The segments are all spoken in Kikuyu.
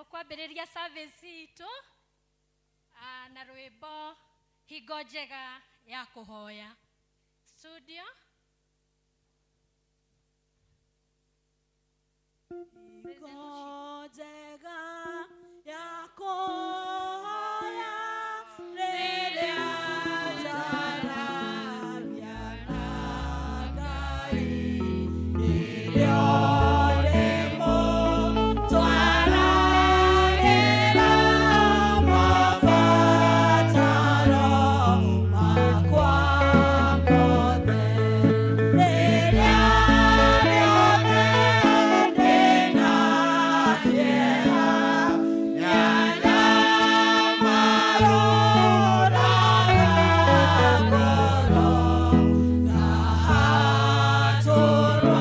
Tũkwambĩrĩria service itũ na rwĩmbo hingo njega ya kũhoya. Studio. Hingo njega ya kũhoya rĩrĩa njaragia na Ngai, nĩrĩo rĩmũtwaragĩra mabataro makwa mothe. Rĩrĩa rĩothe ndĩna kĩeha, nĩanyamarũraga ngoro, ngahatũrwo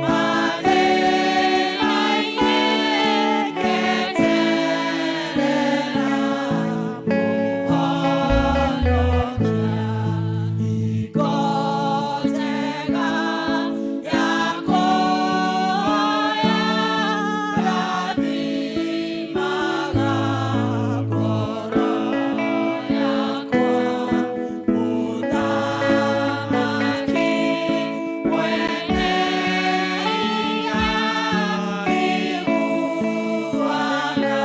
mathĩna-inĩ, ngeterera Mũhonokia. Hingo njega ya kũhoya rathimaga ngoro yakwa, Mũthamaki mwene hinya iguaga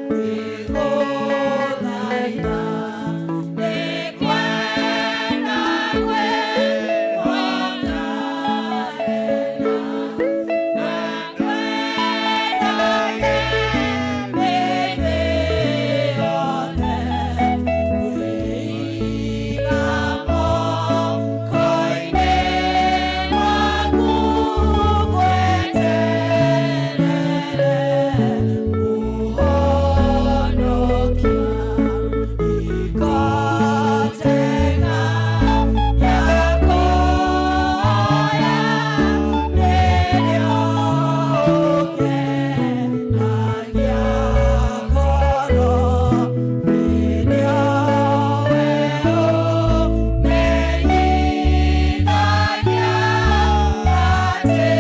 ngĩgũthaitha, nĩngwenda kwĩhota wega, na ngwendage hĩndĩ yothe, ngwĩiga moko-inĩ maku, ngweterere Mũhonokia. Hingo njega ya kũhoya nĩrĩo ũkenagia ngoro, nĩrĩo we ũmenyithagia atĩ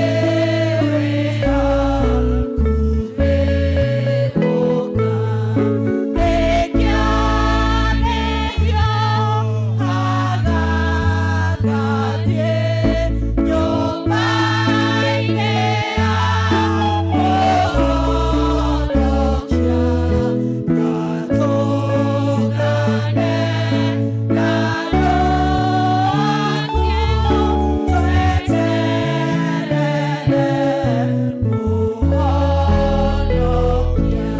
wĩ hakuhĩ gũka. Nĩkĩo nĩhiũhaga ngathiĩ nyũmba-inĩ ya Mũhonokia, ngatũngane na andũ aku, tweterere Mũhonokia.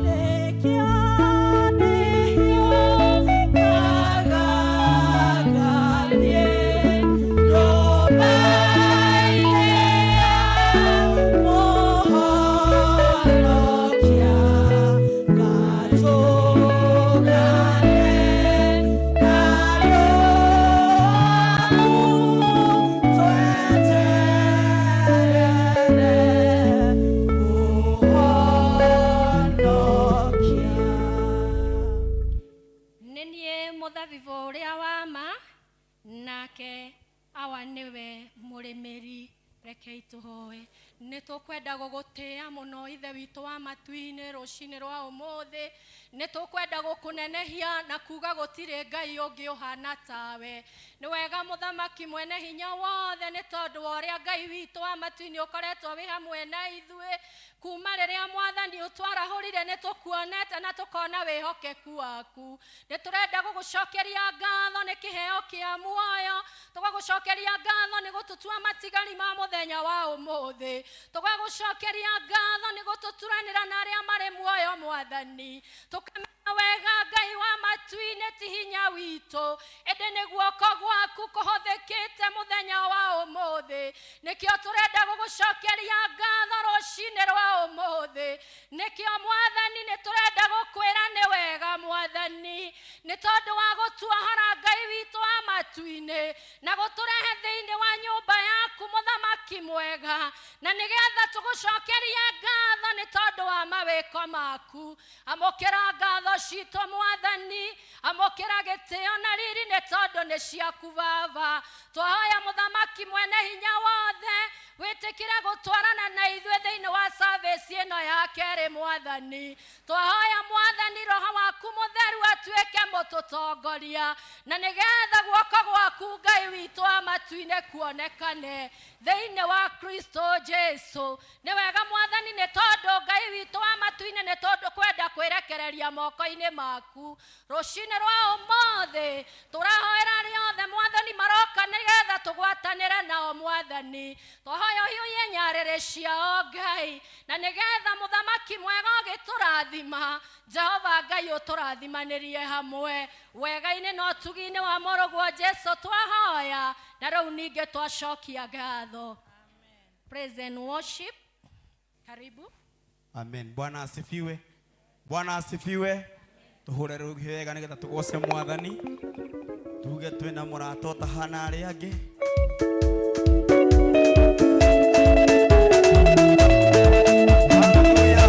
Nĩkĩo nĩhiũhaga ngathiĩ nyũmba-inĩ ya Mũhonokia, ngatũngane na andũ aku, tweterere Mũhonokia. Nĩ niĩ mũthabibũ ũrĩa wa ma, nake awa nĩwe mũrĩmĩri. Rekei tũhoe. Nĩ tũkwenda gũgũtĩĩa mũno Ithe witũ wa matu-inĩ rũcinĩ rwa ũmũthĩ. Nĩ tũkwenda gũkũnenehia na kuga gũtirĩ Ngai ũngĩ ũhana tawe. Nĩ wega Mũthamaki mwene hinya wothe, nĩ tondũ wa ũrĩa Ngai witũ wa matu-inĩ ũkoretwo wĩ hamwe na ithuĩ kuma rĩrĩa Mwathani ũtwarahũrire. Nĩ tũkuonete na tũkona wĩhokeku waku. Nĩ tũrenda gũgũcokeria ngatho nĩ kĩheo kĩa muoyo, tũgagũcokeria ngatho nĩ gũtũtua matigari ma mũthenya wa ũmũthĩ, tũgagũcokeria ngatho nĩ gũtũturanĩra na arĩa marĩ muoyo. Mwathani, tũkamenya wega Ngai wa matu-inĩ ti hinya witũ, ĩndĩ nĩ guoko gwaku kũhũthĩkĩte mũthenya wa ũmũthĩ. Nĩkĩo tũrenda gũgũcokeria ngatho rũcinĩ rwa ũmũthĩ. Nĩkĩo Mwathani nĩ tũrenda gũkwĩra nĩ wega, Mwathani, nĩ tondũ wa gũtuohora, Ngai witũ wa matu-inĩ, na gũtũrehe thĩinĩ wa nyũmba yaku, Mũthamaki mwega, na nĩgetha tũgũcokerie ngatho nĩ tondũ wa mawega. mawĩko maku. Amũkĩra ngatho citũ Mwathani, amũkĩra gĩtĩo na riri nĩ tondũ nĩ ciaku Baba. Twahoya Mũthamaki mwene hinya wothe wĩtĩkĩre gũtwarana na ithuĩ thĩinĩ wa service ĩno ya kerĩ Mwathani. Twahoya Mwathani Roho waku Mũtheru atuĩke mũtũtongoria, na nĩgetha guoko gwaku Ngai witũ wa matu-inĩ kuonekane thĩinĩ wa Kristo Jesu. Nĩ wega Mwathani, nĩ tondũ Ngai witũ wa matu-inĩ nĩ tondũ kwenda kwĩrekereria moko-inĩ maku rũcinĩ rwa ũmũthĩ. Tũrahoera arĩa othe Mwathani maroka nĩgetha tũgwatanĩre nao Mwathani. Twahoya ũhiũhie nyarĩrĩ ciao Ngai, na nĩgetha Mũthamaki mwega ũgĩtũrathima, Jehova Ngai ũtũrathimanĩrie hamwe wega-inĩ na ũtugi-inĩ wa mũrũguo Jesu twahoya na rĩu ningĩ twacokia ngatho. Praise and worship, karibu. Amen. Bwana asifiwe. Bwana asifiwe. Tuhure rũhĩ wega nĩgetha tũgoce Mwathani. Tuge twĩna mũrata ũtahana arĩa angĩ. Hallelujah.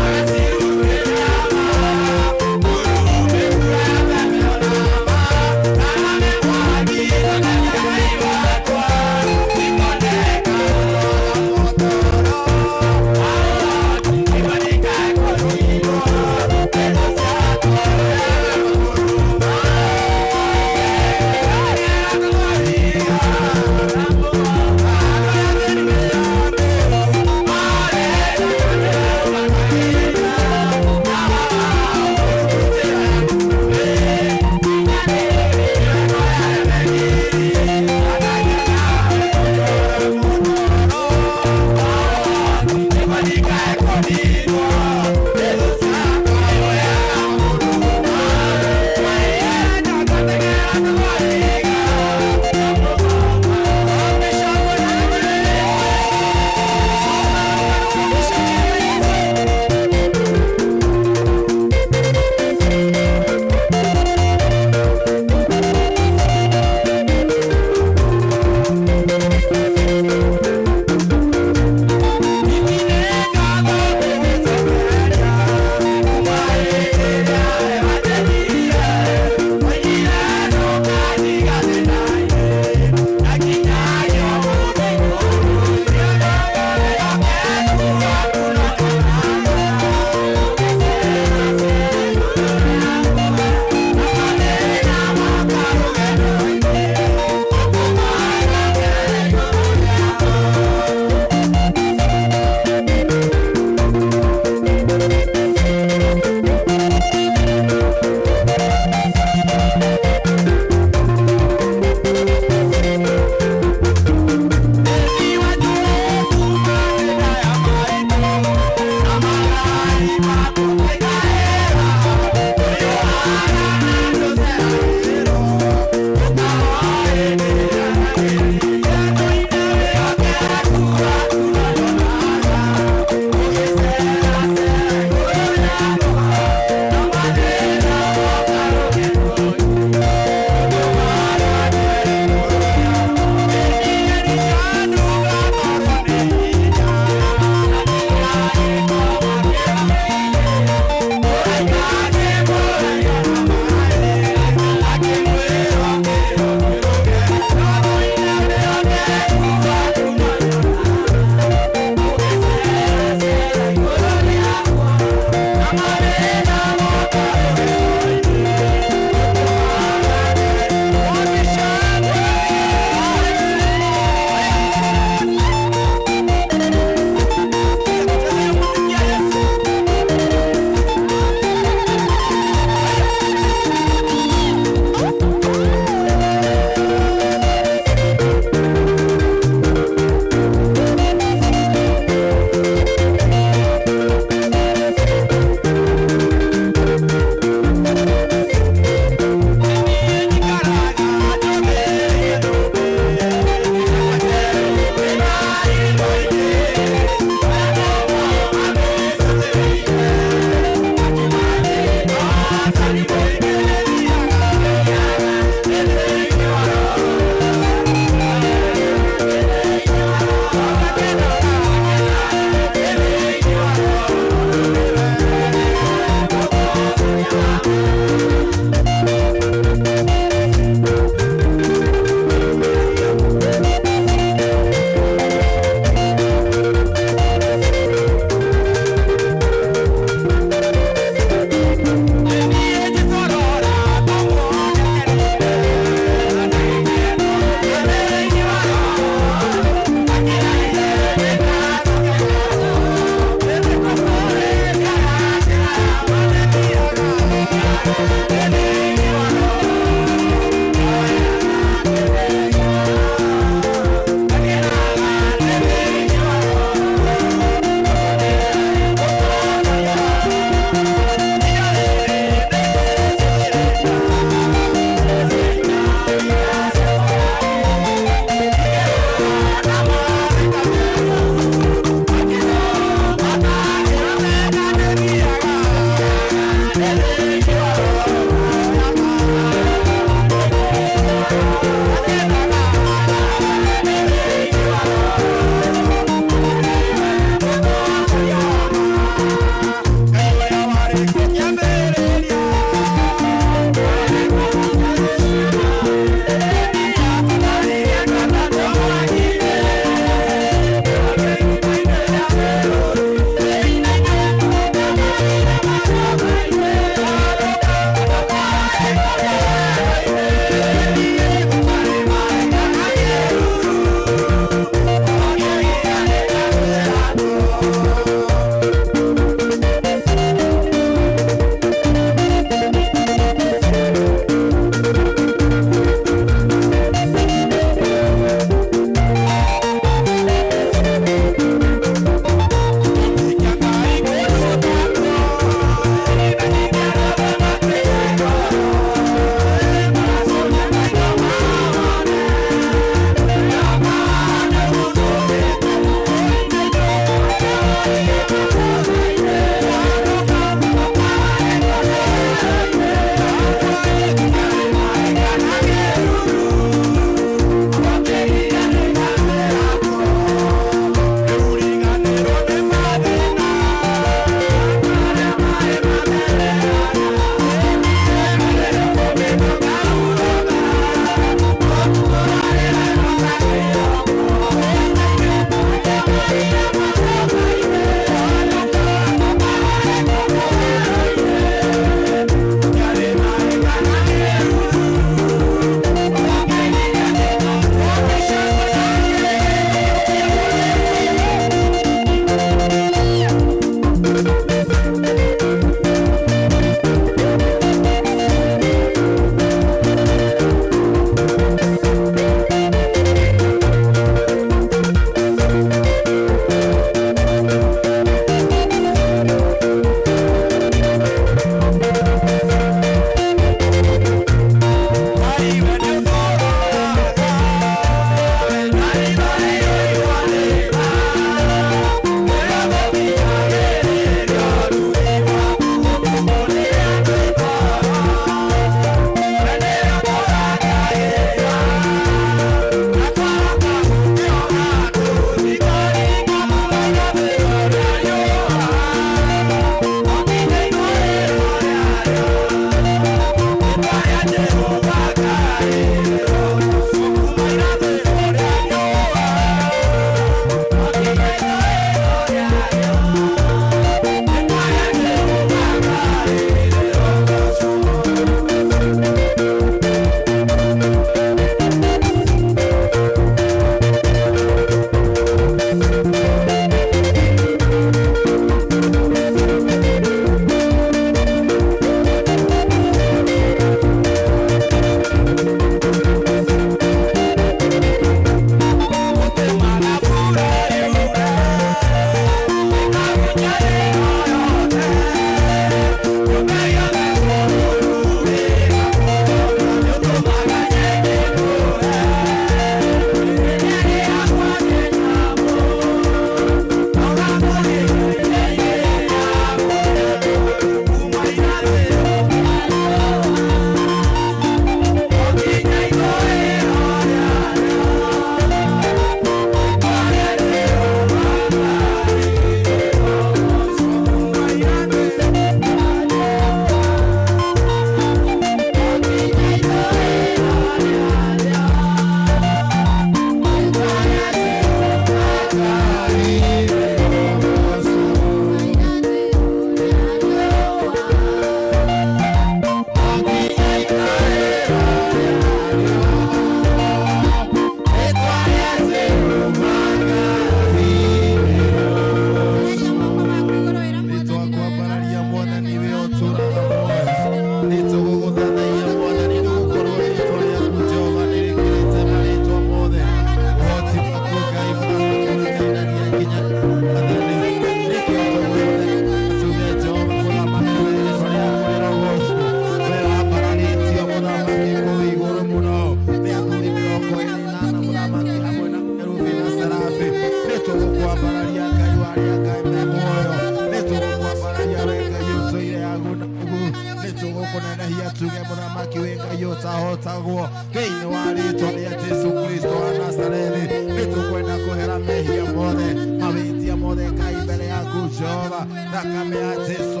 Gũtirĩ Ngai ũtahotagwo thĩinĩ wa rĩtwa rĩa Jesu Kristo wa Nazarethi. Nĩtũkwenda kũhera mehia mothe, mawĩtia mothe Ngai mbere yaku Jehova. Thakame ya Jesu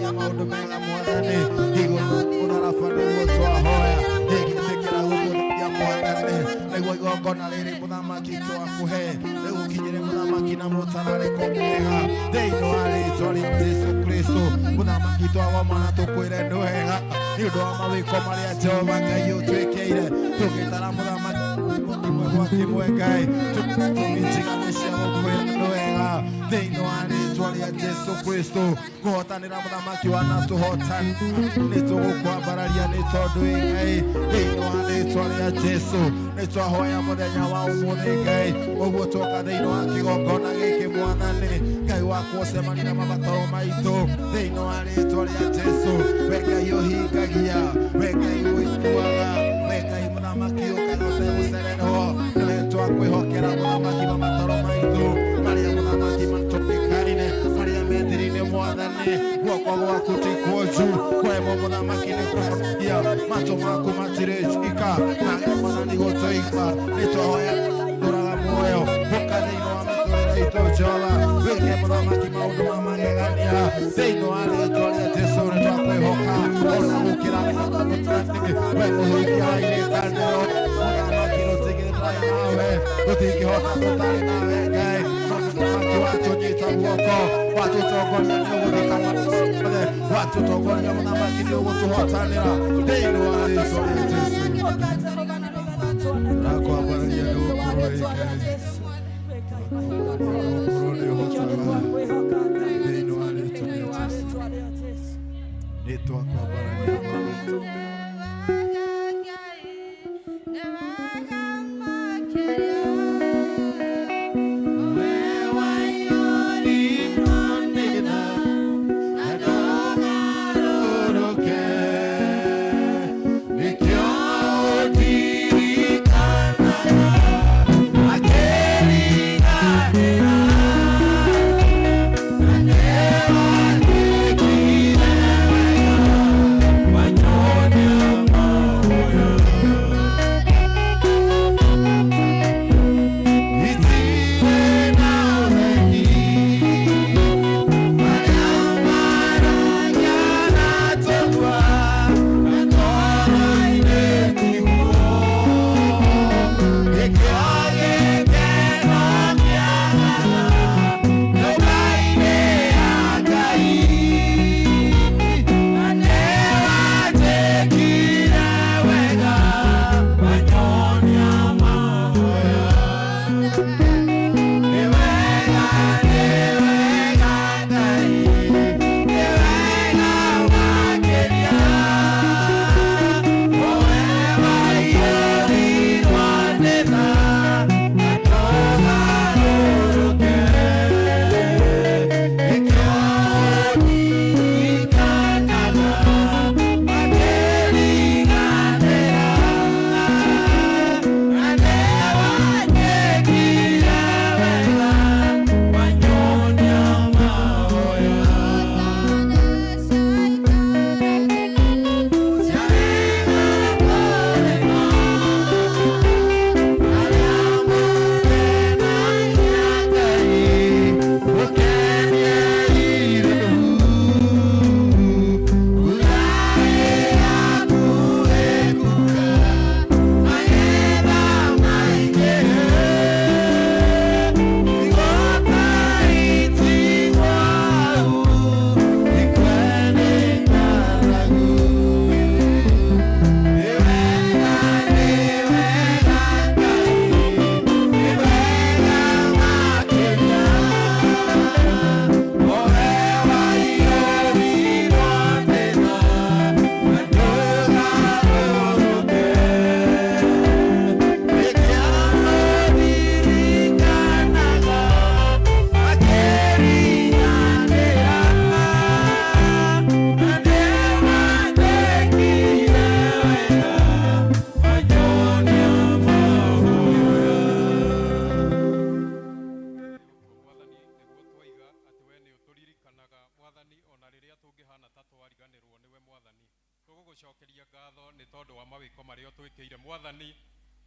ya maũndũ mega Mwathani, igũrũ mũtharaba nĩguo twahoya, ĩgĩtĩkĩra gũkũthia Mwathani, nĩguo igongona rĩrĩ mũthamaki twakũhe rĩgũkinyĩre mũthamaki na mũtararĩko mwega thĩinĩ wa rĩtwa rĩa Jesu Kristo. Mũthamaki twagomana tũkwĩre nĩ wega nĩ ũndũ wa mawĩko marĩa Jehova Ngai ũtwĩkĩire, tũgĩtara mũthamaki kĩmwe gwa kĩmwe Ngai, tũtũmi njiganu cia gũkwĩra nĩ wega thĩinĩ wa rĩtwa rĩa Jesu Kristo. Kũhotanĩra mũthamaki wanatũhotana, nĩ tũgũkwambararia nĩ tondũ wĩ Ngai thĩinĩ wa rĩtwa rĩa Jesu. Nĩ twahoya mũthenya wa ũmũthĩ Ngai, ũguo twoka thĩinĩ wa kĩgongona gĩkĩ Mwathani Ngai wakwa, ũcemanie na mabataro maitũ thĩinĩ wa rĩtwa rĩa Jesu. We Ngai ũhingagia, we Ngai ũiguaga, we Ngai mũthamaki ũkaga ũtegũcererwo, nĩwe twakwĩhokera mũthamaki mabataro maitũ marĩa mũthamaki matũĩkaine, marĩa methiri-inĩ Mwathani. Guoko gwaku ti kuonju kũremwo mũthamaki nĩ kũhonokia, matũ maku matirĩ njika na Mwathani gũtũigua. Nĩ twahoya tũraga muoyo ũka thĩinĩ wa mĩtũrĩre itũ Jehova, wĩke mũthamaki maũndũ ma magegania thĩinĩ wa rĩtwa rĩa Jesu. Nĩ twakwĩhoka ona gũkĩra we mũhingia wa irĩkanĩro mũthamaki, rũtigĩrĩra nawe tũtingĩhota tũtarĩ nawe Ngai. Mũthamaki watũnyita guoko, watũtongoria nĩ ũgũthika mothe, watũtongoria mũthamaki nĩ ũgũtũhotanĩra thĩinĩ wa rĩtwa rĩa Jesu. Rakwambararia nĩ gũkorwo wĩ Ngai, gũkorwo nĩ ũhotaga thĩinĩ wa rĩtwa rĩa Jesu. Nĩ twakwambararia Mwathani. wa mawĩko marĩa ũtwĩkĩire Mwathani.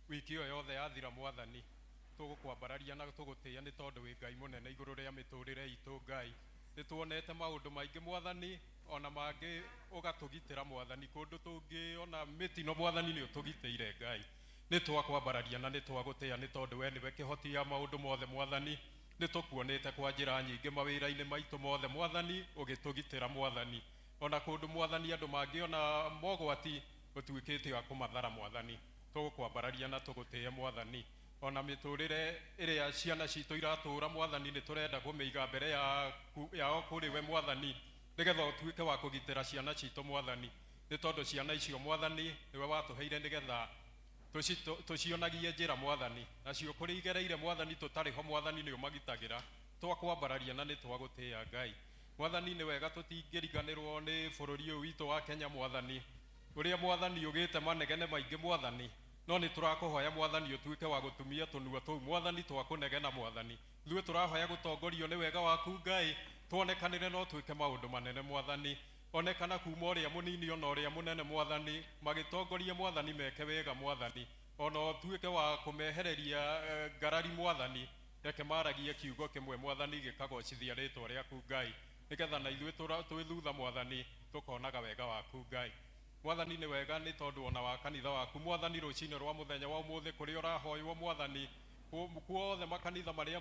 Wiki ĩyo yothe yathira Mwathani, tũgũkwambararia na tũgũtĩĩa nĩ tondũ wĩ Ngai mũnene igũrũ rĩa mĩtũrĩre itũ. Ngai, nĩ tuonete maũndũ maingĩ Mwathani, ona mangĩ ũgatũgitĩra Mwathani, kũndũ tũngĩona mĩtino Mwathani nĩ ũtũgitĩire. Ngai, nĩ twakwambararia na nĩ twagũtĩĩa nĩ tondũ we nĩwe kĩhoti ya maũndũ mothe. Mwathani, nĩ tũkuonĩte kwa njĩra nyingĩ mawĩra-inĩ maitũ mothe Mwathani, ũgĩtũgitĩra Mwathani, ona kũndũ Mwathani andũ mangĩona mogwati ũtuĩkĩte wa kũmathara Mwathani. Tũgũkwambararia na tũgũtĩe Mwathani. Ona mĩtũrĩre ĩrĩa ciana citũ iratũra Mwathani, nĩ tũrenda kũmĩiga mbere yao kũrĩ we Mwathani, nĩgetha ũtuĩke wa kũgitĩra ciana citũ Mwathani, nĩ tondũ ciana icio Mwathani nĩwe watũheire nĩgetha tũcionagie njĩra Mwathani, nacio kũrĩ igereire Mwathani tũtarĩ ho Mwathani nĩ ũmagitagĩra. Twakwambararia na nĩ twagũtĩĩa Ngai. Mwathani, nĩ wega tũtingĩriganĩrwo nĩ bũrũri ũyũ witũ wa Kenya Mwathani, ũrĩa Mwathani ũgĩte manegene maingĩ Mwathani, no nĩ tũrakũhoya Mwathani ũtuĩke wa gũtumia tũnua tũu Mwathani twakũnegena. Mwathani, ithuĩ tũrahoya gũtongorio nĩ wega waku Ngai, tuonekanĩre no twĩke maũndũ manene Mwathani, onekana kuma ũrĩa mũnini ona ũrĩa mũnene Mwathani, magĩtongoria Mwathani meke wega Mwathani, ona ũtuĩke wa kũmehereria ngarari Mwathani. Reke maragie kiugo kĩmwe Mwathani gĩkagocithia rĩtwa rĩaku Ngai, nĩgetha na ithuĩ twĩ thutha Mwathani tũkonaga wega waku Ngai. Mwathani, nĩ wega nĩ tondũ ona wa kanitha waku Mwathani, rũcinĩ rwa mũthenya wa ũmũthĩ kũrĩa ũrahoywo Mwathani, kuothe makanitha marĩa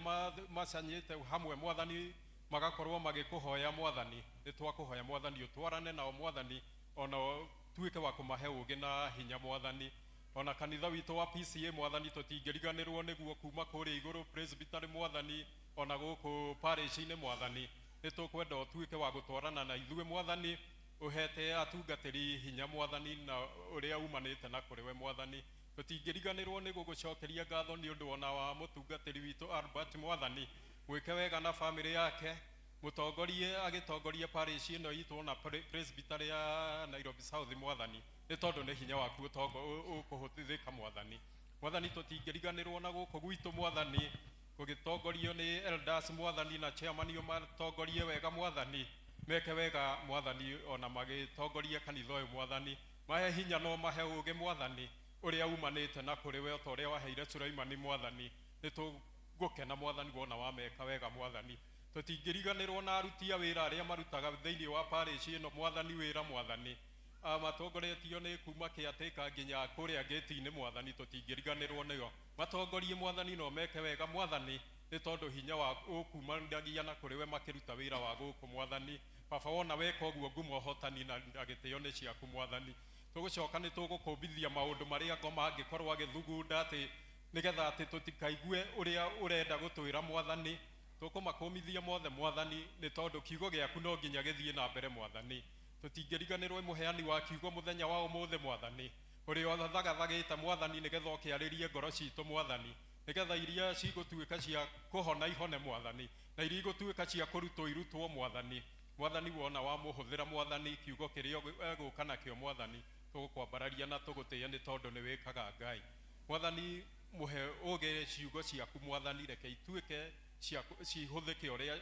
macanyĩte hamwe Mwathani, magakorwo magĩkũhoya Mwathani, nĩ twakũhoya Mwathani ũtwarane nao Mwathani, ona ũtuĩke wa kũmahe ũũgĩ na hinya Mwathani. Ona kanitha witũ wa PCA Mwathani, tũtingĩriganĩrwo nĩguo kuma kũrĩa igũrũ presbytery Mwathani, ona gũkũ parish-inĩ Mwathani, nĩ tũkwenda ũtuĩke wa gũtwarana na ithuĩ Mwathani, ũhete atungatĩri hinya Mwathani na ũrĩa umanĩte na kũrĩ we Mwathani. Tũtingĩriganĩrwo nĩ gũgũcokeria ngatho nĩ ũndũ ona wa mũtungatĩri witũ Albert Mwathani, mwĩke wega na famĩlĩ yake, mũtongorie agĩtongoria parish ĩno itũ na presbytery ya Nairobi South Mwathani, nĩ tondũ nĩ hinya waku ũkũhũthĩka Mwathani. Mwathani, tũtingĩriganĩrwo na gũkũ gwitũ Mwathani, gũgĩtongorio nĩ elders Mwathani na chairman, matongorie wega Mwathani, meke wega Mwathani, ona magĩtongoria kanitha ũyũ Mwathani, mahe hinya no mahe ũũgĩ Mwathani ũrĩa umanĩte na kũrĩ we, o ta ũrĩa waheire Sulaimani Mwathani. Nĩ tũgũkena Mwathani wona wameka wega Mwathani. Tũtingĩriganĩrwo na aruti a wĩra arĩa marutaga thĩinĩ wa parish ĩno Mwathani wĩra Mwathani, matongoretio nĩ kuma kĩatĩka nginya kũrĩa gĩti-inĩ Mwathani, tũtingĩriganĩrwo nĩo. Matongorie Mwathani no meke wega Mwathani, nĩ tondũ hinya wa ũkumanagia na kũrĩ we makĩruta wĩra wa gũkũ Mwathani. Baba, wona weka ũguo, ngumo, ũhotani na gĩtĩo nĩ ciaku Mwathani. Tũgũcoka nĩ tũgũkũmbithia maũndũ marĩa ngoma angĩkorwo agĩthugunda atĩ nĩgetha atĩ tũtikaigue ũrĩa ũrenda gũtwĩra Mwathani. Tũkũmakũmithia mothe Mwathani, nĩ tondũ kiugo gĩaku no nginya gĩthiĩ na mbere Mwathani. Tũtingĩriganĩrwo mũheani wa kiugo mũthenya wa ũmũthĩ Mwathani, ũrĩa ũthagathagĩte Mwathani nĩgetha ũkĩarĩrie ngoro citũ Mwathani, nĩgetha iria cigũtuĩka cia kũhona ihone Mwathani, na iria igũtuĩka cia kũrutwo irutwo Mwathani. Mwathani, wona wamũhũthĩra Mwathani, kiugo kĩrĩa egũka nakĩo Mwathani, tũgũkwambararia na tũgũtĩe nĩ tondũ nĩ wĩkaga Ngai. Mwathani, mũhe ũgĩ ciugo ciaku Mwathani, reke ituĩke cihũthĩke ũrĩa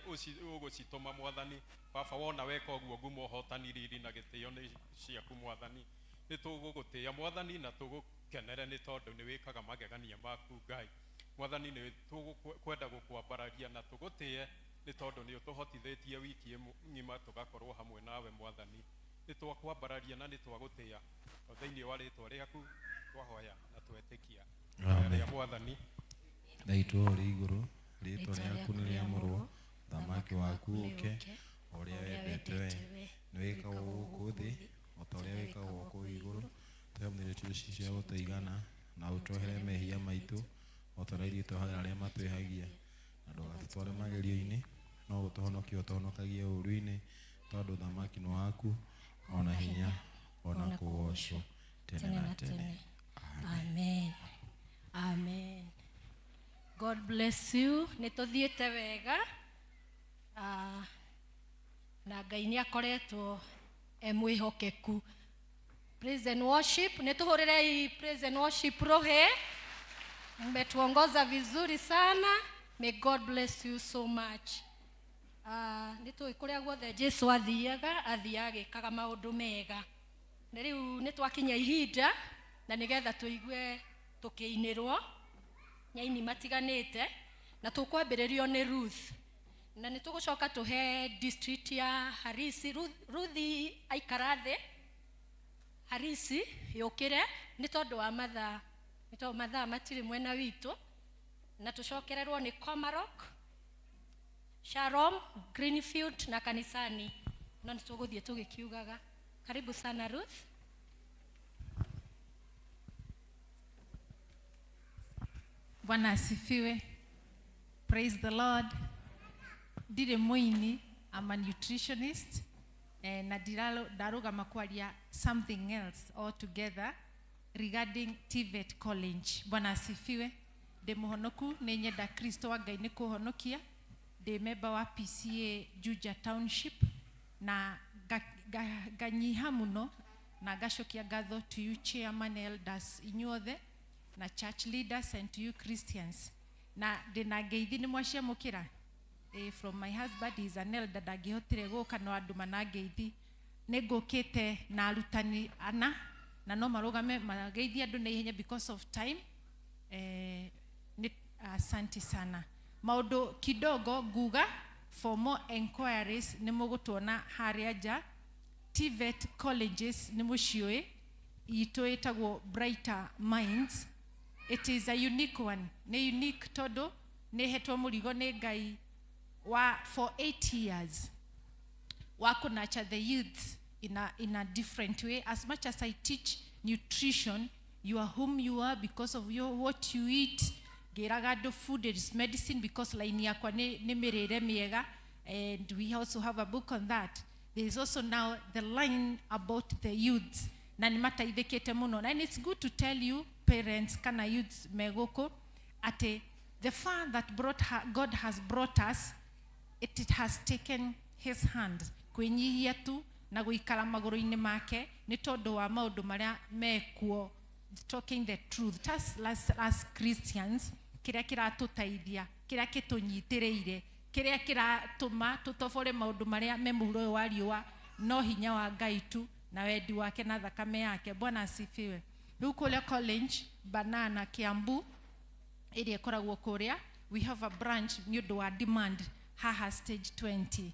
ũgũcitũma Mwathani. Baba, wona weka ũguo, ngumo, ũhotani, riri na gĩtĩo nĩ ciaku Mwathani. Nĩ tũgũgũtĩĩa Mwathani na tũgũkenere nĩ tondũ nĩ wĩkaga magegania maku Ngai. Mwathani, nĩ tũkwenda gũkwambararia na tũgũtĩe nĩ tondũ nĩ ũtũhotithĩtie wiki ng'ima tũgakorwo hamwe nawe Mwathani. Nĩ twakwambararia na nĩ twagũtĩĩa, o thĩinĩ wa rĩtwa rĩaku twahoya na twetĩkia. Amen. Rĩa Mwathani. Thaitũ ũrĩ igũrũ, rĩtwa rĩaku nĩ rĩamũrwo, ũthamaki waku ũke, ũrĩa wendete we nĩ wĩkagwo gũkũ thĩ o ta ũrĩa wĩkagwo kũu igũrũ. Tũhe mũthenya irio cia gũtũigana, na ũtuohere mehia maitũ o ta ũrĩa ithuĩ tuohagĩra arĩa matwĩhagia, na ndũgatũtware magerio-inĩ, no ũtũhonokie ũtũhonokagie ũũru-inĩ, tondũ ũthamaki nĩ waku, ona hinya, ona kũgocwo tene na tene. Amen, amen. God bless you. Nĩ tũthiĩte wega. Na Ngai nĩ akoretwo e mwĩhokeku. Praise and worship, nĩ tũhũrĩrei praise and worship rũhĩ. Mmetuongoza vizuri sana. May God bless you so much. Nĩ tũĩ kũrĩa guothe Jesu athiaga, athiaga agĩkaga maũndũ mega. Na rĩu nĩ twakinya ihinda. Na nĩgetha tũigue tũkĩinĩrwo nyaini matiganĩte, na tũkwambĩrĩrio nĩ Ruth, na nĩ tũgũcoka tũhe district ya Harisi. Ruthi aikara thĩ, Harisi yũkĩre nĩ tondũ wa mathaa, nĩ tondũ mathaa matirĩ mwena witũ, na tũcokererwo nĩ Komarok, Shalom, Greenfield na kanisani. No nĩ tũgũthiĩ tũgĩkiugaga. Karibu sana, Ruth. Bwana asifiwe. Praise the Lord. Ndirĩ mũini, I'm a nutritionist. Na ndarũgama kwaria something else altogether regarding TVET College. Bwana asifiwe. Ndĩ mũhonoku, nĩ nyenda Kristo wa Ngai nĩ kũhonokia. Ndĩ member wa PCA Juja Township na nganyiha mũno na ngacokia ngatho to you chairman, elders inyuothe na church leaders and to you Christians. Na ndĩna ngeithi nĩ mwaciamũkĩra. From my husband, he is an elder, ndangĩhotire gũka no andũma na ngeithi. Nĩ ngũkĩte na arutani ana na no marũgame mageithie andũ na ihenya because of time. Nĩ asante sana. Maũndũ kidogo nguga, for more enquiries nĩ mũgũtuona harĩa nja. TVET colleges nĩ mũciũĩ, itũ ĩtagwo Brighter Minds. It is a unique one. Nĩ unique tondũ nĩ hetwo mũrigo nĩ Ngai wa for 8 years wa kũnurture the youth in a different way. As much as I teach nutrition, you are whom you are because of what you eat. Ngĩraga andũ food is medicine because line yakwa nĩ mĩrĩre mĩega, and we also have a book on that. There is also now the line about the youths na nĩ mateithĩkĩte mũno. And it's good to tell you parents kana youths megũkũ atĩ the far that brought her, God has brought us, it has taken his hand, kwĩnyihia tu na gũikara magũrũ-inĩ make nĩ tondũ wa maũndũ marĩa mekuo. Talking the truth as Christians, kĩrĩa kĩratũteithia, kĩrĩa kĩtũnyitĩrĩire, kĩrĩa kĩratũma tũtobore maũndũ marĩa me mũhuro ũyũ wa riũa no hinya wa Ngai tu na wendi wake na thakame yake. Bwana asifiwe. Rĩu kũrĩa college Banana, Kiambu, ĩrĩa ĩkoragwo kũrĩa, we have a branch nĩ ũndũ wa demand haha Stage 20,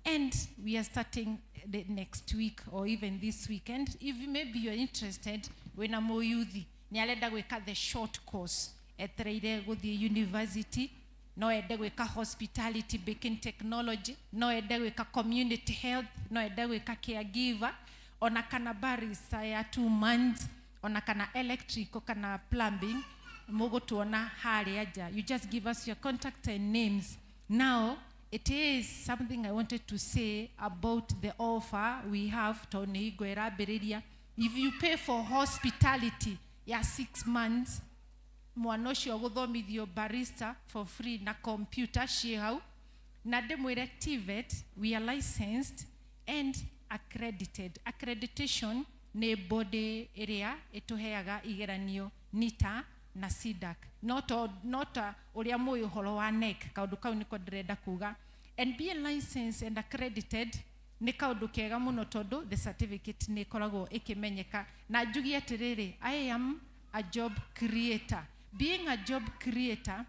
and we are starting the next week or even this weekend. If maybe you're interested, wĩna mũyuthi nĩ arenda gwĩka the short course etereire gũthiĩ university, no ende gwĩka hospitality, baking technology, no ende gwĩka community health, no ende gwĩka caregiver, ona kana barista ya 2 months, ona kana electrical kana plumbing, mũgũtuona harĩa nja. You just give us your contact and names. Now it is something I wanted to say about the offer we have, tondũ nĩ hingo ĩrambĩrĩria. If you pay for hospitality ya 6 months, mwana ũcio gũthomithio barista for free na computer ciĩ hau. Na ndĩmwĩre TVET, we are licensed and accredited. Accreditation nĩ body ĩrĩa ĩtũheaga igeranio, NITA na CDAC, no ta ũrĩa mũĩ ũhoro wa KNEC. Kaũndũ kau nĩko ndĩrenda kuga. And being licensed and accredited nĩ kaũndũ kega mũno tondũ the certificate nĩ ĩkoragwo ĩkĩmenyeka. Na njugie atĩrĩrĩ, I am a job creator. Being a job creator,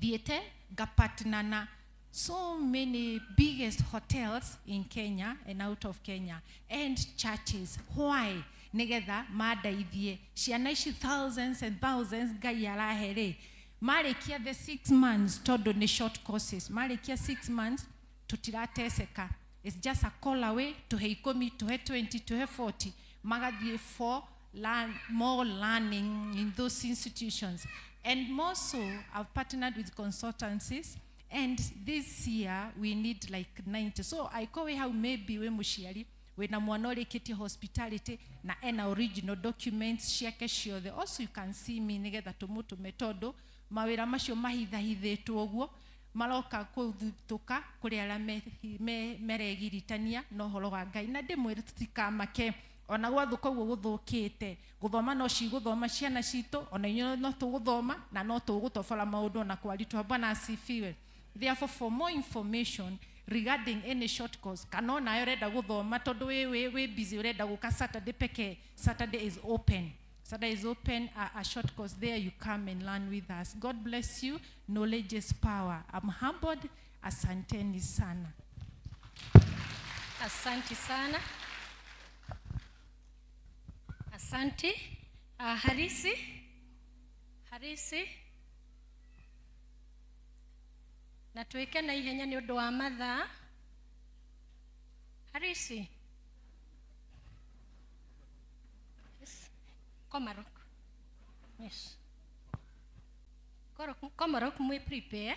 thiĩte ngapartner na so many biggest hotels in Kenya and out of Kenya and churches. Why? Nigetha mandeithie ciana ici, thousands and thousands Ngai arahe rĩ, marĩkia the 6 months, tondũ nĩ short courses, marĩkia 6 months tũtirateseka. It's just a call away, tuhe 10, tuhe 20, tuhe 40, magathiĩ for learn, more learning in those institutions. And more so, I've partnered with consultancies, and this year we need like 90. So I call how maybe we mũciari wĩna mwana ũrĩkĩtie hospitality na ena original documents ciake ciothe, also you can see me nĩgetha tũmũtũme, tondũ mawĩra macio mahithahithĩtwo ũguo maroka kũthutũka kũrĩ arĩa meregiritania na ũhoro wa Ngai. Na ndĩmwĩre tũtikamake ona gwathũka ũguo gũthũkĩte, gũthoma no cigũthoma ciana citũ, ona inyuĩ no tũgũthoma na no tũgũtobora maũndũ ona kwaritũha. Bwana asifiwe. Therefore, for more information regarding any short course, kana onawe ũrenda gũthoma tondũ wĩ busy, ũrenda gũka Saturday pekee, Saturday is open. Sada is open a short course there. You come and learn with us. God bless you. Knowledge is power. I'm humbled. Asanteni sana. Asante sana. Asante. Harisi. Harisi. Na twike na ihenya ni undu wa mathaa. Harisi. Yes. Komarok. Yes. Komarok mwe prepare.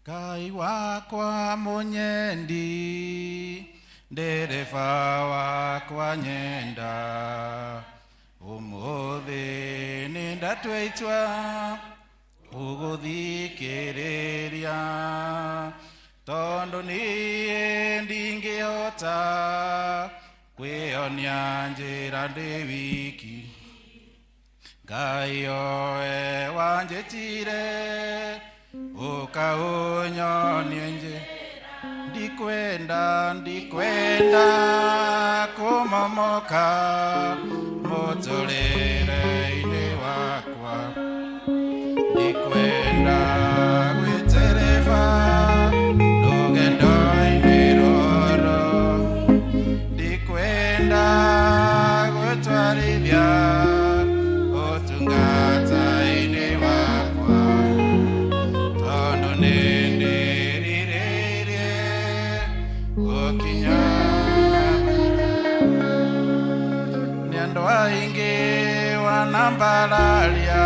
Ngai wakwa munyendi, ndereba wakwa nyenda, umuthi nindatua itua uguthikiriria, tondu nie ndingihota kwionia njira ndi wiki. Ngai oe wanjitire ukaunyonie nje, ndikwenda ndikwenda kumomoka muturire-ini wakwa, ndikwenda gwitereba rugendo-ini ruru, ndikwenda gwitwarithia utungata-ini wakwa, tondu nindĩrirĩirie gũkinya. Nĩ andũ aingĩ wanambararia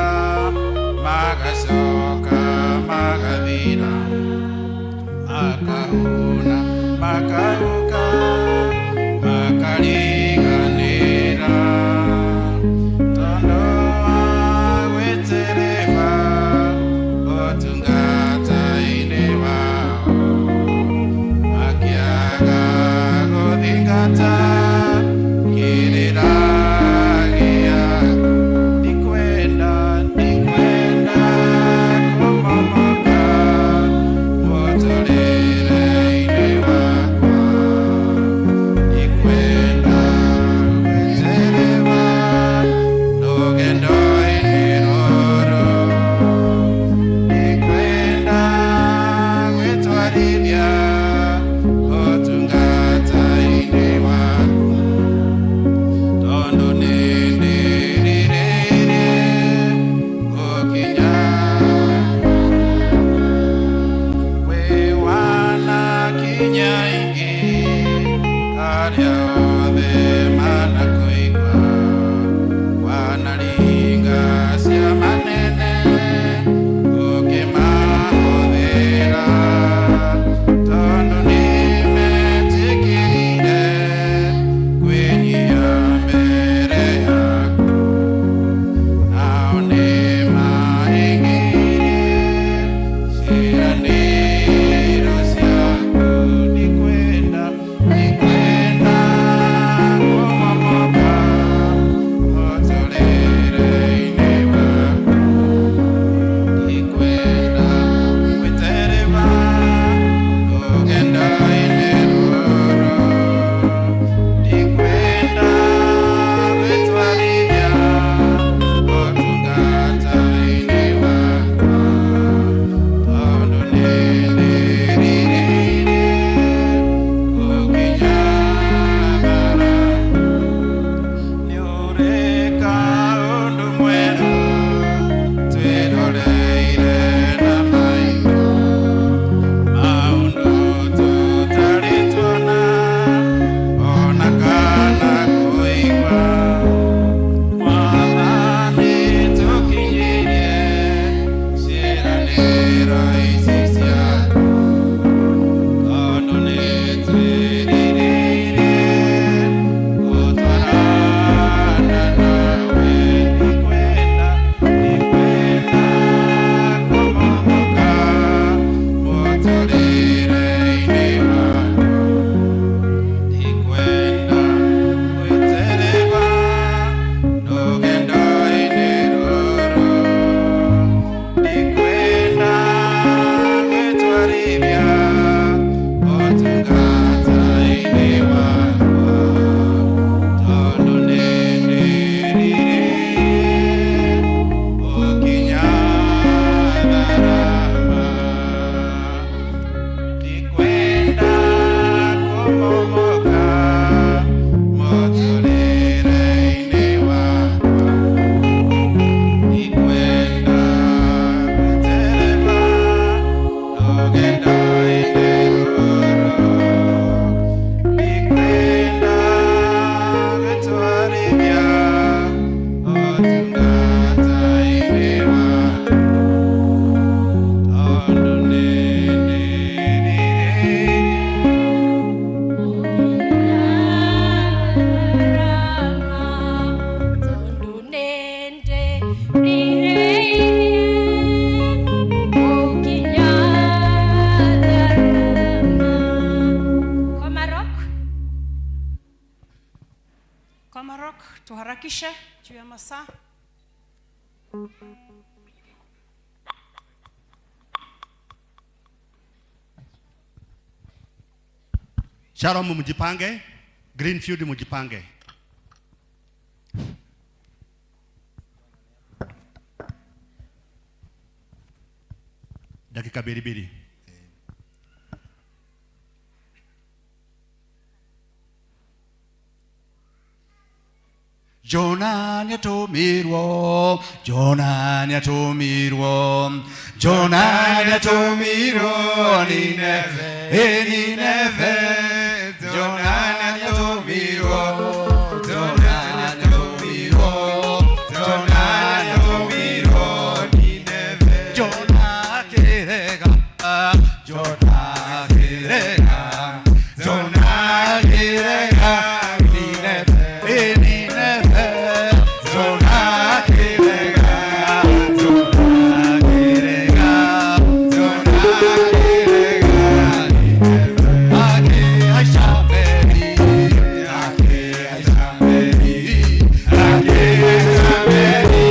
magacoka magathira, makahuna makahuka makariganĩra, tondu wa gwĩtereba ũtungata-inĩ wao, makiaga gũthingata kĩrĩra gĩaku. Ndikwenda ndikwenda kũmomoka mũtũrĩre-inĩ wakwa, Rirĩirie gũkinya tharama. Komarok. Komarok, tuharakishe juu ya masaa. Shalom, mjipange. Greenfield mjipange. Dakika mbili mbili. Jona nĩatũmirwo, Jona nĩatũmirwo, Jona nĩatũmirwo Nineve, ĩ Nineve. Jona nĩatũmirwo, Jona nĩatũmirwo, Jona nĩatũmirwo Nineve. Jona akĩrega, Jona akĩrega, Jona akĩrega Nineve, ĩ Nineve. Jona akĩrega, Jona akĩrega, Jona akĩrega Nineve. Akĩhaica meri, akĩhaica meri, akĩhaica meri,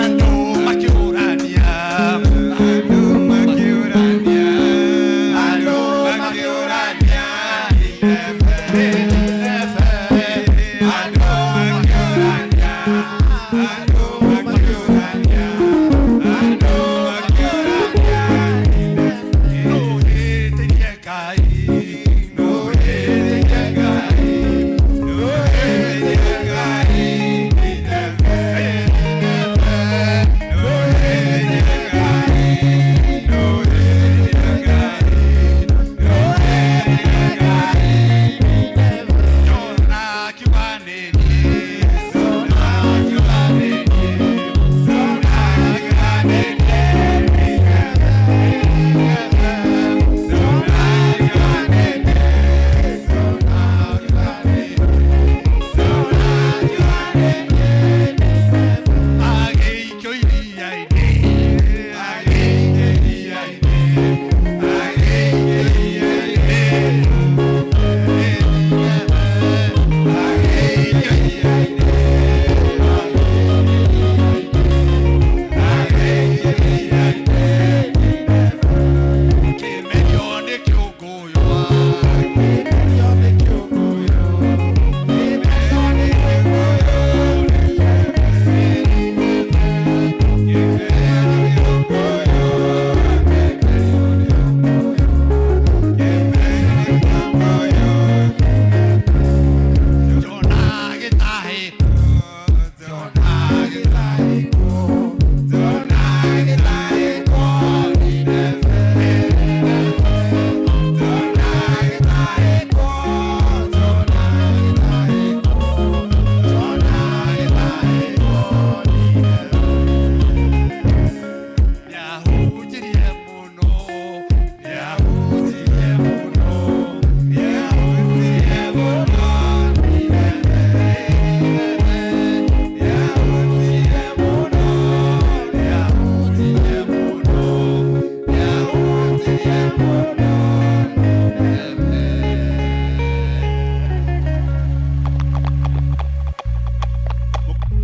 Andũ makĩũrania, andũ makĩũrania, andũ makĩũrania, Nineve, andũ makĩũrania, andũ makĩũrania, andũ makĩũrania, nũhĩtĩrie Ngai, nũhĩtĩrie Ngai, nũhĩtĩrie Ngai, Nineve.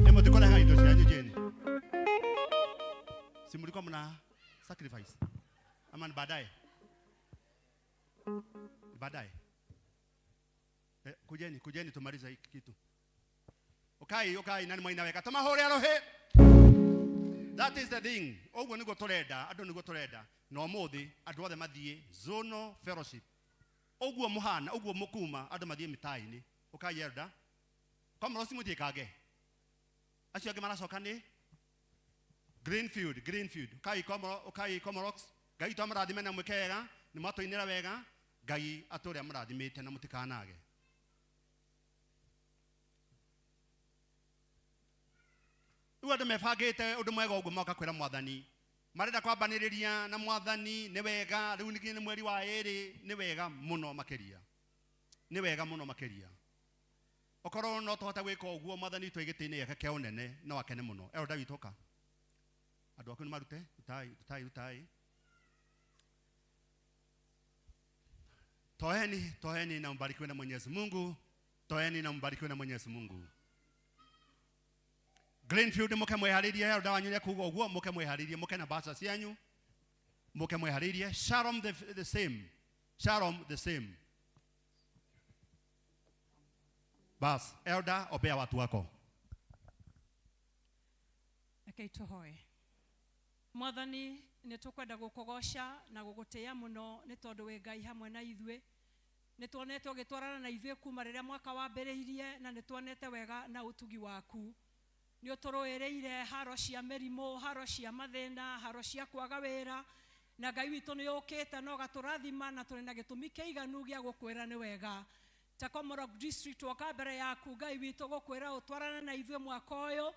Nĩmũtikoraga indo cianyu jeni. Si mlikuwa mna sacrifice ama ni baadaye? Ni baadaye. Kujeni, kujeni tumalize hiki kitu. Ukai, ukai nani mwaina wega. Tumahũre arohe. That is the thing. Ũguo nĩguo tũrenda, andũ nĩguo tũrenda. Na ũmũthĩ andũ othe mathiĩ zonal fellowship. Ũguo mũhana, ũguo mũkuma, andũ mathiĩ mĩtaa-inĩ. Ukai elder. Komoro simũthiĩkange. Acio angĩ maracoka nĩ Greenfield, Greenfield. Ukai Komoro, ukai Komorox. Ngai witũ amũrathime na mwĩke wega, nĩ mwatũinĩra wega. Ngai atũre amũrathimĩte na mũtikanage. Rĩu andũ mebangĩte ũndũ mwega ũguo moka kwĩra mwathani. Marenda kwambanĩrĩria na mwathani nĩ wega, rĩu ningĩ nĩ mweri wa ĩrĩ, nĩ wega mũno makĩria. Nĩ wega mũno makĩria. Okorwo no tũhote gwĩka ũguo mwathani witũ gĩtĩ-inĩ gĩake kĩa ũnene no akene mũno. Elder witũ ũka. Andũ aku nĩ marute, rutai, rutai, rutai. Toeni, toeni na mbarikiwe na Mwenyezi Mungu. Toeni na mbarikiwe na Mwenyezi Mungu. Greenfield muke mwiharirie, elder wanyu nĩ kuga ũguo, muke mwiharirie, muke na mbaca cianyu. Muke mwiharirie. Shalom the same. Shalom the same. Bas, elder, ombea watu wako. Rekei tũhoe. Mwathani, nĩ tũkwenda gũkũgoca na gũgũtĩĩa mũno nĩ tondũ wĩ Ngai hamwe na ithuĩ. Nĩ tuonete ũgĩtwarana na ithuĩ kuma rĩrĩa mwaka wambĩrĩirie na nĩ tuonete wega na ũtugi waku. Nĩ ũtũrũĩrĩire haro cia mĩrimũ, haro cia mathĩna, haro cia kwaga wĩra, na Ngai witũ nĩ ũkĩte na ũgatũrathima na tũrĩ na gĩtũmi kĩiganu gĩa gũkwĩra nĩ wega. Ta Komorok District woka mbere yaku Ngai witũ gũkwĩra ũtwarane na ithuĩ mwaka ũyũ,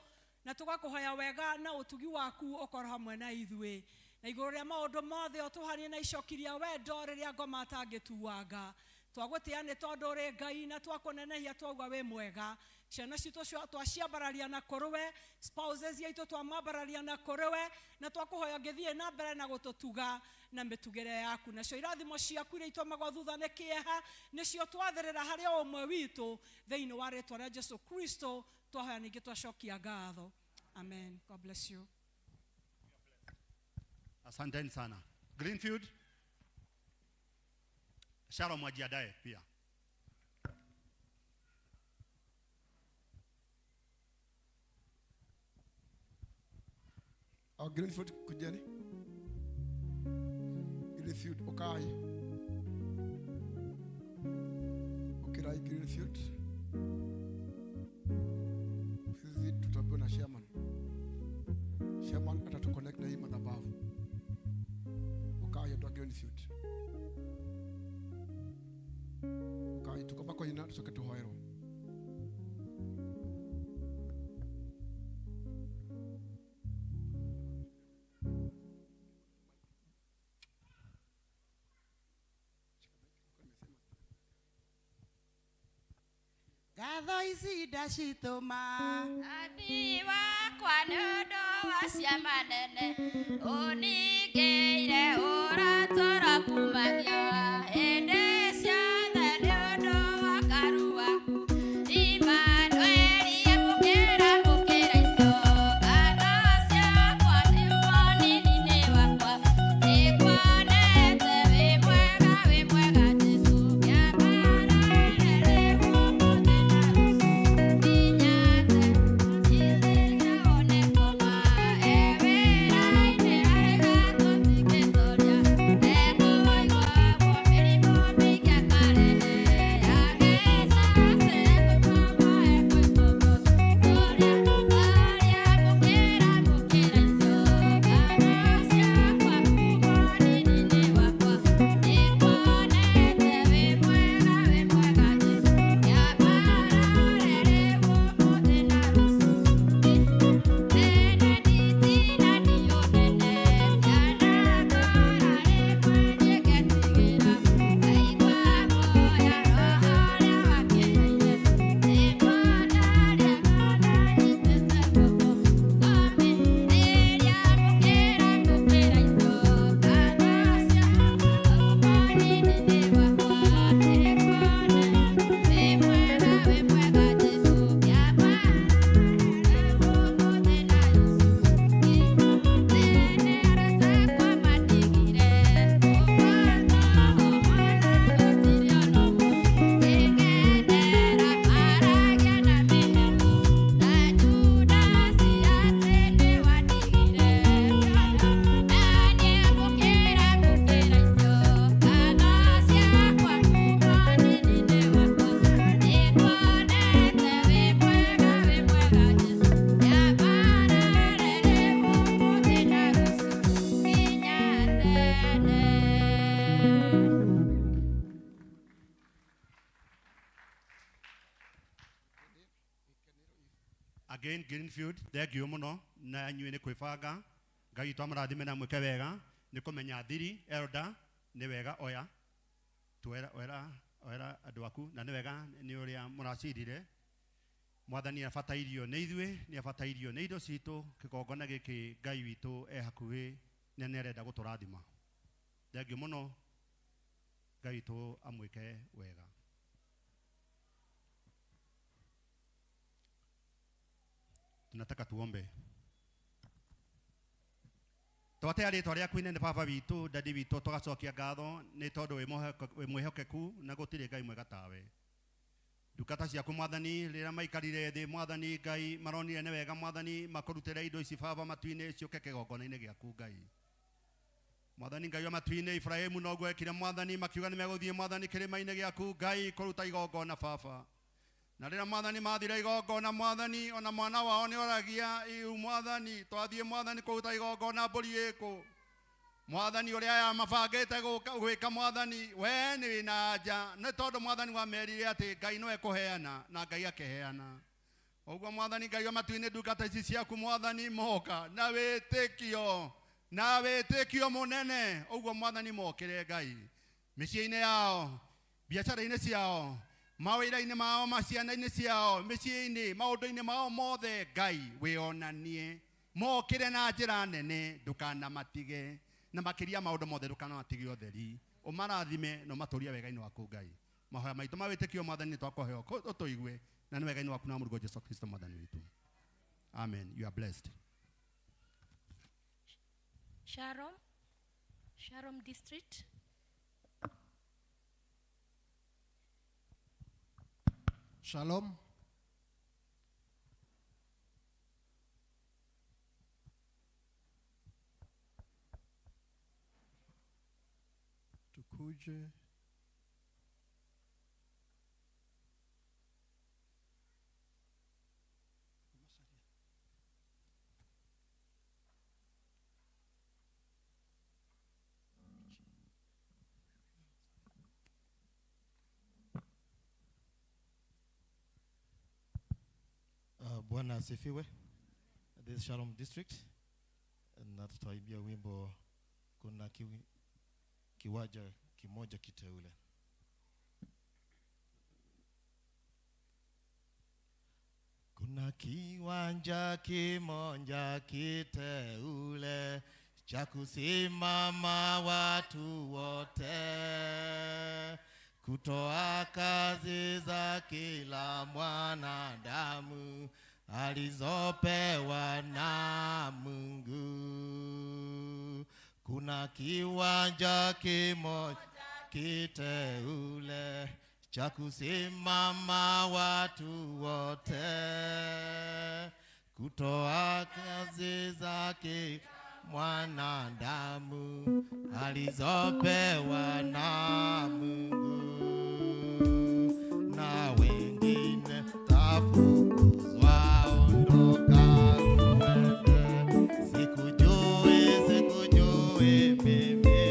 na tũgakũhoya wega na ũtugi waku ũkorwo hamwe na ithuĩ. Na igũrũ rĩa maũndũ mothe ũtũhanie na icoki rĩa wendo rĩrĩa ngoma atangĩtuanga. Twagũtĩĩa nĩ tondũ ũrĩ Ngai na twakũnenehia twauga wĩ mwega. Ciana citũ twaciambararia na kũrĩwe, spouses yaitũ twamambararia na kũrĩwe, na twakũhoya ũngĩthiĩ na mbere na gũtũtuga na mĩtugĩre yaku. Nacio irathimo ciaku iria itũmagwo thutha nĩ kĩeha nĩcio twathĩrĩra harĩ o ũmwe witũ thĩinĩ wa rĩtwa rĩa Jesu Kristo twahoya ningĩ twacokia ngatho. Amen. God bless you. Asanteni sana. Greenfield. Shalom wajiandae pia. Greenfield kujeni. Greenfield ukai. Ukirai Greenfield. Sisi tutapewa na chairman. Chairman atatuconnect na hii madhabahu. Ukai ndo Greenfield. Ukai tukomba kwa ina tusoke tuhoero. Ngatho ici ndacitũma Athi wakwa nĩ ũndũ wa ciama nene ũningĩire ũratũra kumagia hĩndĩ ciothe nĩ ũndũ wa karu waku Imanueli amũkĩra mũkĩra icio ngatho ciakwa nĩ wonini-inĩ wakwa nĩkuonete wĩ mwega Jesũ kĩambaraire rĩu ũmũthĩ na rũciũ nginya tene one koma ewĩra-inĩ arĩ gatũtingĩtũria ekũiguagwo mĩrimũ Again, Greenfield, thank you muno na inyuĩ nĩ kwĩbanga. Ngai witũ amũrathime na mwĩke wega nĩ kũmenya thiri elder nĩ wega oya tuera oera oera andũ aku na nĩ wega nĩ ũrĩa mũracirire. Mwathani abatairio nĩ ithuĩ, nĩ abatairio nĩ indo citũ. Kĩgongona gĩkĩ Ngai witũ e hakuhĩ na nĩ arenda gũtũrathima. Thank you mũno. Ngai witũ amwĩke wega. Tunataka tuombe. Twatea rĩtwa rĩaku inene baba witũ, dadi witũ, tũgacokia ngatho nĩ tondũ wĩ mwĩhokeku na gũtirĩ Ngai mwega tawe. Ndungata ciaku mwathani rĩrĩa maikarire thĩ mwathani Ngai maronire nĩ wega mwathani makũrutĩre indo ici baba matu-inĩ ciũke kĩgongona-inĩ gĩaku Ngai. Mwathani Ngai wa matu-inĩ Ibrahimu noguo ekire mwathani makiuga nĩ megũthiĩ mwathani kĩrĩma-inĩ gĩaku Ngai kũruta igongona baba. Na rĩrĩa mwathani mathire igongona mwathani ona mwana wao nĩ oragia iu mwathani twathiĩ mwathani kũruta igongona mbũri ĩkũ. Mwathani ũrĩa aya mabangĩte gwĩka mwathani we nĩ wĩna anja nĩ tondũ mwathani wamerire atĩ Ngai no ekũheana na Ngai akĩheana. Ũguo mwathani Ngai wa matu-inĩ ndungata ici ciaku mwathani moka na wĩtĩkio na wĩtĩkio mũnene. Ũguo mwathani mokĩre Ngai mĩciĩ-inĩ yao, biacara-inĩ ciao, mawĩra-inĩ mao, maciana-inĩ ciao, mĩciĩ-inĩ, maũndũ-inĩ mao mothe Ngai wĩonanie. Mokĩre na njĩra nene, ndũkanamatige na makĩria maũndũ mothe ndũkanamatige ũtheri. Ũmarathime na ũmatũrie wega-inĩ waku Ngai. Mahoya maitũ ma wĩtĩkio mwathani nĩtwakũheo ũtũigue na nĩ wega-inĩ waku na Mũrũguo Jesũ Kristo mwathani witũ. Amen. You are blessed. Shalom. Shalom District. Shalom. Tukuje Bwana asifiwe. This is Shalom District na tutaimbia wimbo kuna kiwaja kimoja kiteule. Kuna kiwanja kimoja kiteule cha kusimama watu wote, kutoa kazi za kila mwanadamu alizopewa na Mungu. Kuna kiwanja kimoja kiteule cha kusimama watu wote, kutoa kazi za kila mwanadamu alizopewa na Mungu. Na wengine tafukuzwa, ondoka uende, sikujui, sikujui mimi,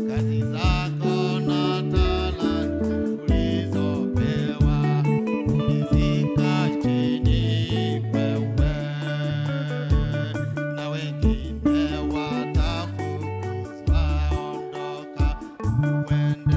kazi zako na talanta ulizopewa ulizika chini wewe. Na wengine watafukuzwa, ondoka uende,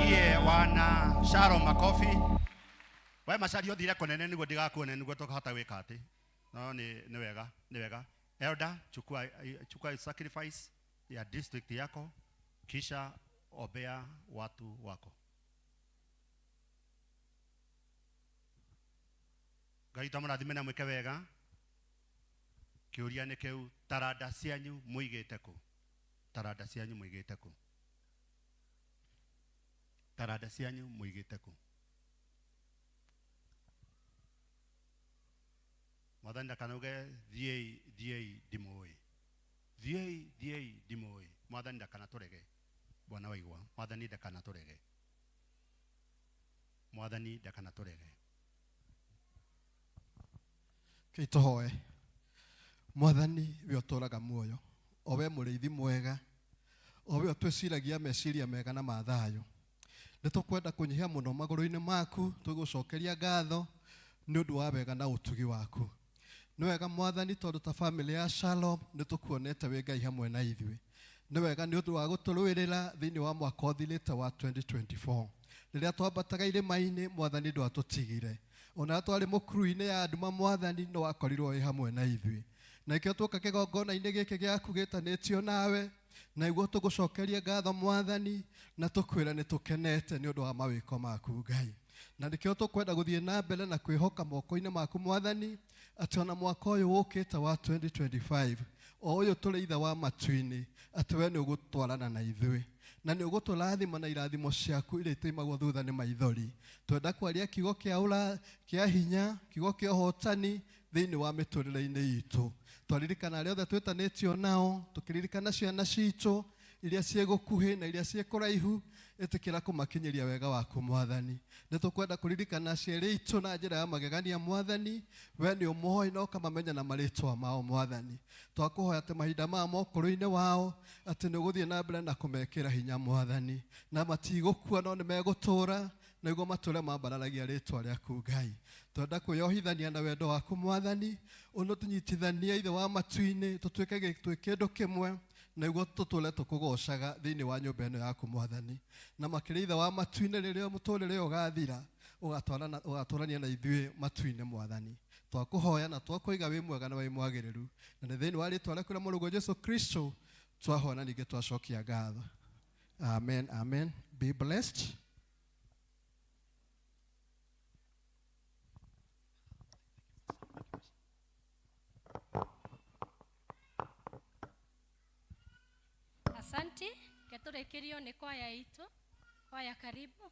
Tuwapigie wana Sharon makofi. We Macharia uthire kunene niguo ndigakuone niguo tukahota gwika ati. No ni wega, ni wega. Elder, chukua sacrifice ya district yako kisha ombea watu wako. Ngai tamũrathime na mwĩke wega. Kĩũria nĩ kĩu, taranda cianyu mũigĩte kũ? Taranda cianyu mũigĩte kũ? Taranda cianyu mũigĩte kũ? Mwathani ndakanauge thiĩi, thiĩi ndimũĩ. Thiĩi, thiĩi ndimũĩ. Mwathani ndakanatũrege. Bwana waigua, Mwathani ndakanatũrege. Mwathani ndakanatũrege. Kĩtũhoe. Mwathani we ũtũũraga muoyo, o we mũrĩithi mwega, o we ũtwĩciragia meciria mega na ma thayũ. Nĩ tũkwenda kũnyihia mũno magũrũ-inĩ maku, tũgũcokeria ngatho nĩ ũndũ wa wega na ũtugi waku. Nĩ wega Mwathani tondũ ta famĩlĩ ya Shalom nĩ tũkuonete wĩ Ngai hamwe na ithuĩ. Nĩ wega nĩ ũndũ wa gũtũrũĩrĩra thĩinĩ wa mwaka ũthirĩte wa 2024. Rĩrĩa twambataga irĩma-inĩ, Mwathani ndwatũtigire. Ona twarĩ mũkuru-inĩ ya nduma, Mwathani nĩ wakorirwo wĩ hamwe na ithuĩ. Na nĩkĩo twoka kĩgongona-inĩ gĩkĩ gĩaku gĩtanĩtio nawe, na nĩguo tũgũcokerie ngatho Mwathani, na tũkwĩre nĩ tũkenete nĩ ũndũ wa mawĩko maku Ngai. Na nĩkĩo tũkwenda gũthiĩ na mbere na kwĩhoka moko-inĩ maku Mwathani, atĩ ona mwaka ũyũ ũkĩte wa 2025, o ũyũ tũrĩ ithe wa matu-inĩ, atĩ we nĩ ũgũtwarana na ithuĩ. Na nĩ ũgũtũrathima na irathimo ciaku iria itaimagwo thutha nĩ maithori. Twenda kwaria kiugo kĩa hinya, kiugo kĩa ũhotani thĩinĩ wa mĩtũrĩre-inĩ itũ. Twaririkana arĩa othe twĩtanĩtio nao, tũkĩririkana ciana citũ iria ciĩ gũkuhĩ na iria ciĩ kũraihu, ĩtĩkĩra kũmakinyĩria wega waku Mwathani. Nĩ tũkwenda kũririkana aciari aitũ na njĩra ya magegania Mwathani, we nĩ ũmoĩ na ũkamamenya na marĩtwa mao Mwathani. Twakũhoya atĩ mahinda maya mokũrũ-inĩ wao, atĩ nĩ ũgũthiĩ na mbere na kũmekĩra hinya Mwathani, na matigũkua no nĩ megũtũũra, nĩguo matũũre mambararagia rĩtwa rĩaku Ngai. Twenda kwĩyohithania na wendo waku Mwathani, ũnũtũnyitithanie ithe wa matu-inĩ, tũtuĩke twĩ kĩndũ kĩmwe, nĩguo tũtũũre tũkũgocaga thĩinĩ wa nyũmba ĩno yaku Mwathani. Na makĩria ithe wa matu-inĩ, rĩrĩa mũtũũrĩre ũgathira, ũgatũrania na ithuĩ matu-inĩ Mwathani. Twakũhoya na twakũiga wĩ mwega na wĩ mwagĩrĩru, na nĩ thĩinĩ wa rĩtwa rĩaku rĩa Mũrũguo Jesũ Kristo twahoya na ningĩ twacokia ngatho. Amen, amen. Be blessed. Asante. Ketũrĩkĩrio nĩ kwaya itũ. Kwaya karibu.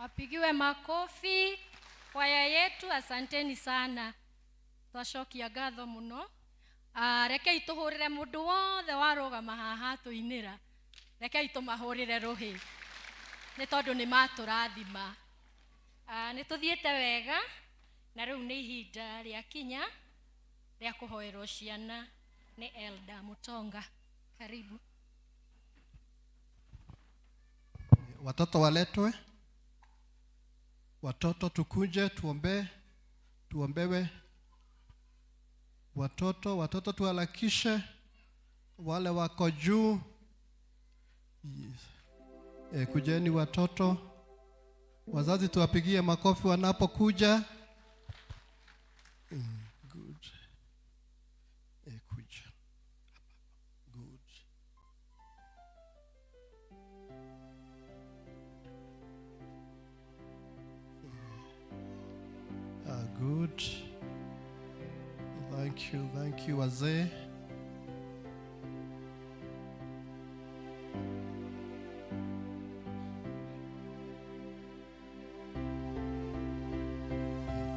Wapigiwe makofi kwaya yetu, asanteni sana. Twacokia ngatho muno. Rekei tuhurire mundu wothe warugama haha tuinira. Rekei tumahurire ruhi ni tondu ni maturathima. Ni tuthiete wega na riu ni ihinda ria kinya ria kuhoerwo ciana ni Elda Mutonga. Karibu. Watoto waletwe, watoto tukuje tuombe, tuombewe. Watoto, watoto tuharakishe, wale wako juu. Yes. Kujeni watoto. Wazazi tuwapigie makofi wanapokuja. Good. Kuja. Good. Good. Thank you wazee.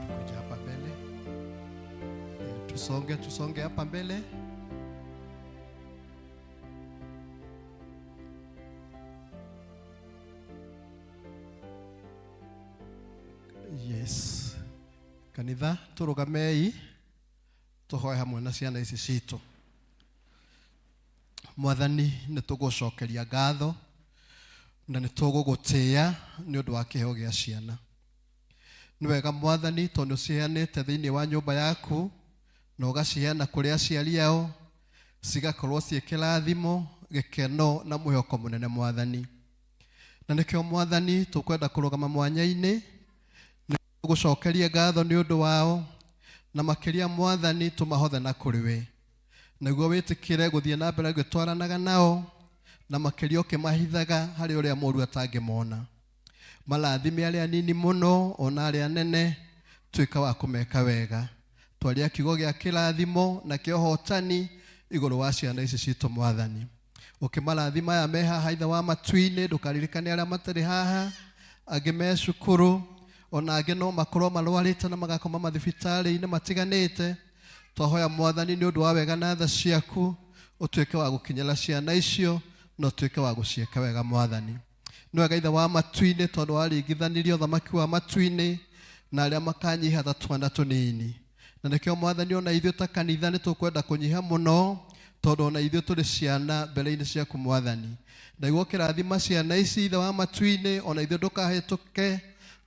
Tukuja hapa mbele. Tusonge hapa mbele. Yes. Kanitha turugamei tuhoe hamwe na ciana ici citũ. Mwathani, nĩ tũgũcokeria ngatho na nĩ tũgũgũtĩĩa nĩ ũndũ wa kĩheo gĩa ciana. Nĩ wega Mwathani, tondũ ciheanĩte thĩinĩ wa nyũmba yaku na ũgaciheana kũrĩ aciari ao, cigakorwo ciĩ kĩrathimo, gĩkeno na mwĩhoko mũnene Mwathani. Na nĩkĩo Mwathani tũkwenda kũrũgama mwanya-inĩ nĩ tũgũcokeria ngatho nĩ ũndũ wao, na makĩria Mwathani tũmahothe na kũrĩ we, nĩguo wĩtĩkĩre gũthiĩ na mbere gũtwaranaga nao, na makĩria ũkĩmahithaga harĩ ũrĩa mũũru atangĩmona. Marathime arĩa anini mũno ona arĩa anene, tuĩka wa kũmeka wega. Twaria kiugo gĩa kĩrathimo na kĩa ũhotani igũrũ wa ciana ici citũ Mwathani. Ũkĩmarathima aya me haha Ithe wa matu-inĩ, ndũkaririkane arĩa matarĩ haha, angĩ me cukuru, ona angĩ no makorwo marwarĩte na magakoma mathibitarĩ-inĩ matiganĩte. Twahoya Mwathani nĩ ũndũ wa wega na tha ciaku, ũtuĩke wa gũkinyĩra ciana icio na ũtuĩke wa gũciĩka wega Mwathani. Nĩ wega Ithe wa matu-inĩ, tondũ waringithanirie ũthamaki wa matu-inĩ na arĩa makanyiha ta twana tũnini. Na nĩkĩo Mwathani ona ithuĩ ta kanitha nĩ tũkwenda kũnyiha mũno, tondũ ona ithuĩ tũrĩ ciana mbere-inĩ ciaku Mwathani. Na nĩguo kĩrathima ciana ici Ithe wa matu-inĩ, ona ithuĩ ndũkahĩtũke,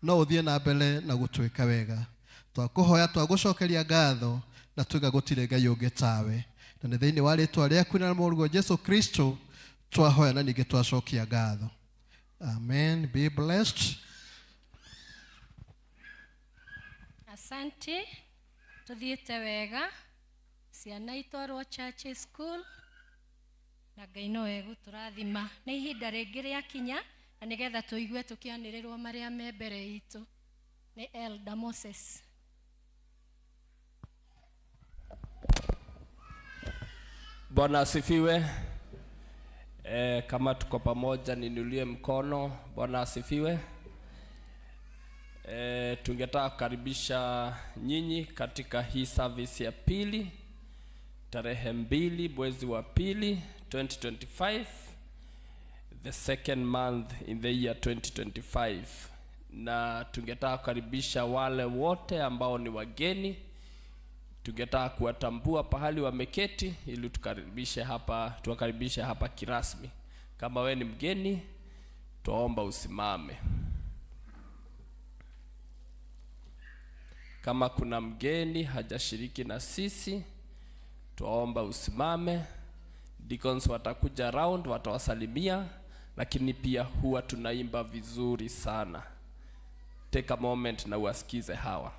no ũthiĩ na mbere na gũtwĩka wega. Twakũhoya, twagũcokeria ngatho, na tuga gũtirĩ Ngai ũngĩ tawe. Na nĩ thĩinĩ wa rĩtwa rĩaku na Mũrũguo Jesu Kristo twahoya na ningĩ twacokia ngatho. Amen. Be blessed. Asante. Tuthiĩte wega. Ciana itwarwo church school na Ngai no egũtũrathima. Nĩ ihinda rĩngĩ rĩakinya na nĩgetha tũigue tũkĩanĩrĩrwo marĩa me mbere itũ. Nĩ Elder Moses. Bwana asifiwe. Kama tuko pamoja niinulie mkono. Bwana asifiwe. Tungetaka kukaribisha nyinyi katika hii service ya pili, tarehe 2 mwezi wa pili 2025, the second month in the year 2025. Na tungetaka kukaribisha wale wote ambao ni wageni. Tungetaka kuwatambua pahali wameketi ili tuwakaribishe hapa kirasmi. Kama we ni mgeni, tuomba usimame. Kama kuna mgeni hajashiriki na sisi, tuomba usimame. Deacons watakuja round, watawasalimia, lakini pia huwa tunaimba vizuri sana. Take a moment na uwasikize hawa.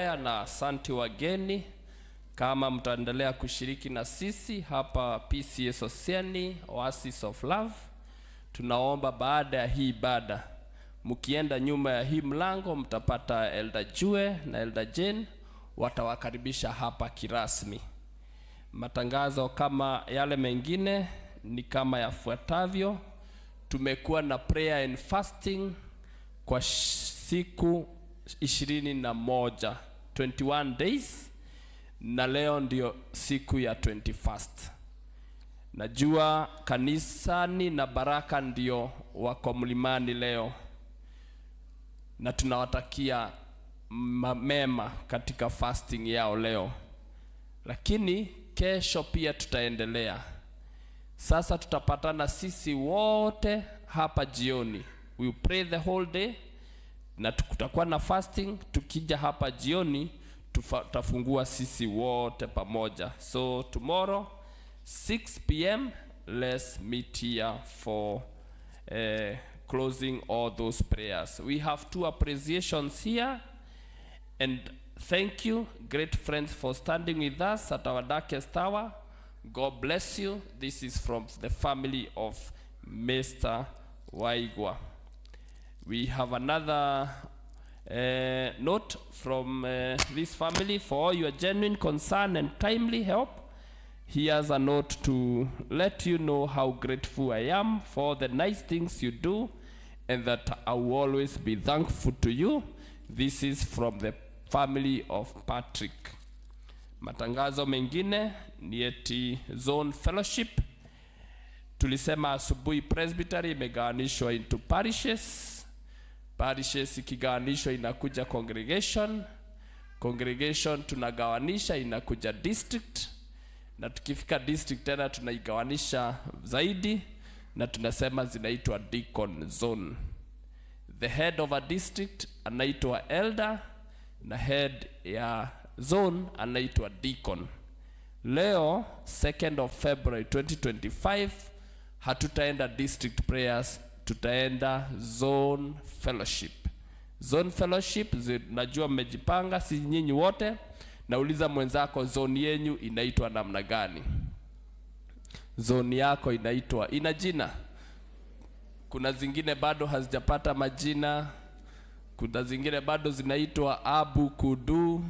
kwaya na asanti wageni. Kama mtaendelea kushiriki na sisi hapa PCEA Sosiani, Oasis of Love, tunaomba baada ya hii ibada, mkienda nyuma ya hii mlango mtapata Elder Jue na Elder Jane, watawakaribisha hapa kirasmi. Matangazo kama yale mengine ni kama yafuatavyo. Tumekuwa na prayer and fasting kwa siku 21, 21 days, na leo ndio siku ya 21st. Najua kanisani na Baraka ndio wako mlimani leo, na tunawatakia mema katika fasting yao leo, lakini kesho pia tutaendelea. Sasa tutapatana sisi wote hapa jioni. We pray the whole day na kutakuwa na fasting. Tukija hapa jioni tutafungua sisi wote pamoja. So tomorrow 6 p.m., let's meet here for closing all those prayers. We have two appreciations here. And thank you, great friends, for standing with us at our darkest hour. God bless you. This is from the family of Mr. Waigwa. We have another note from this family: for all your genuine concern and timely help. Here's a note to let you know how grateful I am for the nice things you do and that I will always be thankful to you. This is from the family of Patrick. Matangazo mengine ni eti Zone Fellowship. Tulisema asubuhi presbytery imegawanishwa into parishes. Parishes ikigawanishwa inakuja congregation. Congregation tunagawanisha inakuja district, na tukifika district tena tunaigawanisha zaidi na tunasema zinaitwa deacon zone. The head of a district anaitwa elder na head ya zone anaitwa deacon. Leo, 2nd of February 2025, hatutaenda district prayers, tutaenda zone fellowship. Zone fellowship, najua mmejipanga, si nyinyi wote. Nauliza mwenzako, zone yenyu inaitwa namna gani? Zone yako inaitwa, ina jina? Kuna zingine bado hazijapata majina, kuna zingine bado zinaitwa Abu Kudu,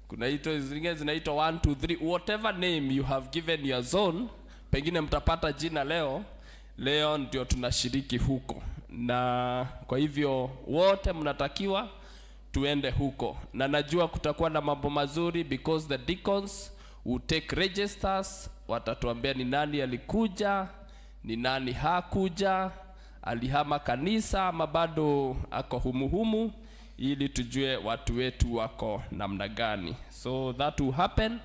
kuna ito zingine zinaitwa 1 2 3, whatever name you have given your zone, pengine mtapata jina leo. Leo ndio tunashiriki huko, na kwa hivyo wote mnatakiwa tuende huko, na najua kutakuwa na mambo mazuri because the deacons will take registers, watatuambia ni nani alikuja, ni nani hakuja, alihama kanisa ama bado ako humuhumu, ili tujue watu wetu wako namna gani. So that will happen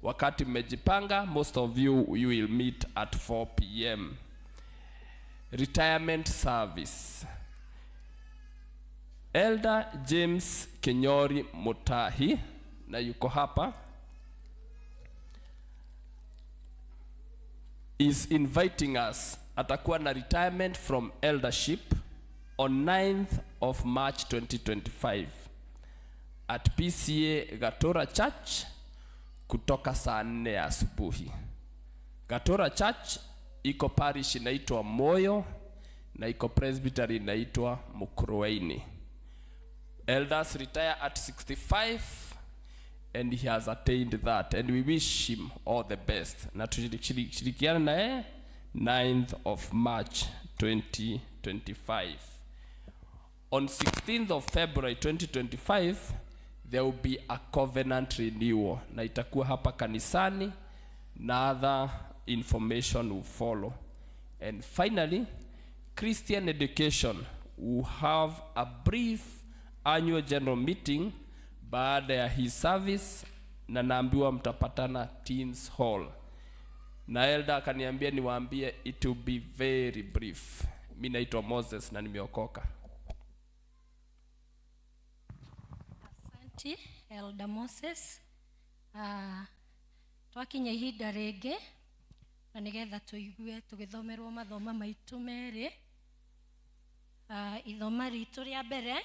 wakati mmejipanga. Most of you, you will meet at 4 p.m. Retirement service. Elder James Kenyori Mutahi, na yuko hapa, is inviting us. Atakuwa na retirement from eldership on 9th of March 2025 at PCEA Gatora Church kutoka saa 4 ya asubuhi. Gatora Church iko parish inaitwa Moyo na iko presbytery inaitwa Mukurweini. Elders retire at 65 and he has attained that, and we wish him all the best. Na tushirikiane na yeye 9th of March 2025. On 16th of February 2025 there will be a covenant renewal na itakuwa hapa kanisani na other information will follow. And finally, Christian Education will have a brief annual general meeting baada ya hii service, na naambiwa mtapatana Teens Hall, na elder akaniambia niwaambie it will be very brief. Mi naitwa Moses na nimeokoka. Asante, Elder Moses. Twakinya ihinda rĩngĩ na nĩgetha tũigue tũgĩthomerwo mathoma maitũ merĩ. Ithoma ritũ rĩa mbere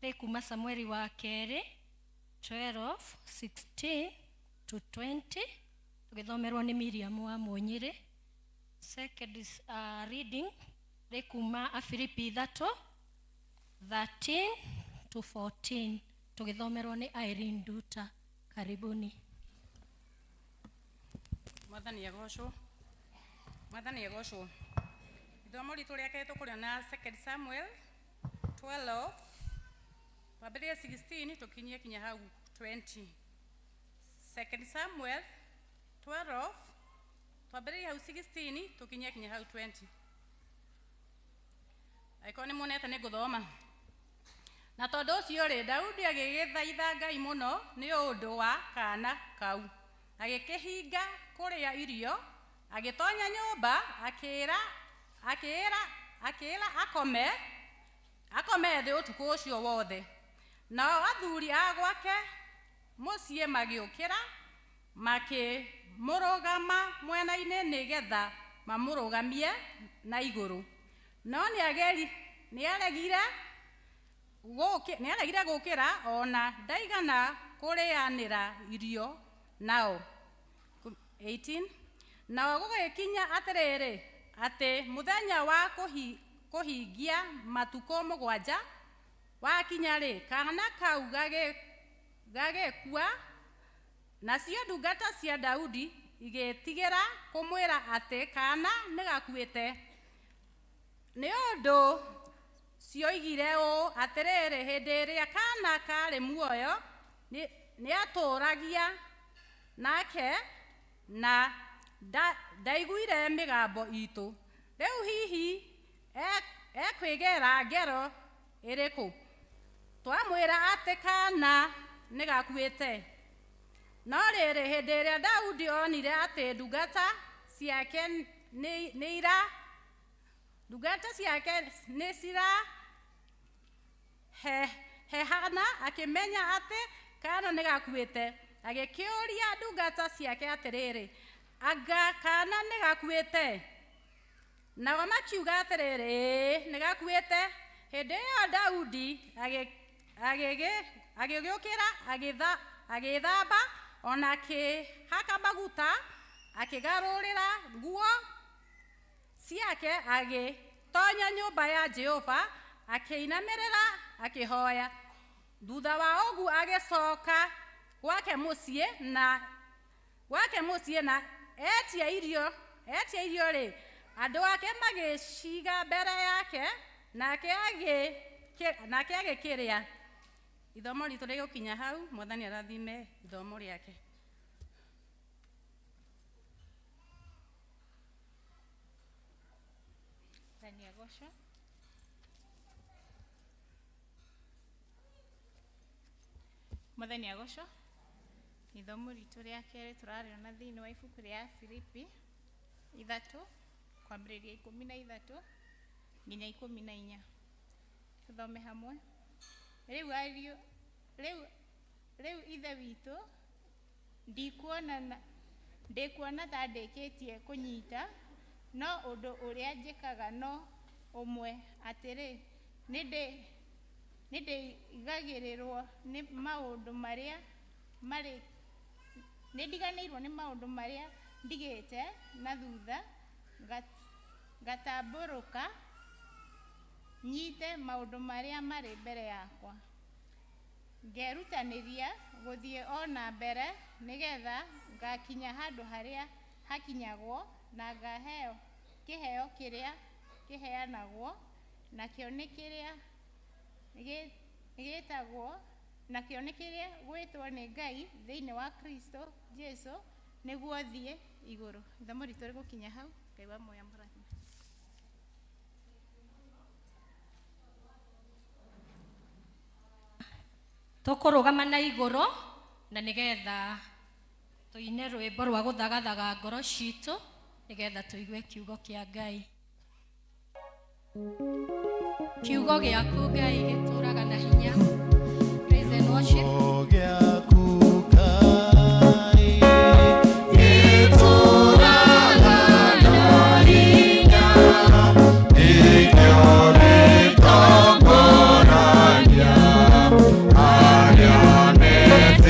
rĩ kuma Samueli wa kerĩ. 12 16 to 20 tũgĩthomerwo nĩ Miriam wa Mũnyĩrĩ. Second reading rĩ kuma Afilipi 3 13 to 14 tũgĩthomerwo nĩ Irene Nduta. Karibuni. Mwathani agocwo. Mwathani agocwo. Ithomo ritũ rĩa kerĩ tũkũrĩona 2 Samuel 12 twambĩrĩrie 16 tũkinyie kinya hau 20. 2 Samuel 12 twambĩrĩrie hau 16 tũkinyie kinya hau 20. Angĩkorwo nĩ muonete nĩ ngũthoma. Na tondũ ũcio rĩ, Daudi agĩgĩthaitha Ngai mũno nĩ ũndũ wa kaana kau, agĩkĩhinga kũrĩa irio, agĩtonya nyũmba, akĩĩra akĩĩra akĩĩra akome akome thĩ ũtukũ ũcio wothe. Nao athuri a gwake mũciĩ magĩũkĩra makĩmũrũgama mwena-inĩ nĩgetha mamũrũgamie na igũrũ, no nĩaregire nĩaregire gũkĩra ona ndaigana kũrĩanĩra irio nao. 18 Nao gũgĩkinya atĩrĩrĩ, atĩ mũthenya wa kũhingia matukũ 7 wakinya-rĩ, kaana kau gagĩkua. Nacio ndungata cia Daudi igĩtigĩra kũmwĩra atĩ kaana nĩgakuĩte, nĩ ũndũ cioigire ũũ, atĩrĩrĩ, hĩndĩ ĩrĩa kaana karĩ muoyo nĩatũũragia nake na ndaiguire mĩgambo itũ. Rĩu hihi ekwĩgera ngero ĩrĩkũ twamwĩra atĩ kaana nĩgakuĩte? No rĩrĩ, hĩndĩ ĩrĩa Daudi onire atĩ ndungata ciake nĩ ndungata ciake nĩ cira hehana, akĩmenya atĩ kaana nĩgakuĩte. Agĩkĩũria ndungata ciake atĩrĩrĩ, anga kaana nĩgakuĩte? Nao makiuga atĩrĩrĩ, ĩĩ nĩgakuĩte. Hĩndĩ ĩyo Daudi agĩgĩũkĩra, agĩĩthamba, ona akĩhaka maguta, akĩgarũrĩra nguo ciake, agĩtonya nyũmba ya Jehova, akĩinamĩrĩra akĩhoya. Thutha wa ũguo agĩcoka gwake mũciĩ na etia irio rĩ, andũ ake magĩciga mbere yake, nake agĩkĩrĩa. Ithomo ritũ rĩgũkinya hau. Mwathani arathime ithomo rĩake. Mwathani agocwo. Mwathani agocwo. Ithomo ritũ rĩa kerĩ tũrarĩona thĩinĩ wa ibuku rĩa Filipi 3 kwambĩrĩria 13 nginya 14. Tũthome hamwe. Rĩu Ithe witũ, ndikuona ta ndĩkĩtie kũnyita, no ũndũ ũrĩa njĩkaga no ũmwe, atĩrĩ, nĩndiganĩirwo nĩ maũndũ marĩa ndigĩte na thutha, ngatambũrũka nyite maũndũ marĩa marĩ mbere yakwa, ngerutanĩria gũthiĩ o na mbere nĩgetha ngakinya handũ harĩa hakinyagwo na ngaheo kĩheo kĩrĩa kĩheanagwo nakĩo nĩ kĩrĩa gĩtagwo nakĩo nĩ kĩrĩa gwĩtwo nĩ Ngai thĩinĩ wa Kristo Jesu nĩguo thiĩ igũrũ. Ithomo ritũ rĩgũkinya hau. Ngai wa muoyo amũrathime. Tũkũrũgama na igũrũ na nĩgetha tũine rwĩmbo rwa gũthagathaga ngoro citũ nĩgetha tũigue kiugo kĩa Ngai. Kiugo gĩaku Ngai gĩtũraga na hinya. Praise and worship. Gĩtũraga na hinya, nĩkĩo gĩtongoragia arĩa metĩkĩtie.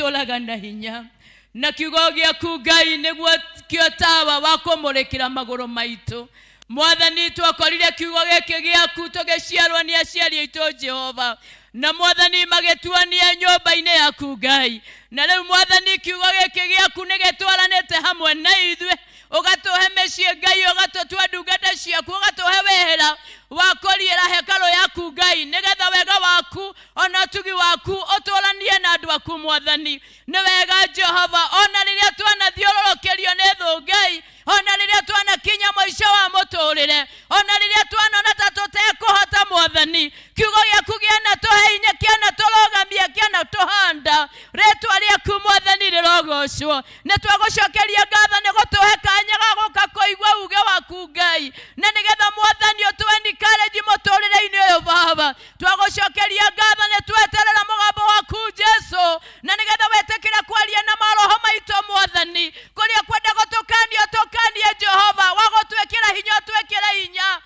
gĩtũraga na hinya na kiugo gĩaku Ngai nĩguo kĩo tawa wa kũmũrĩkĩra magũrũ maitũ. Mwathani twakorire kiugo gĩkĩ gĩaku tũgĩciarwo nĩ aciari aitũ Jehova, na Mwathani magĩtuonia nyũmba-inĩ yaku Ngai. Na rĩu Mwathani kiugo gĩkĩ gĩaku nĩgĩtwaranĩte hamwe na ithuĩ, ũgatũhe mĩciĩ Ngai, ũgatũtua ndungata ciaku, ũgatũhe wĩra wa kũriĩra hekarũ yaku Ngai, nĩgetha wega waku ona ũtugi waku ũtũranie na andũ aku Mwathani. Nĩ wega Jehova, ona rĩrĩa twanathiũrũrũkĩrio nĩ thũ Ngai, ona rĩrĩa twanakinya mũico wa mũtũrĩre, ona rĩrĩa twanona ta tũtekũhota Mwathani, kiugo gĩaku kĩanatũhe hinya, kĩanatũrũgamia, kĩanatũhanda. Rĩtwa rĩaku Mwathani rĩrogocwo. Nĩ twagũcokeria ngatho nĩ gũtũhe kanya ga gũka kũigua uge waku Ngai, na nĩgetha Mwathani ũtũhe encourage mũtũrĩre-inĩ ũyũ Baba. Twagũcokeria ngatho nĩ tweterera mũgambo waku Jesu, na nĩgetha wetĩkĩre kwaria na maroho maitũ Mwathani, kũrĩa kwenda gũtũkania ũtũkanie Jehova, wa gũtwĩkĩra hinya ũtwĩkĩre hinya.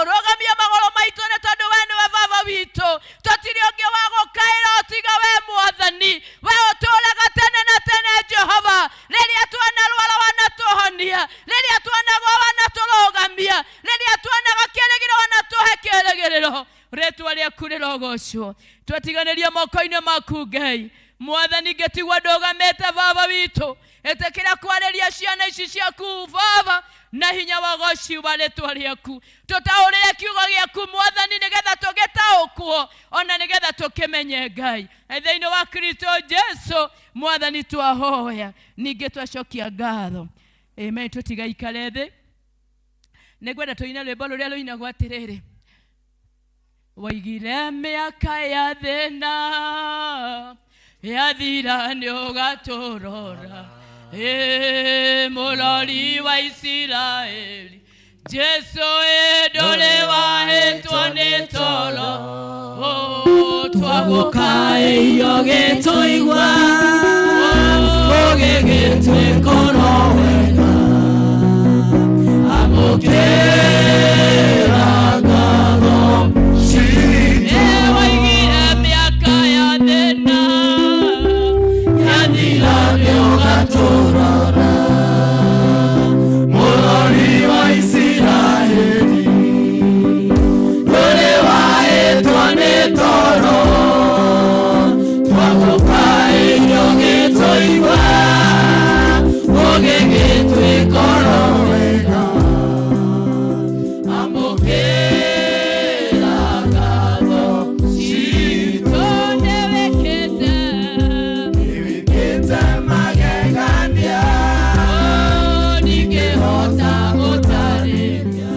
Rũgamia magũrũ maitũ nĩ tondũ we nĩwe Baba witũ, tũtirĩ ũngĩ wa gũkaĩra ũtiga we Mwathani. We ũtũũraga tene na tene Jehova. Rĩrĩa twanarwara wanatũhonia, rĩrĩa twanagwa wanatũrũgamia, rĩrĩa twanaga kĩĩrĩgĩrĩro wanatũhe kĩĩrĩgĩrĩro. Rĩtwa rĩaku rĩrogocwo. Twatiganĩria moko-inĩ maku Ngai. Mwathani ngĩtigwo ndũgamĩte Baba witũ, ĩtĩkĩra kwarĩria ciana ici ciaku Baba na hinya wa goci wa rĩtwa rĩaku. Tũtaũrĩre kiugo gĩaku Mwathani nĩgetha tũgĩtaũkwo ona nĩgetha tũkĩmenye Ngai. Thĩinĩ wa Kristo Jesu Mwathani twahoya, ningĩ twacokia ngatho. Amen. Tũtigaikare thĩ, nĩngwenda tũine rwĩmbo rũrĩa rũinagwo atĩrĩrĩ: waigire mĩaka ya thĩna yathira nĩũgatũrora, mũrori wa Isiraeli Jesu ndũrĩ wahĩtwo nĩ toro. Twagũkaĩirio gĩtũigua, ũgĩgĩtwĩkũrwo wega, amũkĩra ngatho citũ. Waigire mĩaka ya thĩna yathira nĩũgatũrora, mũrori wa Isiraeli ndũrĩ wahĩtwo nĩ toro. Twagũkaĩirio gĩtũigua, ũgĩgĩtwĩkũrwo wega, amũkĩra ngatho citũ. Nĩwĩkĩte magegania, ndingĩhota gũtarĩria,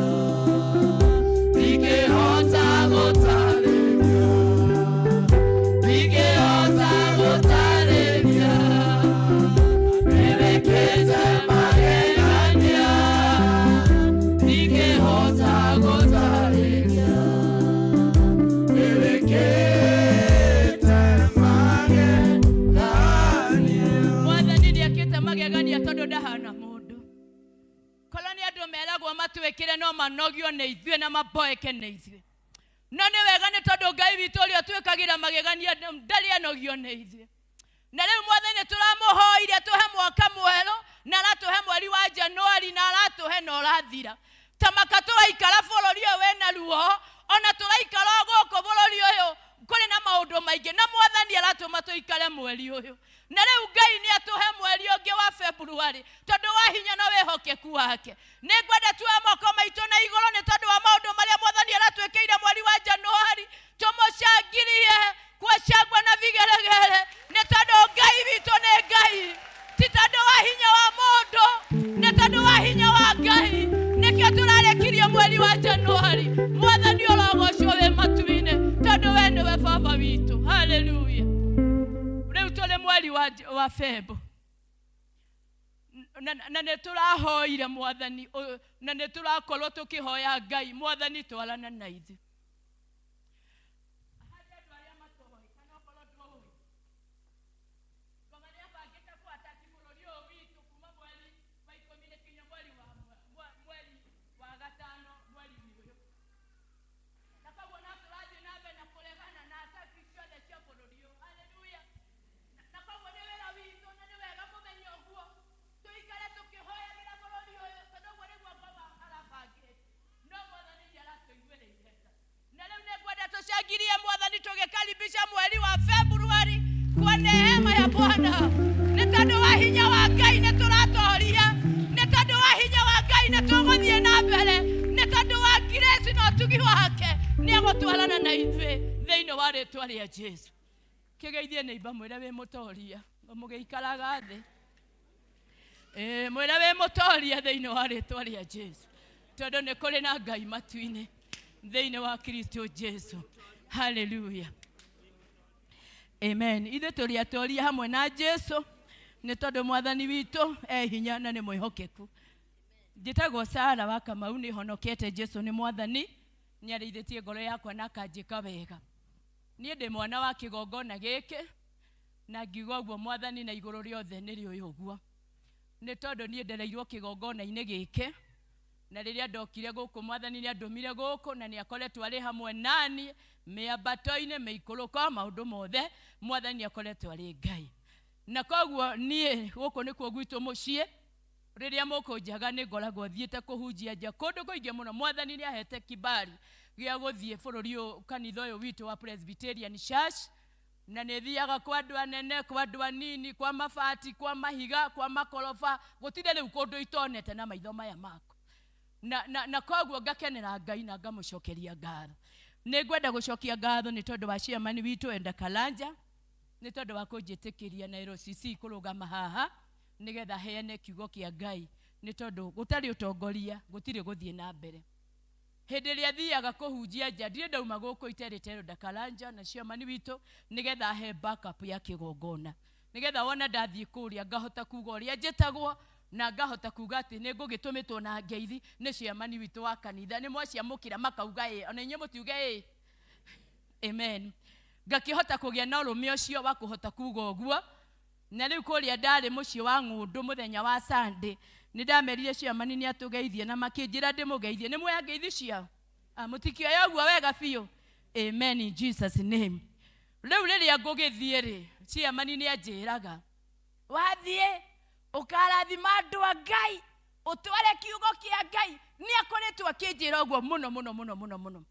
ndingĩhota gũtarĩria, ndingĩhota gũtarĩria. Nĩwĩkĩte magegania, ndingĩhota gũtarĩria, nĩwĩkĩte magegania. Mwathani nĩekĩte magegania tondũ ndahana mũndũ. Korwo nĩ andũ meragwo matwĩkĩre no manogio nĩ ithuĩ na maboeke nĩ ithuĩ, no nĩ wega nĩ tondũ Ngai witũ ũrĩa ũtwĩkagĩra magegania ndarĩ anogio nĩ ithuĩ. Na rĩu Mwathani tũramũhoire tũhe mwaka mwerũ, na aratũhe mweri wa Januari, na aratũhe na ũrathira. Ta maka tũraikara bũrũri ũyũ wĩna ruo, ona tũraikara o gũkũ bũrũri ũyũ kũrĩ na maũndũ maingĩ, na Mwathani aratũma tũikare mweri ũyũ. Na rĩu Ngai nĩ atũhe mweri ũngĩ wa February tondũ wa hinya na wĩhokeku wake. Nĩngwenda tuoe moko maitũ na igũrũ nĩ tondũ wa maũndũ marĩa Mwathani aratwĩkĩire mweri wa Januari, tũmũcangirie kwa shangwe na vigeregere nĩ tondũ Ngai witũ nĩ Ngai, ti tondũ wa hinya wa mũndũ, nĩ tondũ wa hinya wa Ngai. Nĩkĩo tũrarĩkirie mweri wa Januari. Mwathani ũrogocwo wĩ matu-inĩ tondũ we nĩwe Baba witũ. Haleluya. Rĩu tũrĩ mweri wa Febo, na nĩ tũrahoire Mwathani, na nĩ tũrakorwo tũkĩhoya Ngai Mwathani twarana na ithuĩ. Tunakaribisha mweri wa Februari kwa neema ya Bwana. Nĩ tondũ wa hinya wa Ngai nĩ tũratoria, nĩ tondũ wa hinya wa Ngai nĩ tũgũthiĩ na mbere, nĩ tondũ wa grace na ũtugi wake nĩ egũtwarana na ithuĩ thĩinĩ wa rĩtwa rĩa Jesu. Kĩgeithie neighbor mwĩre wĩ mũtoria, mũgĩikaraga thĩ. Ĩĩ, mwĩre wĩ mũtoria thĩinĩ wa rĩtwa rĩa Jesu, tondũ nĩ kũrĩ na Ngai matu-inĩ thĩinĩ wa Kristo Jesu. Haleluya, amen. Ithuĩ tũrĩ atoria hamwe na Jesu nĩ tondũ mwathani witũ e hinya na nĩ mwĩhokeku. Njĩtagwo Sara wa Kamau, nĩ honokete. Jesu nĩ mwathani, nĩ arĩithĩtie ngoro yakwa na akanjĩka wega. Niĩ ndĩ mwana wa kĩgongona gĩkĩ na ngiuga ũguo mwathani na igũrũ rĩothe nĩ rĩũĩ ũguo, nĩ tondũ niĩ ndereirwo kĩgongona-inĩ gĩkĩ, na rĩrĩa ndokire gũkũ mwathani nĩ andũmire gũkũ na nĩ akoretwo arĩ hamwe nani mĩambato-inĩ, mĩikũrũko, maũndũ mothe mwathani akoretwo arĩ Ngai. Na koguo niĩ gũkũ nĩkuo gwitũ mũciĩ. Rĩrĩa mũkũnjaga nĩ ngoragwo thiĩte kũhunjia nja kũndũ kũingĩ mũno. Mwathani nĩ ahete kibali gĩa gũthiĩ bũrũri ũyũ, kanitha ũyũ witũ wa Presbyterian Church, na nĩ thiaga kwa andũ anene, kwa andũ anini, kwa mabati, kwa mahiga, kwa makoroba, gũtirĩ rĩu kũndũ itonete na maitho maya makwa. Na koguo ngakenera Ngai na ngamũcokeria ngatho. Nĩ ngwenda gũcokia ngatho nĩ tondũ wa chairman witũ Enda Karanja, nĩ tondũ wa kũnjĩtĩkĩria na LCC kũrũgama haha nĩgetha heane kiugo kĩa Ngai, nĩ tondũ gũtarĩ ũtongoria gũtirĩ gũthiĩ na mbere. Hĩndĩ ĩrĩa thiaga kũhunjia nja, ndirĩ ndauma gũkũ iterĩte Elda Karanja na chairman witũ nĩgetha ahe backup ya kĩgongona, nĩgetha wona ndathiĩ kũrĩa ngahota kuga ũrĩa njĩtagwo na ngahota kuga atĩ nĩ ngũgĩtũmĩtwo na ngeithi nĩ chairman witũ wa kanitha. Nĩ mwaciamũkĩra makauga ĩ, ona inyuĩ mũtiuge ĩ, amen. Ngakĩhota kũgĩa na ũrũme ũcio wa kũhota kuga ũguo. Na rĩu kũrĩa ndarĩ mũciĩ wa ng'ũndũ mũthenya wa Sunday, nĩ ndamerire chairman nĩ atũgeithie na makĩnjĩra ndĩmũgeithie. Nĩ muoya ngeithi ciao? Mũtikĩoya ũguo wega biũ? Amen in Jesus name. Rĩu rĩrĩa ngũgĩthiĩ rĩ, chairman nĩ anjĩraga wathiĩ ũkarathima andũ a Ngai, ũtware kiugo kĩa Ngai. Nĩ akoretwo akĩnjĩra ũguo mũno mũno mũno mũno mũno,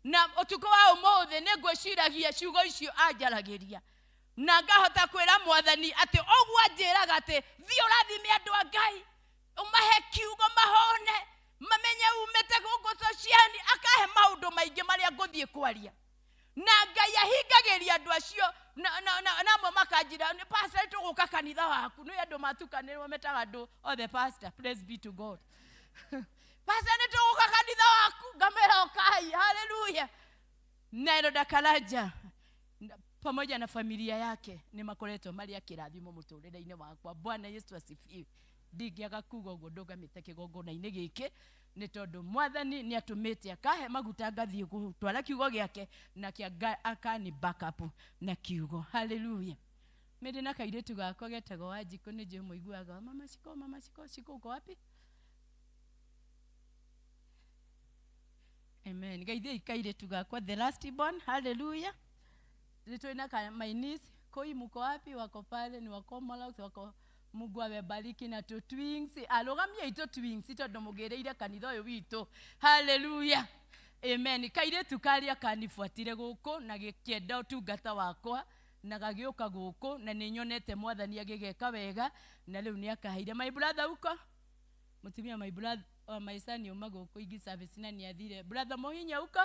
na ũtukũ wa ũmũthĩ nĩ ngwĩciragia ciugo icio anjaragĩria na ngahota kwĩra mwathani atĩ ũguo anjĩraga atĩ thiĩ ũrathime andũ a Ngai, ũmahe kiugo mahone, mamenye umĩte gũkũ sociani, akahe maũndũ maingĩ marĩa ngũthiĩ kwaria. Na Ngai ahingagĩria andũ acio, na amwe makanjĩra nĩ pastor, tũgũka kanitha waku. Nĩ andũ matukanĩrwo metaga andũ othe pastor, praise be to God. Pastor, nĩ tũgũka kanitha waku, ngamera ũkai, haleluya. Na Elda Karanja pamoja na familia yake nĩ makoretwo marĩ a kĩrathimo mũtũrĩre-inĩ wakwa. Bwana Yesu asifiwe. Ndingĩaga kuga ũguo ndũgamĩte kĩgongona-inĩ gĩkĩ, nĩ tondũ mwathani nĩ atũmĩte akahe maguta ngathiĩ gũtwara kiugo gĩake, nake akani back up na kiugo. Haleluya. Mĩndĩ na kairĩtu gakwa getagwo Wanjikũ, nĩ njũĩ mũiguaga mama Shiko, mama Shiko, Shiko uko wapi? Amen. Geithiai kairĩtu gakwa, the last born. Haleluya. Nĩ tũrĩ na my niece koi, mko wapi? Wako pale, ni wako Molox, wako. Mungu awebariki na tũ twins. Arũgamia itũ twins tondũ mũgĩrĩire kanitha ũyũ witũ. Haleluya. Amen. Kairĩtu karĩa kanibuatire gũkũ na gĩkĩenda ũtungata wakwa na gagĩũka gũkũ, na nĩ nyonete mwathani agĩgeka wega, na rĩu nĩ akaheire. My brother uko? Mũtumia, my brother, oh, my son yuma gũkũ ingi service na nĩ athire. Brother Mohinya uko?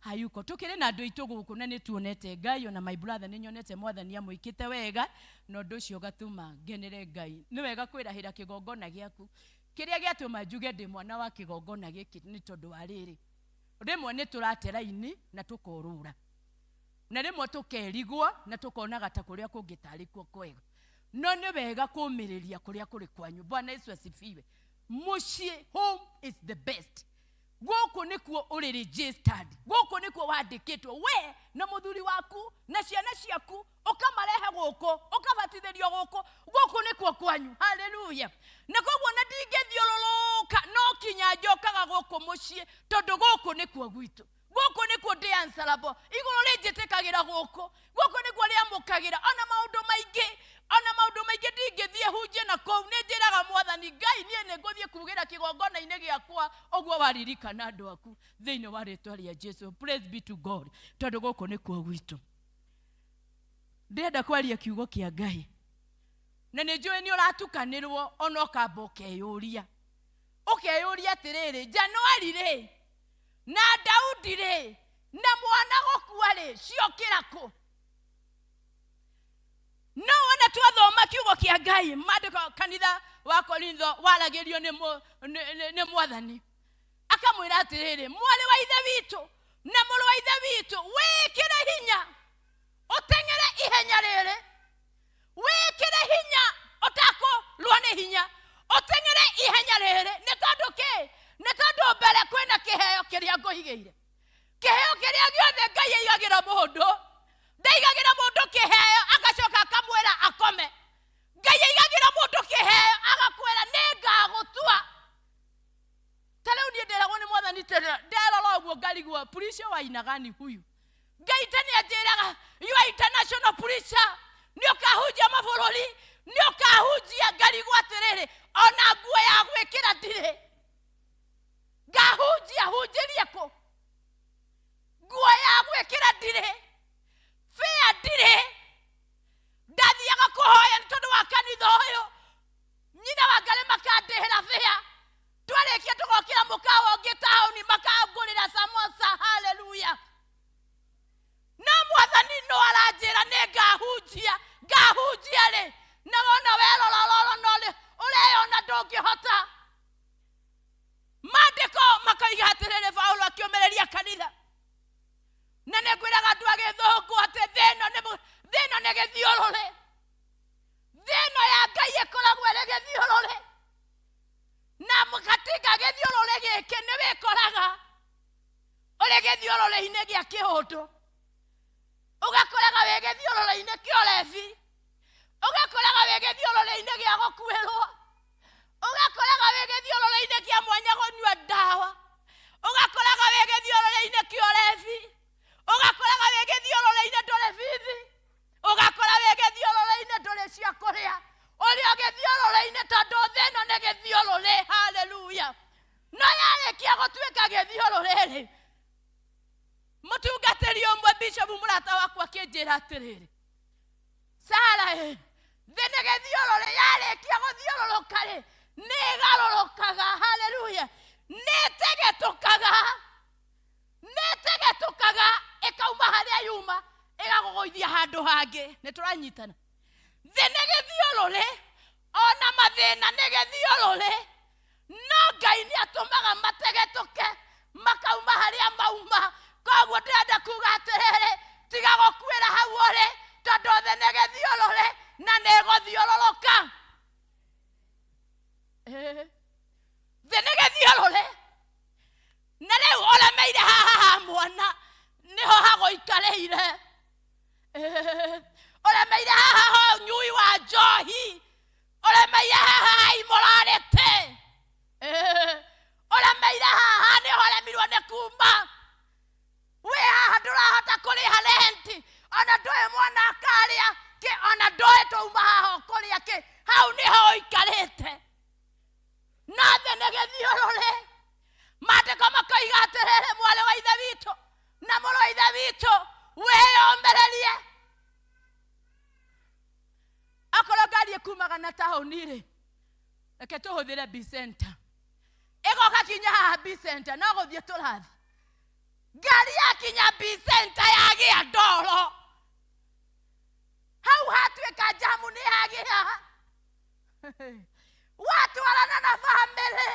Hayuko. Tukĩrĩ na andũ aitũ gũkũ na nĩ tuonete Ngai, ona my brother nĩ nyonete mwathani amwĩkĩte wega, na ũndũ ũcio ũgatũma ngenere Ngai. Nĩ wega kwĩrahĩra kĩgongona gĩaku. Kĩrĩa gĩatũma njuge ndĩ mwana wa kĩgongona gĩkĩ nĩ tondũ wa rĩrĩ, rĩmwe nĩ tũrate raini na tũkorũra, na rĩmwe tũkerigwo na tũkonaga ta kũrĩa kũngĩ tarĩ kuo kwega, no nĩ wega kũmĩrĩria kũrĩa kũrĩ kwanyu. Bwana Yesu asifiwe. Mũciĩ, home is the best. Gũkũ nĩkuo ũrĩ registered, gũkũ nĩkuo wandĩkĩtwo we na mũthuri waku na ciana ciaku, ũkamarehe gũkũ, ũkabatithĩrio gũkũ, gũkũ nĩkuo kwanyu. Haleluya. Na koguo na ndingĩthiũrũrũka, no kinya njokaga gũkũ mũciĩ, tondũ gũkũ nĩkuo gwitũ, gũkũ nĩkuo ndĩ answerable. Igũrũ rĩnjĩtĩkagĩra gũkũ, gũkũ nĩkuo rĩamũkagĩra ona maũndũ maingĩ, ona maũndũ maingĩ ndingĩthiĩ. hunjie na kũu nĩ njĩraga mwathani Ngai niĩ nĩ ngũthiĩ kugĩra kĩgongona-inĩ gĩakwa ũguo waririkana andũ aku thĩinĩ wa rĩtwa rĩa Jesu. Praise be to God, tondũ gũkũ nĩkuo gwitũ. Ndĩrenda kwaria kiugo kĩa Ngai na nĩ njũĩ nĩ ũratukanĩrwo ona ũkamba ũkeyũria ũkeyũria atĩrĩrĩ, Januari rĩ na Daudi rĩ na mwana gũkua rĩ ciokĩra kũ? No wona twathoma kiugo kĩa Ngai, maandĩko kanitha wa Korintho waragĩrio nĩ mwathani akamwĩra atĩrĩrĩ, mwarĩ wa ithe witũ na mũrũ wa ithe witũ, wĩkĩre hinya ũteng'ere ihenya rĩrĩ, wĩkĩre hinya ũtakũrwo nĩ hinya, ũteng'ere ihenya rĩrĩ. Nĩ tondũ kĩ? Nĩ tondũ mbere kwĩna kĩheo kĩrĩa ngũigĩire, kĩheo kĩrĩa gĩothe Ngai aigagĩra mũndũ. Ndaigagĩra mũndũ kĩheo agacoka akamwĩra akome. Ngai aigagĩra mũndũ kĩheo agakwĩra nĩ ngagũtua. Ta rĩu niĩ ndĩragwo nĩ mwathani, nderora ũguo ngarigwo preacher wa aina gani huyu. Ngai ta nĩ anjĩraga you are international preacher, nĩ ũkahunjia mabũrũri, nĩ ũkahunjia. Ngarigwo atĩrĩrĩ, ona nguo ya gwĩkĩra ndirĩ, ngahunjia hunjĩrie kũ? Nguo ya gwĩkĩra ndirĩ, fare ndirĩ, ndathiaga kũhoya nĩ tondũ wa kanitha ũyũ, nyina wa Ngarĩ makandĩhĩra fare, twarĩkia tũgokĩra mũkawa ũngĩ taũni makangũrĩra samosa. Haleluya! No mwathani no aranjĩra nĩ ngahunjia, ngahunjia rĩ, na wona werora ũrora no rĩ ũreyona ndũngĩhota. Maandĩko makoiga atĩrĩrĩ, Paulo akĩũmĩrĩria kanitha, na nĩ ngwĩraga andũ a gĩthũngũ atĩ thĩ ĩno nĩ gĩthiũrũrĩ, thĩ ĩno ya Ngai ĩkoragwo ĩrĩ gĩthiũrũrĩ, na katika gĩthiũrũrĩ gĩkĩ nĩ wĩkoraga ũrĩ gĩthiũrũrĩ-inĩ gĩa kĩũndũ, ũgakoraga wĩ gĩthiũrũrĩ-inĩ kĩa ũrebi, ũgakoraga wĩ gĩthiũrũrĩ-inĩ gĩa gũkuĩrwo, ũgakoraga wĩ gĩthiũrũrĩ-inĩ kĩa mwanya kũnyua ndawa, ũgakoraga wĩ gĩthiũrũrĩ-inĩ kĩa ũrebi, ũgakoraga wĩ gĩthiũrũrĩ-inĩ ndũrĩ bithi, ũgakora wĩ gĩthiũrũrĩ-inĩ ndũrĩ cia kũrĩa, ũrĩ o gĩthiũrũrĩ-inĩ tondũ thĩ ĩno nĩ gĩthiũrũrĩ. Haleluya! No yarĩkia gũtuĩka gĩthiũrũrĩ-rĩ, mũtungatĩri ũmwe bishop mũrata wakwa akĩnjĩra atĩrĩrĩ, Sara, thĩ nĩ gĩthiũrũrĩ, yarĩkia gũthiũrũrũka-rĩ, nĩ ĩgarũrũkaga. Haleluya! Nĩ ĩtegetũkaga, nĩ ĩtegetũkaga ĩkauma harĩa yuma ĩgagũgũithia handũ hangĩ. Nĩ tũranyitana? Thĩ nĩ gĩthiũrũrĩ, ona mathĩna nĩ gĩthiũrũrĩ, no Ngai nĩ atũmaga mategetũke makauma harĩa mauma. Koguo ndĩrenda kuga atĩrĩrĩ, tiga gũkuĩra hau ũrĩ, tondũ thĩ nĩ gĩthiũrũrĩ na nĩ ĩgũthiũrũrũka. Thĩ nĩ gĩthiũrũrĩ, na rĩu ũremeire haha ha mwana nĩho hagũikarĩire, ũremeire haha ha ũnyui wa njohi, ũremeire haha ha immorality, ũremeire haha nĩho ũremirwo nĩ kuma. Wĩ haha ndũrahota kũrĩha rent, ona ndũĩ mwana akarĩa kĩ, ona ndũĩ twauma haha ũkũrĩa kĩ, hau nĩho ũikarĩte. Na thĩ nĩ gĩthiũrũrĩ. Maandĩko makoiga atĩrĩrĩ, mwarĩ wa ithe witũ na mũrũ wa ithe witũ, wĩyũmĩrĩrie. Akorwo ngari ĩkumaga na taũni rĩ, reke tũhũthĩre B-Center, ĩgoka kinya haha B-Center, no gũthiĩ tũrathiĩ. Ngari yakinya B-Center yagĩa ndoro, hau hatuĩka jamu nĩ yagĩa. Watwarana na bamĩrĩ,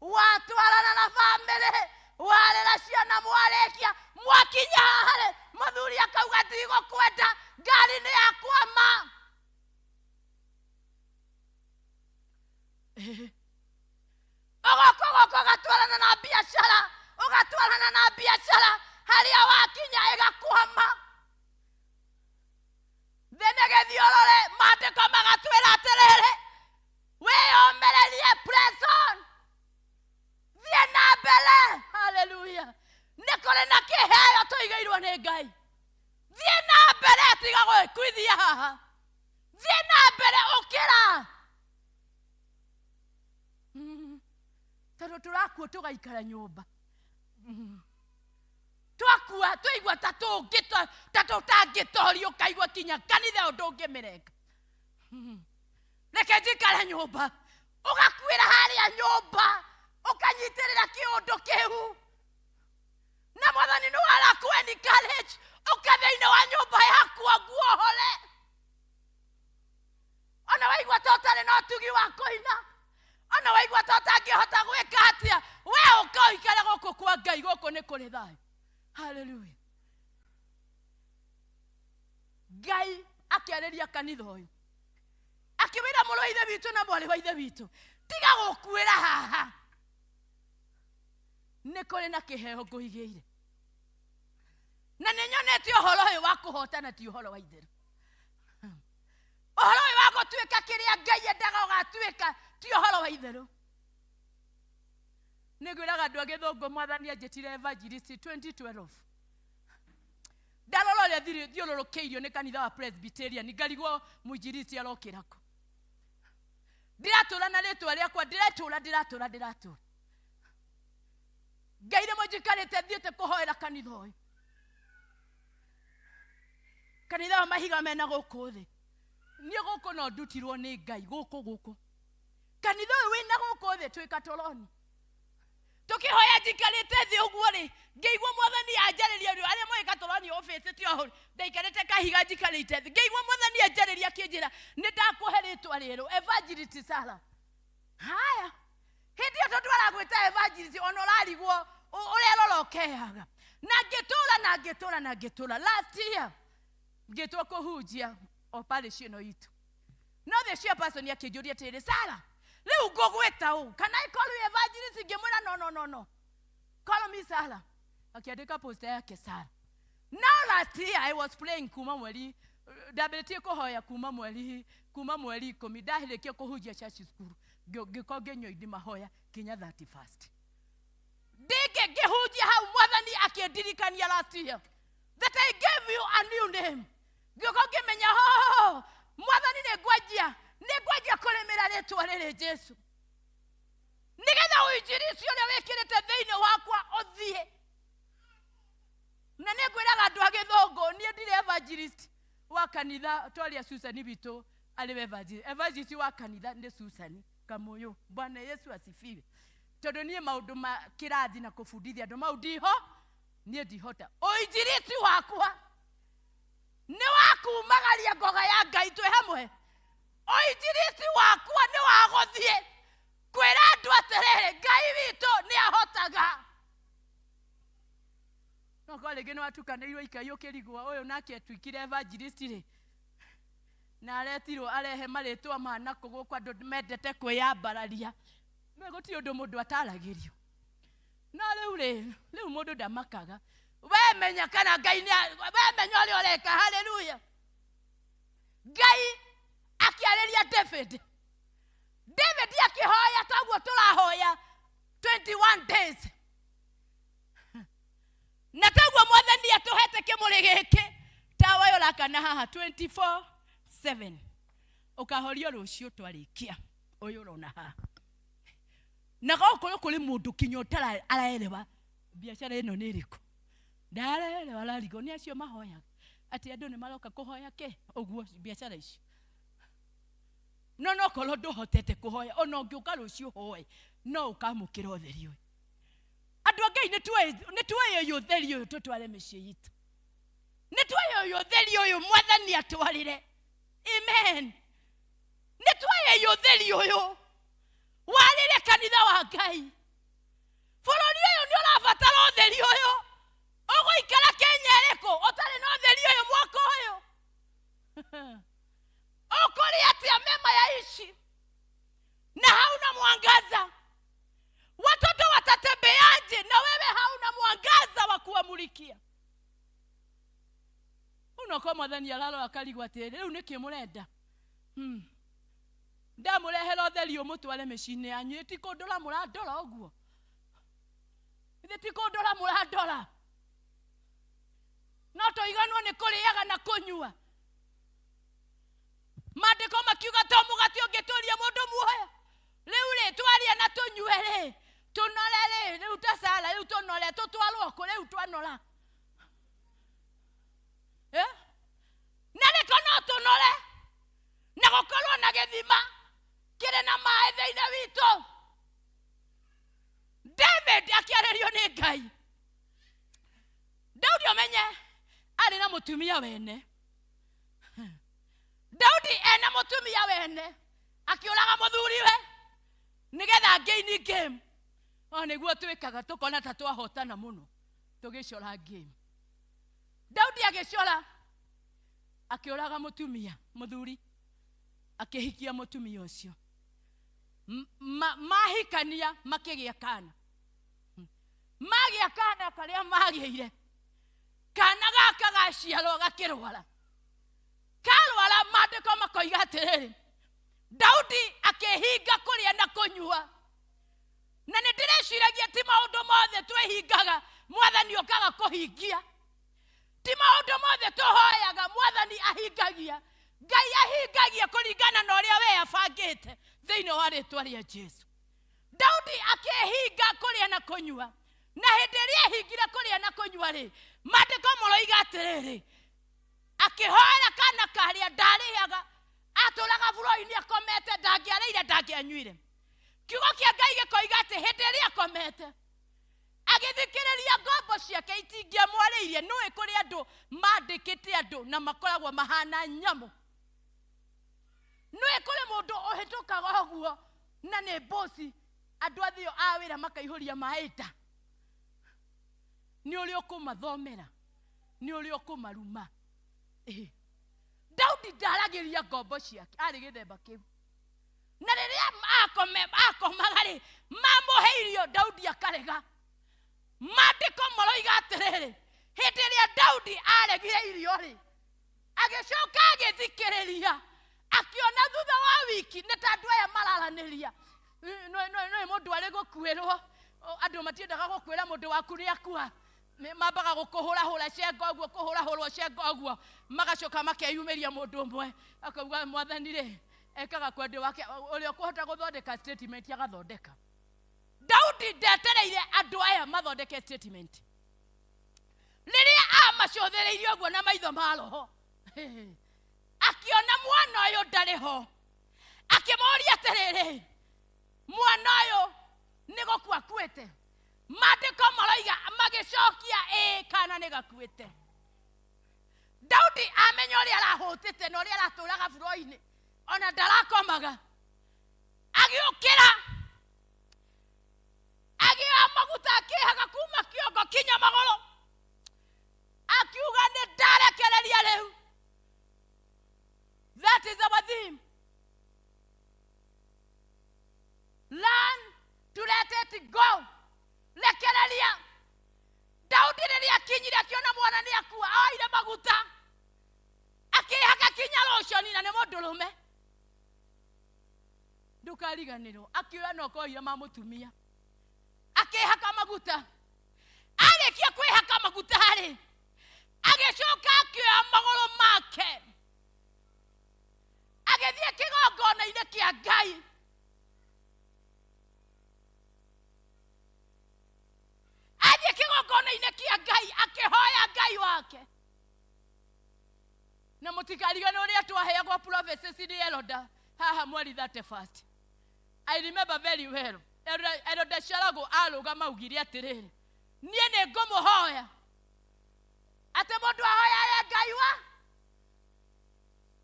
watwarana na bamĩrĩ, warĩra ciana, mwarĩkia mwakinya haha rĩ, mũthuri akauga ndigũkwenda, ngari nĩ yakwama. Ũgoka ũgoka ũgatwarana na biacara, ũgatwarana na biacara, harĩa wakinya ĩgakwama. Thĩ nĩ gĩthiũrũrĩ. Maandĩko magatwĩra atĩrĩrĩ, wĩyũmĩrĩrie, press on, thiĩ na mbere. Haleluya! Nĩ kũrĩ na kĩheo tũigĩirwo nĩ Ngai. Thiĩ na mbere, tiga gwĩkuithia haha, thiĩ na mbere, ũkĩra. Tondũ tũrakua tũgaikara nyũmba. Twakua twaigua ta tũngĩ ta tũtangĩtorio ũkaigua kinya kanitha ũndũ ũngĩmĩrenga. Reke njikare nyũmba. Ũgakuĩra harĩa nyũmba ũkanyitĩrĩra kĩũndũ kĩu. Na mwathani nĩ warakũ encourage ũka thĩinĩ wa nyũmba yaku nguohore. Ona waigua ta ũtarĩ na ũtugi wa kũina, ona waigua ta ũtangĩhota gwĩka atĩa, we ũka ũikare gũkũ kwa Ngai, gũkũ nĩ kũrĩ thayũ. Haleluya. Ngai akĩarĩria kanitha ũyũ akĩwĩra mũrũ wa ithe witũ na mwarĩ wa ithe witũ, tiga gũkuĩra haha, nĩ kũrĩ na kĩheo ngũigĩire, na nĩ nyonete ũhoro ũyũ wa kũhotana ti ũhoro wa itherũ. Ũhoro ũyũ wa gũtuĩka kĩrĩa Ngai endaga ũgatuĩka ti ũhoro wa itherũ. Nĩ ngwĩraga andũ a Gĩthũngũ, mwathani anjĩtire evangelist 2012. Ndarora ũrĩa thiũrũrũkĩirio nĩ kanitha wa Presbyterian, ngarigwo mũinjilisti arokĩra kũ. Ndiratũra na rĩtwa rĩakwa, ndiretũra, ndiratũra, ndiratũra. Ngai rĩmwe njikarĩte thiĩte kũhoera kanitha ũyũ, kanitha wa mahiga mena gũkũ thĩ. Niĩ gũkũ no ndutirwo nĩ Ngai, gũkũ gũkũ kanitha ũyũ wĩna gũkũ thĩ twĩ Katoloni. Tũkĩhoya njikarĩte thĩ ũguo rĩ, ngĩigua mwathani anjarĩria, rĩu arĩa moĩ Katoloni office ti o hau, ndaikarĩte kahiga njikarĩte thĩ, ngĩigua mwathani anjarĩria akĩnjĩra nĩ ndakũhe rĩtwa rĩerũ, Evangelist Sarah. Haya, hĩndĩ ĩyo tondũ aragwĩta evangelist, ona ũrarigwo ũrerora ũkehaga. Na ngĩtũra, na ngĩtũra, na ngĩtũra. Last year ngĩtwo kũhunjia o parish ĩno itũ, no the chairperson akĩnjũria atĩrĩrĩ, Sarah, rĩu ngũgwĩta ũ? Can I call you evangelist? Ngĩmwĩra no, no, no, no, call me Sarah. Akiandĩka poster yake Sarah. Now last year I was praying kuma mweri ndambĩrĩtie kũhoya kuma mweri 10 ndahĩrĩkia kũhunjia church school, ngĩkorwo ngĩnyua indi mahoya kinya 31st. Ndĩngĩ ngĩhunjia hau, mwathani akĩndirikania last year that I gave you a new name. Ngĩũka ngĩmenya, ho mwathani, nĩ ngwanjia kũrĩmĩra rĩtwa rĩrĩ Jesu, nĩgetha ũinjiristi ũrĩa wĩkĩrĩte thĩinĩ wakwa ũthiĩ. Na nĩ ngwĩraga andũ a Gĩthũngũ, niĩ ndirĩ evangelist wa kanitha twaria Susan witũ arĩ evangelist. Evangelist wa kanitha nĩ Susan Kamũyũ. Bwana Yesu asifiwe. Tondũ niĩ maũndũ ma kĩrathi na kũbundithia andũ mau ndiho, niĩ ndihota. Ũinjiristi wakwa nĩ wa kumagaria ngoga ya Ngai twĩ hamwe. Ũinjiristi wakwa nĩ wa gũthiĩ kwĩra andũ atĩrĩrĩ, Ngai witũ nĩ ahotaga. No korwo rĩngĩ nĩ watukanĩirwo ikai ũkĩrigwo ũyũ nake atuĩkire evangelist rĩ, na aretirwo arehe marĩtwa ma nakũ gũkũ andũ mendete kwĩyambararia. Nĩ gũtirĩ ũndũ mũndũ ataragĩrio. No rĩu rĩ, rĩu mũndũ ndamakaga. We menya kana Ngai nĩ we menya ũrĩa ũreka. Haleluya. Ngai akĩarĩria David. David akĩhoya toguo tũrahoya 21 days. Na toguo mwathani atũhete kĩmũrĩ gĩkĩ, tawa ũyũ ũrakana haha 24/7. Ũkahorio rũciũ twarĩkia ũyũ ũrona haha. Na gokorwo kũrĩ mũndũ kinya ũtara araerewa biacara ĩno nĩ ĩrĩkũ, ndaraerewa, ararigwo nĩ acio mahoyaga atĩ andũ nĩ maroka kũhoya kĩ ũguo biacara ici. No nokorwo ndũhotete kũhoya, ona ũngĩũka rũciũ ũhoe, no ũkamũkĩra ũtheri ũyũ. Andũ a Ngai, nĩ tuoye ũyũ ũtheri ũyũ tũtware mĩciĩ itũ. Nĩ tuoye ũyũ ũtheri ũyũ mwathani atwarĩre. Amen. Nĩ tuoye ũyũ ũtheri ũyũ warĩre kanitha wa Ngai. Bũrũri ũyũ nĩ ũrabatara ũtheri ũyũ. Ũgũikara Kenya ĩrĩkũ ũtarĩ na ũtheri ũyũ mwaka ũyũ? Ũkũrĩa atĩa mema ya ici na hauna mwangaza? Watoto watatembeaje na wewe hauna mwangaza wa kuwamulikia? Unokorwo mwathani ararora akarigwo atĩrĩ, rĩu nĩkĩ mũrenda? Ndamũrehera ũtheri ũmũtware mĩciĩ-inĩ yanyu, ti kũndora mũrandora ũguo? Ithe ti kũndora mũrandora? No tũiganwo nĩ kũrĩaga na kũnyua. Maandĩko makiuga to mũgate ũngĩtũria mũndũ muoyo. Rĩu rĩ, twaria na tũnyue rĩ, Twatwara rĩu tũnore tũtwarwo kũ rĩu twanora Eh? Na nĩko no tũnore na gũkorwo na gĩthima kĩrĩ na maĩ thĩinĩ witũ. David akĩarĩrio nĩ Ngai. Daudi ũmenye arĩ na mũtumia wene. Daudi ena mũtumia wene akĩũraga mũthuriwe nĩgetha gain game. O nĩguo twĩkaga tũkona ta twahotana mũno tũgĩcora game. Daudi agĩcora akĩũraga mũtumia mũthuri akĩhikia mũtumia ũcio. Mahikania makĩgĩa kana. Magĩa kana karĩa magĩire kana gaka gaciarwo gakĩrwara. Karwara maandĩko makoiga atĩrĩrĩ, Daudi akĩhinga kũrĩa na kũnyua. Na nĩ ndĩreciragia ti maũndũ mothe twĩhingaga mwathani okaga kũhingia. Ti maũndũ mothe tũhoyaga mwathani ahingagia. Ngai ahingagia kũringana na ũrĩa we abangĩte thĩinĩ wa rĩtwa rĩa Jesu. Daudi akĩhinga kũrĩa na kũnyua. Na hĩndĩ ĩrĩa ehingire kũrĩa na kũnyua rĩ, maandĩko maroiga atĩrĩrĩ, akĩhoera kana karĩa ndarĩaga, atũraga bũrũri-inĩ akomete, ndangĩarĩire, ndangĩanyuire. Kiugo kĩa Ngai gĩkoiga atĩ hĩndĩ ĩrĩa akomete, agĩthikĩrĩria ngombo ciake itingĩamwarĩirie. Nĩũĩ kũrĩ andũ mandĩkĩte andũ na makoragwo mahana nyamũ. Nĩũĩ kũrĩ mũndũ ũhĩtũkaga ũguo na nĩ mboci, andũ athio a wĩra makaihũria maĩ nda. Nĩ ũrĩa ũkũmathomera, nĩ ũrĩa ũkũmaruma. Daudi ndaragĩria ngombo ciake, arĩ gĩthemba kĩu. Na rĩrĩa akomaga rĩ, mamũhe irio Daudi akarega. Maandĩko maroiga atĩrĩrĩ, hĩndĩ ĩrĩa Daudi aregire irio rĩ, agĩcoka agĩthikĩrĩria, akĩona thutha wa wiki nĩ ta andũ aya mararanĩria. Nĩ mũndũ arĩ gũkuĩrwo, andũ matiendaga gũkwĩra mũndũ waku nĩ akua. Mambaga gũkũhũrahũra cengo ũguo, kũhũrahũrwo cengo ũguo, magacoka makeyumĩria mũndũ ũmwe, akauga mwathani rĩ, ekaga kwendĩ wake, ũrĩa ũkũhota gũthondeka statement agathondeka. Daudi ndetereire andũ aya mathondeke statement. Rĩrĩa amacũthĩrĩirie ũguo na maitho ma roho, akĩona mwana ũyũ ndarĩ ho, akĩmũũria atĩrĩrĩ, mwana ũyũ nĩ gũkua akuĩte? Maandĩko maroiga magĩcokia ĩĩ, kana nĩ gakuĩte. Daudi amenya ũrĩa arahũtĩte na ũrĩa aratũraga bũrũri-inĩ, ona ndarakomaga, agĩũkĩra agĩoya maguta akĩhaga kuma kĩongo kinya magũrũ, akiuga nĩ ndarekereria rĩu. That is our theme. Learn to let it go. Rekereria. Daudi rĩrĩa akinyire akĩona mwana nĩ akua, oire maguta akĩhaka kinya rũcioni, na nĩ mũndũrũme. Ndũkariganĩrwo, akĩoya na okoire ma mũtumia akĩhaka maguta. Arĩkia kwĩhaka maguta rĩ, agĩcoka akĩoya magũrũ make agĩthiĩ kĩgongona-inĩ kĩa Ngai. Athiĩ kĩgongona-inĩ kĩa Ngai akĩhoya Ngai wake. Na mũtikariganĩrwo ũrĩa twaheagwo prophecies nĩ Elda haha mweri 31. I remember very well. Elda Sharago arũgama augire atĩrĩrĩ, niĩ nĩ ngũmũhoya atĩ mũndũ ahoyage Ngai wa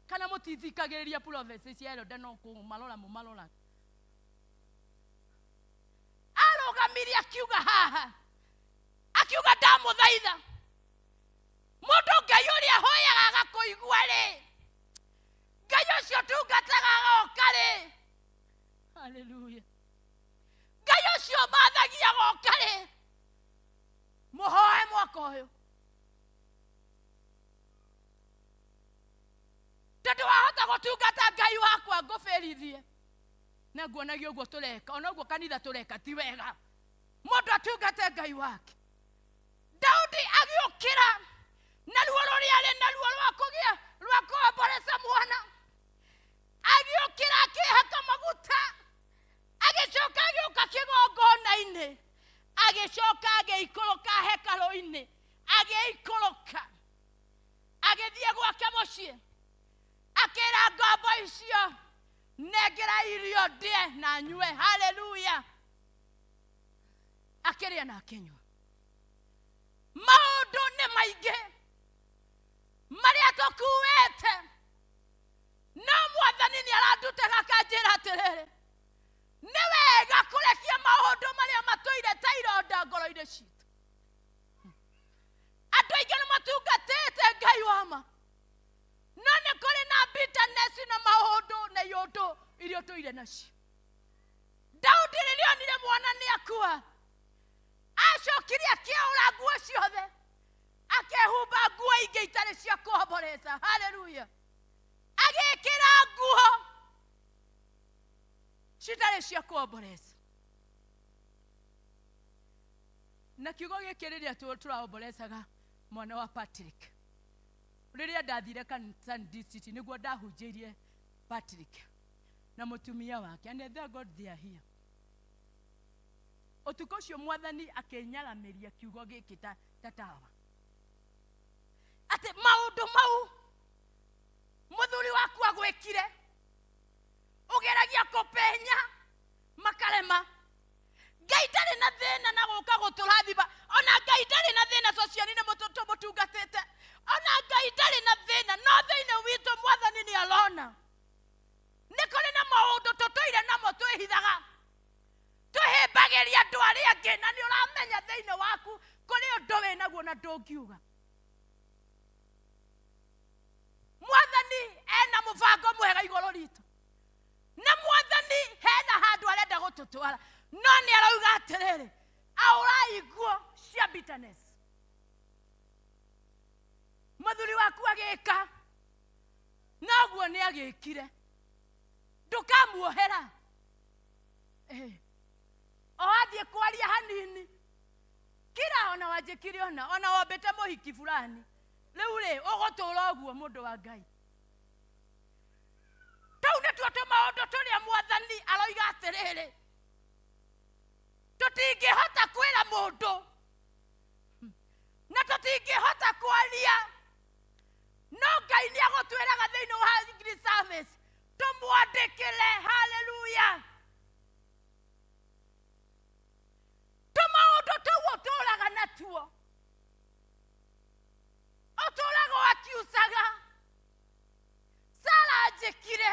kana mũtithikagĩrĩria prophecies cia Elda, no kũmarora mũmarora. Arũgamirie akiuga haha, akiuga ndamũthaitha mũndũ Ngai ũrĩa ahoyaga agakũigua rĩ, Ngai ũcio tungataga agoka rĩ, haleluya, Ngai ũcio mathagia agoka rĩ, mũhoe mwaka ũyũ, tondũ wahota gũtungata Ngai wakwa ngũbĩrithie. Na nguonagia ũguo tũreka, ona ũguo kanitha tũreka ti wega, mũndũ atungate Ngai wake. Daudi agĩũkĩra na ruo rũrĩa arĩ naruo rwa kũgĩa rwa kũomboreca mwana, agĩũkĩra akĩhaka maguta, agĩcoka agĩũka kĩgongona-inĩ Agĩcoka agĩikũrũka hekarũ-inĩ, agĩikũrũka agĩthiĩ gwake mũciĩ, akĩra ngombo icio, nengera irio ndĩe na nyue. Haleluya! Akĩrĩa na akĩnyua. Maũndũ nĩ maingĩ marĩa tũkuĩte, no mwathani nĩ arandutaga akanjĩra atĩrĩrĩ, nĩ wega kũrekia maũndũ marĩa matũire ta ironda ngoro-inĩ citũ. Andũ aingĩ nĩ matungatĩte Ngai wa ma, no nĩ kũrĩ na bitterness na maũndũ na iũndũ iria ũtũire nacio. Daudi rĩrĩa onire mwana nĩ akua, acokire akĩaũra nguo ciothe, akehumba nguo ingĩ itarĩ cia kũhomboreza. Haleluya! Agĩkĩra nguo citarĩ cia kũhomboreza. Na kiugo gĩkĩ rĩrĩa tũrahomborezaga mwana wa Patrick, rĩrĩa ndathire kanitha district nĩguo ndahunjĩirie Patrick na mũtumia wake, and thank God they are here. Ũtukũ ũcio mwathani akĩnyaramĩria kiugo gĩkĩ ta tawa, atĩ maũndũ mau mũthuri waku agwĩkire ũgeragia kũpenya makarema. Ngai ndarĩ na thĩna na gũka gũtũrathima, ona Ngai ndarĩ na thĩna socioni nĩ tũmũtungatĩte, ona Ngai ndarĩ na thĩna, no thĩinĩ witũ mwathani nĩ arona nĩ kũrĩ na maũndũ tũtũire namo twĩhithaga, twĩhĩmbagĩria andũ arĩa angĩ, na nĩ ũramenya thĩinĩ waku kũrĩ ũndũ wĩnaguo na ndũngiuga. Mwathani ena mũbango mwega igũrũ ritũ, na mwathani hena handũ arenda gũtũtwara, no nĩ arauga atĩrĩrĩ, aũrai nguo cia bitterness. Mũthuri waku agĩka noguo nĩ agĩkire, ndũkamuohera. O athiĩ kwaria hanini, kira ona wanjĩkire ona wambĩte mũhiki fulani, rĩu rĩ ũgũtũra ũguo mũndũ wa Ngai. Tũu nĩtuo tũmaũndũ tũrĩa mwathani aroiga atĩrĩrĩ, tũtingĩhota kwĩra mũndũ na tũtingĩhota kwaria, no Ngai nĩ agũtwĩraga thĩinĩ wa English service tũmwandĩkĩre. Haleluya! Tũmaũndũ tũu ũtũraga natuo, ũtũraga akiucaga Sara njĩkire,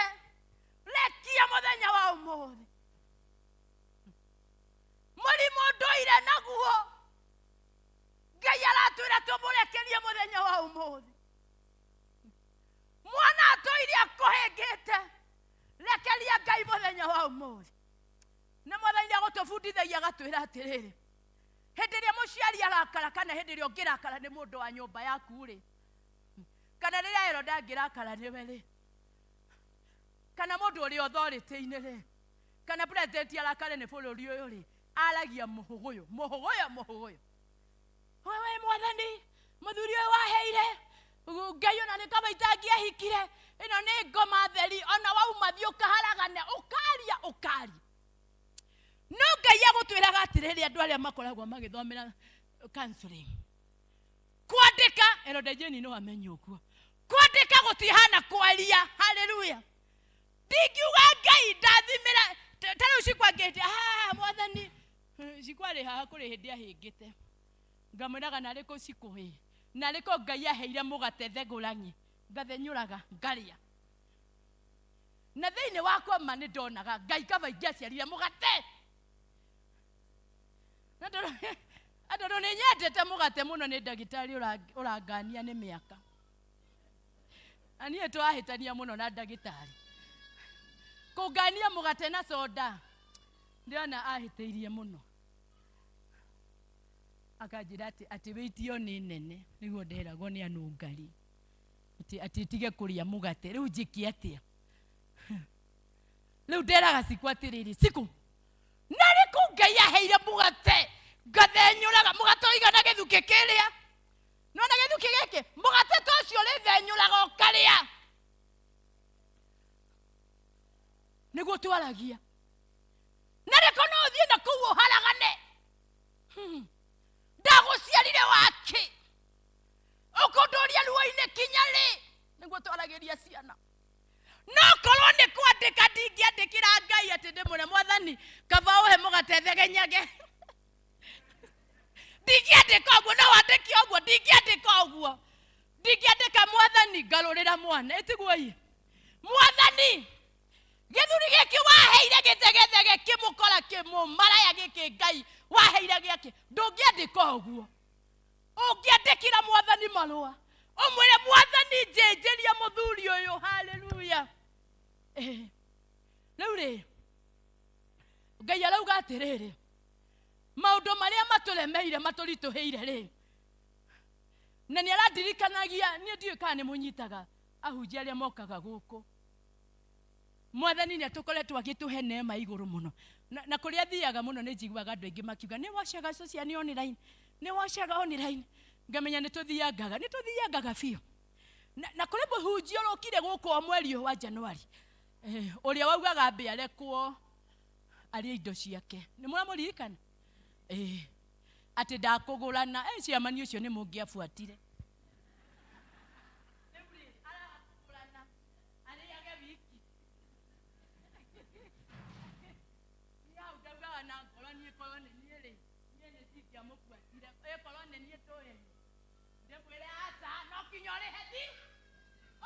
rekia mũthenya wa ũmũthĩ mũrimũ ndũire naguo, Ngai aratwĩra tũmũrekerie mũthenya wa ũmũthĩ. Mwana atũire akũhĩngĩte, rekeria Ngai mũthenya wa ũmũthĩ. Na mwathani nĩ agũtũbundithagia agatwĩra atĩrĩrĩ, hĩndĩ ĩrĩa mũciari arakara kana hĩndĩ ĩrĩa ũngĩrakara nĩ mũndũ wa nyũmba yaku rĩ, kana rĩrĩa Herode angĩrakara nĩwe rĩ, kana mũndũ ũrĩa authority-inĩ rĩ, kana president arakare nĩ bũrũri ũyũ rĩ, aragia mũhũgũyũ mũhũgũyũ mũhũgũyũ. Wewe mwathani, mũthuri ũyũ waheire Ngai ona nĩ kaba itangĩahikire, ĩno nĩ ngoma theri, ona wauma thiĩ ũkaharagane, ũkaria ũkaria. No Ngai agũtwĩraga atĩrĩrĩ, andũ arĩa makoragwo magĩthomera counseling, kwandĩka, Herode Jane no amenye ũguo, kwandĩka gũtihana kwaria. Haleluya! Ndingiuga Ngai ndathimĩra ta rĩu cikwa ngĩte, mwathani cikwa rĩ haha, kũrĩ hĩndĩ ahĩngĩte, ngamwĩraga narĩ kũ cikũ ĩ, narĩ kũ Ngai aheire mũgate thegũrang'i, ngathenyũraga ngarĩa, na thĩinĩ wakwa ma nĩ ndonaga Ngai kaba ingĩaciarire mũgate. Na tondũ nĩ nyendete mũgate mũno, nĩ ndagĩtarĩ ũrangania nĩ mĩaka, na niĩ twahĩtania mũno na ndagĩtarĩ kũngania mũgate na soda, ndĩrona ahĩtĩirie mũno, akanjĩra atĩ wĩitio nĩ nene, nĩguo nderagwo nĩ anũngari atĩ tige kũrĩa mũgate. Rĩu njĩke atĩa? Rĩu nderaga ciku atĩrĩrĩ, ciku narĩ kũ Ngai aheire mũgate ngathenyũraga mũgate ũigana gĩthukĩ kĩrĩa, nona gĩthukĩ gĩkĩ, mũgate ta ũcio ũrĩthenyũraga ũkarĩa, nĩguo twaragia. Na rĩko no ũthiĩ na kũu ũharagane. atĩ ndĩmwĩre mwathani kaba ũhe mũgate thegenyage ndingĩandĩka ũguo no wandĩke ũguo ndingĩandĩka ũguo ndingĩandĩka mwathani ngarũrĩra mwana ĩtiguo ĩ mwathani gĩthuri gĩkĩ waheire gĩthegethege kĩmũkora kĩmũmaraya gĩkĩ ngai waheire gĩakĩ ndũngĩandĩka ũguo ũngĩandĩkĩra mwathani marũa ũmwĩre mwathani njenjeria mũthuri ũyũ haleluya. Eh, rĩu rĩ ngai arauga atĩrĩrĩ maũndũ marĩa matũremeire matũritũhĩire rĩ na nĩ arandirikanagia niĩ ndiũĩ kana nĩ mũnyitaga ahunjia arĩa mokaga gũkũ mwathani nĩ atũkoretwo agĩtũhe neema igũrũ mũno na, na kũrĩa thiaga mũno nĩ njiguaga andũ aingĩ makiuga nĩ wacaga social online nĩ wacaga online ngamenya nĩ tũthiangaga nĩ tũthiangaga biũ na, na kũrĩ mũhunjia ũrokire gũkũ o mweri ũyũ wa januari eh, ũrĩa waugaga ambe arekwo arĩe indo ciake nĩ mũramũririkana eh, atĩ ndakũgũrana eh, ciamani ũcio nĩ mũngĩabuatire arĩage wiki Niĩ hau ndaugaga na ngoro niĩ korwo nĩ niĩ rĩ niĩ nĩ ndingĩamũbuatire ĩ korwo nĩ niĩ tũĩ ndĩmwĩre aca no kinya ũrĩhe thi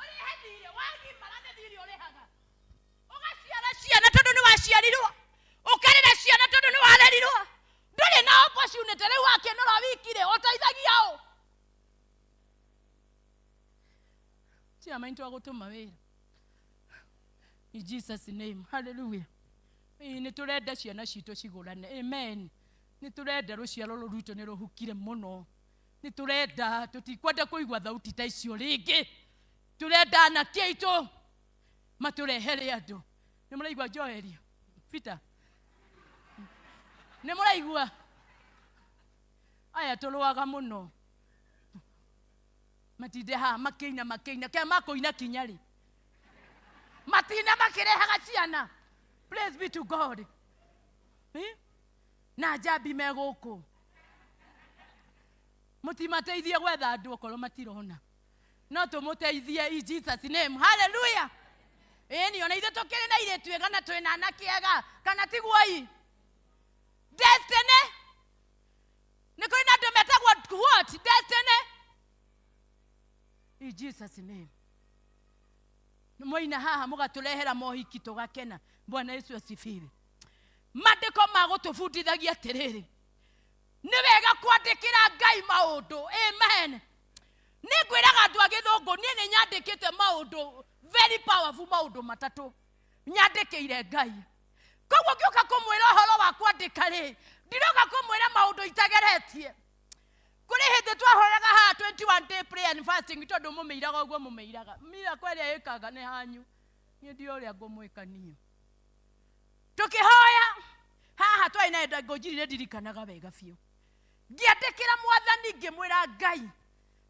ũrĩhe thirĩ wagimara nĩ thirĩ ũrĩhaga ũgaciara ciana tondũ nĩ waciarirwo ũkarera ciana tondũ nĩ warerirwo ndũrĩ na opportunity rĩu wakĩnora wiki rĩ ũteithagia ũ ciama nĩ twagũtũma wĩra in jesus name hallelujah ĩĩ nĩ tũrenda ciana citũ cigũrane amen nĩ tũrenda rũciaro rũrũ rwitũ nĩ rũhukire mũno nĩ tũrenda tũtikwenda kũigua thauti ta icio rĩngĩ tũrenda anake aitũ matũrehere andũ nĩ mũraigua joeli peter nĩ mũraigua aya tũrũaga mũno matinde haha makĩina makĩina ke makũina kinya rĩ matina makĩrehaga ciana praise be to god Eh? na njambi me gũkũ mũtimateithie gwetha andũ okorwo matirona no tũmũteithie in jesus name haleluya ĩni ona ithuĩ tũkĩrĩ na airĩtu ega na twĩna anake ega kana tiguo i destiny nĩ kũrĩ na andũ metagwo what destiny in jesus name mwaina haha mũgatũrehera mohiki tũgakena bwana yesu asifiwe mandĩko magũtũbundithagia atĩrĩrĩ nĩ wega kwandĩkĩra ngai maũndũ amen nĩ ngwĩraga andũ a gĩthũngũ niĩ nĩ nyandĩkĩte maũndũ very powerful maũndũ matatũ nyandĩkĩire ngai koguo ngĩũka kũmwĩra ũhoro wa kwandĩka rĩ ndiroka kũmwĩra maũndũ itageretie kũrĩ hĩndĩ twahoraga haha 21 day prayer and fasting tondũ mũmĩiraga ũguo mũmĩiraga mira ĩrĩa ĩkaga nĩ hanyu niĩ ndiũ ũrĩa ngũmwĩka niĩ tũkĩhoya haha twarĩ na enda ngũnjirire ndirikanaga wega biũ ngĩandĩkĩra mwathani ngĩmwĩra ngai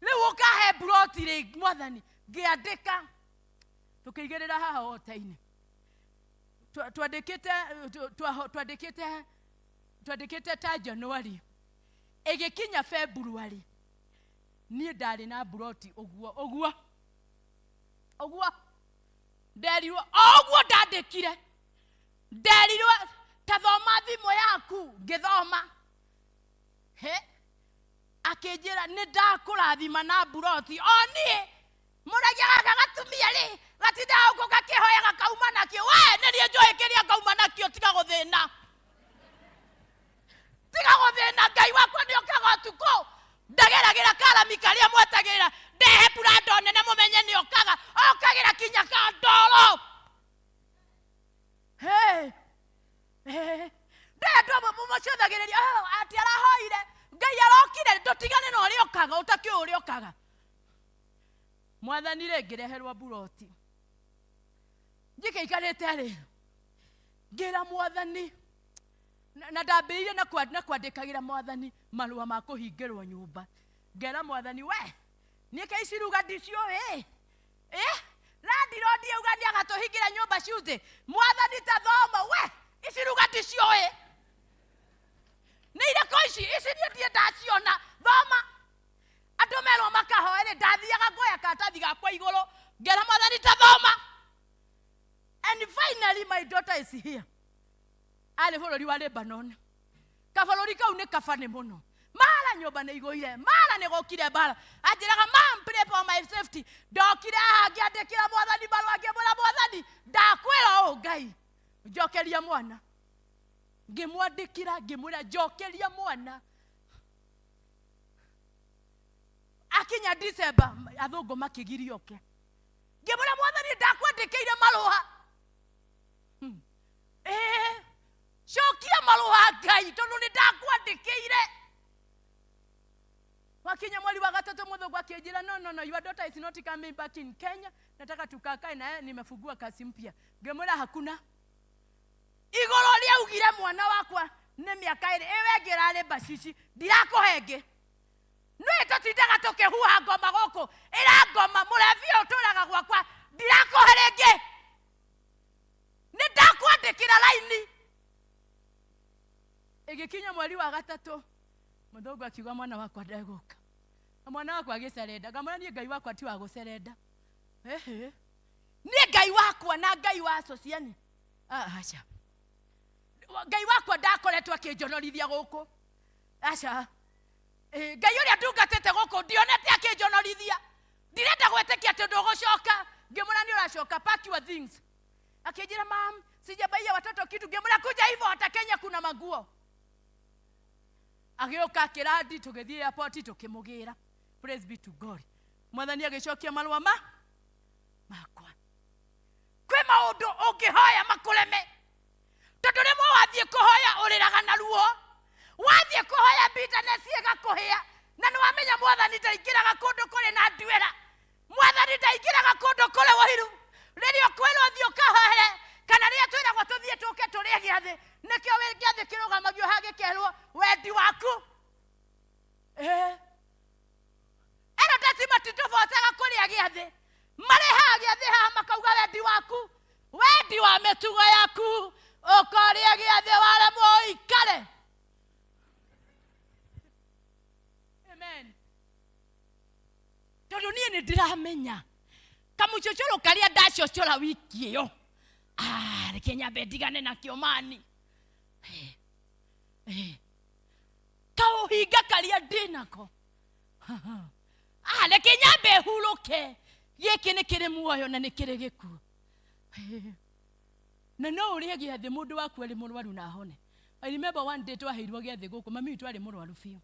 rĩu ũkahe mburoti rĩ mwathani ngĩandĩka tũkĩigĩrĩra haha hota-inĩ twandĩkĩte twandĩkĩte twandĩkĩte ta january ĩgĩkinya february niĩ ndarĩ na mburoti ũguo ũguo ũguo nderirwo o ũguo ndandĩkire nderirwo ta thoma thimũ yaku ngĩthoma he akĩnjĩra nĩ ndakũrathima na mburoti o niĩ mũragia gaka gatumia rĩ gatindaga gũkũ gakĩhoya gakauma nakĩo we nĩ niĩ njũĩ kĩrĩa ngauma nakĩo tiga gũthĩna tiga gũthĩna ngai wakwa nĩ okaga ũtukũ ndageragĩra karami karĩa mwetagĩrĩra ndehe burando nene mũmenye nĩ okaga okagĩra kinya ka ndoro Hey, hey. Ndĩ andũ amwe mũcũthagĩrĩria "Oh, atĩ arahoire ngai arokire ndũtigane na ũrĩa okaga ũtakĩũĩ ũrĩa okaga mwathani rĩ ngĩreherwo mburoti njikĩikarĩte rĩ ngĩra mwathani na na ndambĩrĩirie na kwa- na kwandĩkagĩra mwathani marũa ma kũhingĩrwo nyũmba ngera mwathani we niĩ ke ici ruga ndiciũĩ ĩ landlord auga nĩ agatũhingĩra nyũmba Tuesday mwathani ta thoma we ici ruga ndiciũĩ nĩ irĩkũ ici ici niĩ ndirĩ ndaciona thoma andũ merwo makahoe rĩ ndathiaga ngoya karatathi gakwa igũrũ ngera mwathani ta thoma and finally my daughter is here Arĩ bũrũri wa Lebanon. Kabũrũri kau nĩ kabane mũno. Mara nyũmba nĩ igũire, mara nĩ gũkire mbara. Anjĩraga, "Mom, pray for my safety." Ndokire haha ngĩandĩkĩra mwathani marũa, ngĩmwĩra mwathani, ndakwĩra ũũ Ngai, njokeria mwana. Ngĩmwandĩkĩra ngĩmwĩra njokeria mwana. Akinya December, athũngũ makĩgiria oke. Ngĩmwĩra mwathani, ndakwandĩkĩire marũa. Cokia marũa Ngai, tondũ nĩ ndakwandĩkĩire. Wakinya mweri wa gatatũ, mũthũngũ akĩnjĩra, "No, no, no, your daughter is not coming back in Kenya. Nataka tukakae naye, nimefungua kazi mpya." Ngĩmwĩra hakuna. Igũrũ rĩaugire mwana wakwa nĩ mĩaka ĩrĩ, ĩwe ĩngĩ ĩrarĩ mbacici, ndirakũhe ĩngĩ. Nĩ tũtindaga tũkĩhuha ngoma gũkũ, ĩra ngoma mũrebi ũyũ ũtũraga gwakwa, ndirakũhe rĩngĩ. Nĩ ndakwandĩkĩra raini. Ĩgĩkinya mweri wa gatatũ, mũthũngũ akiuga mwana wakwa ndegũka. Na mwana wakwa agĩcerenda. Ngamwĩra niĩ Ngai wakwa ti wa gũcerenda. Ehe. Niĩ Ngai wakwa na Ngai wa Sociani. Aca. Ngai wakwa ndakoretwo akĩnjonorithia gũkũ. Aca. Ngai ũrĩa ndungatĩte gũkũ ndionete akĩnjonorithia. Ndirenda gwĩtĩkia atĩ ndũgũcoka. Ngĩmwĩra nĩ ũracoka, pack your things. Akĩnjĩra, "Mam, sijabaia watoto kitu." Ngĩmwĩra kuja hivyo, hata Kenya kuna manguo. Agĩũka akĩrandi, tũgĩthiĩ airport tũkĩmũgĩra. Praise be to God. Mwathani agĩcokia marũa ma makwa. Kwĩ maũndũ ũngĩhoya makũreme, tondũ rĩmwe wathiĩ kũhoya ũrĩraga na ruo, wathiĩ kũhoya bitterness ĩgakũhĩa, na nĩ wamenya mwathani ndaingĩraga kũndũ kũrĩ na nduĩra, mwathani ndaingĩraga kũndũ kũrĩ ũiru. Rĩrĩa ũkwĩrwo thiĩ ũkahoere, kana rĩrĩa twĩragwo tũthiĩ tũke tũrĩe gĩathĩ, nĩkĩo wĩ gĩathĩ kĩrũgamagio haha gĩkerwo wendi waku. Elders matitũbocaga kũrĩa gĩathĩ, marĩ haha gĩathĩ haha makauga wendi waku, wendi wa mĩtugo yaku, ũkorĩa gĩathĩ waremwo ũikare. Amen. Tondũ niĩ nĩ ndĩramenya kamũcũcũrũ karĩa ndacocora wiki ĩyo, reke nyambe ndigane nakĩo mani. Kaũhinga karĩa ndĩnako, reke nyambe hurũke, gĩkĩ nĩ kĩrĩ muoyo na nĩ kĩrĩ gĩkuũ. Na no ũrĩe gĩathĩ mũndũ waku arĩ mũrwaru na ahone. I remember one day twaheirwo gĩathĩ gũkũ, mami witũ arĩ mũrwaru biũ.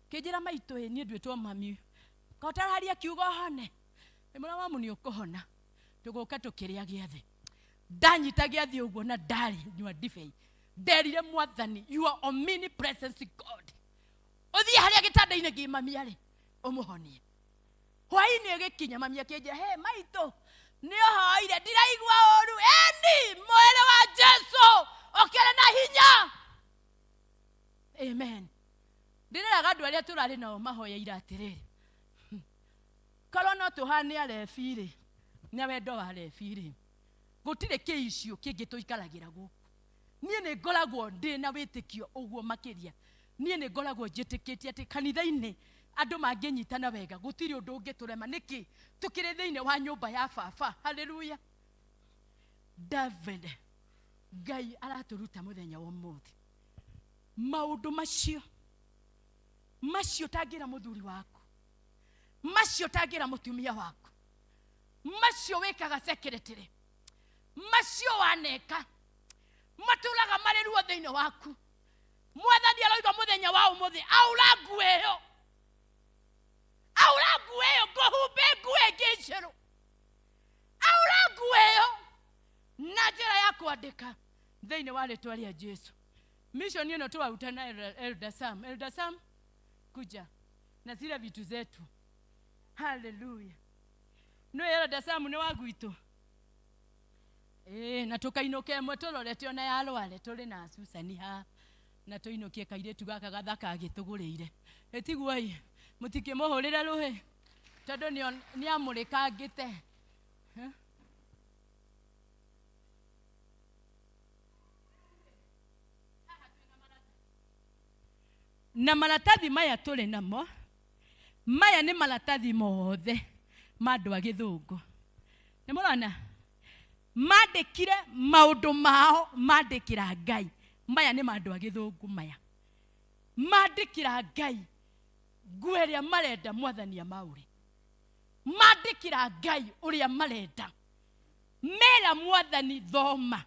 Kĩnjĩra maitũ, ĩ niĩ nduĩtwo mami, kotararia kiugo hone. Ngĩmwĩra mamu nĩ ũkũhona, tũgũka tũkĩrĩa gĩathĩ. Ndanyita gĩathĩ ũguo na ndarĩ nyua ndibei, nderire mwathani, your omnipresence God, ũthiĩ harĩa gĩtanda-inĩ kĩ mami arĩ ũmũhonie. Hwaĩ-inĩ ĩgĩkinya, mami akĩnjĩra, "He maitũ, nĩ ũhoire, ndiraigua ũru." Eni mwĩrĩ wa Jesu ũkĩrĩ na hinya. Amen. Ndĩreraga andũ arĩa tũrarĩ nao mahoya ira atĩrĩrĩ, korwo no tũhane arebi rĩ, na wendo wa arebi rĩ, gũtirĩ kĩicio kĩngĩ tũikaragĩra gũkũ. Niĩ nĩ ngoragwo ndĩ na wĩtĩkio ũguo makĩria. Niĩ nĩ ngoragwo njĩtĩkĩtie atĩ kanitha-inĩ andũ mangĩnyitana wega, gũtirĩ ũndũ ũngĩtũrema. Nĩkĩ? Tũkĩrĩ thĩinĩ wa nyũmba ya baba. Haleluya. David, Ngai aratũruta mũthenya wa ũmũthĩ maũndũ macio macio ũtangĩra mũthuri waku, macio ũtangĩra mũtumia waku, macio wĩkaga secretary, macio waneka matũraga marĩ ruo thĩinĩ waku. Mwathani aroiga mũthenya wa ũmũthĩ, aũra nguo ĩyo, aũra nguo ĩyo, ngũhumbe nguo ĩngĩ njerũ. Aũra nguo ĩyo na njĩra ya kwandĩka thĩinĩ wa rĩtwa rĩa Jesu. Mission ĩno twaruta na Elder Sam. Elder Sam, kuja na zile vitu zetu. Haleluya. No Elder Sam nĩ wa gwitũ. Na tũkainũka ĩmwe tũrorete ona ya rware, tũrĩ na Susan haha, na tũinũkie kairĩtu gaka gathaka agĩtũgũrĩire. Ĩtiguo ĩ, mũtikĩmũhũrĩre rũhĩ tondũ nĩamũrĩkangĩte. Na maratathi maya tũrĩ namo, maya nĩ maratathi mothe ma andũ a gĩthũngũ. Nĩ mũrona? Mandĩkire maũndũ mao, mandĩkĩra Ngai. Maya nĩ ma andũ a gĩthũngũ maya. Mandĩkĩra Ngai nguo ĩrĩa marenda mwathani amaũre. Mandĩkĩra Ngai ũrĩa marenda. Mera mwathani thoma.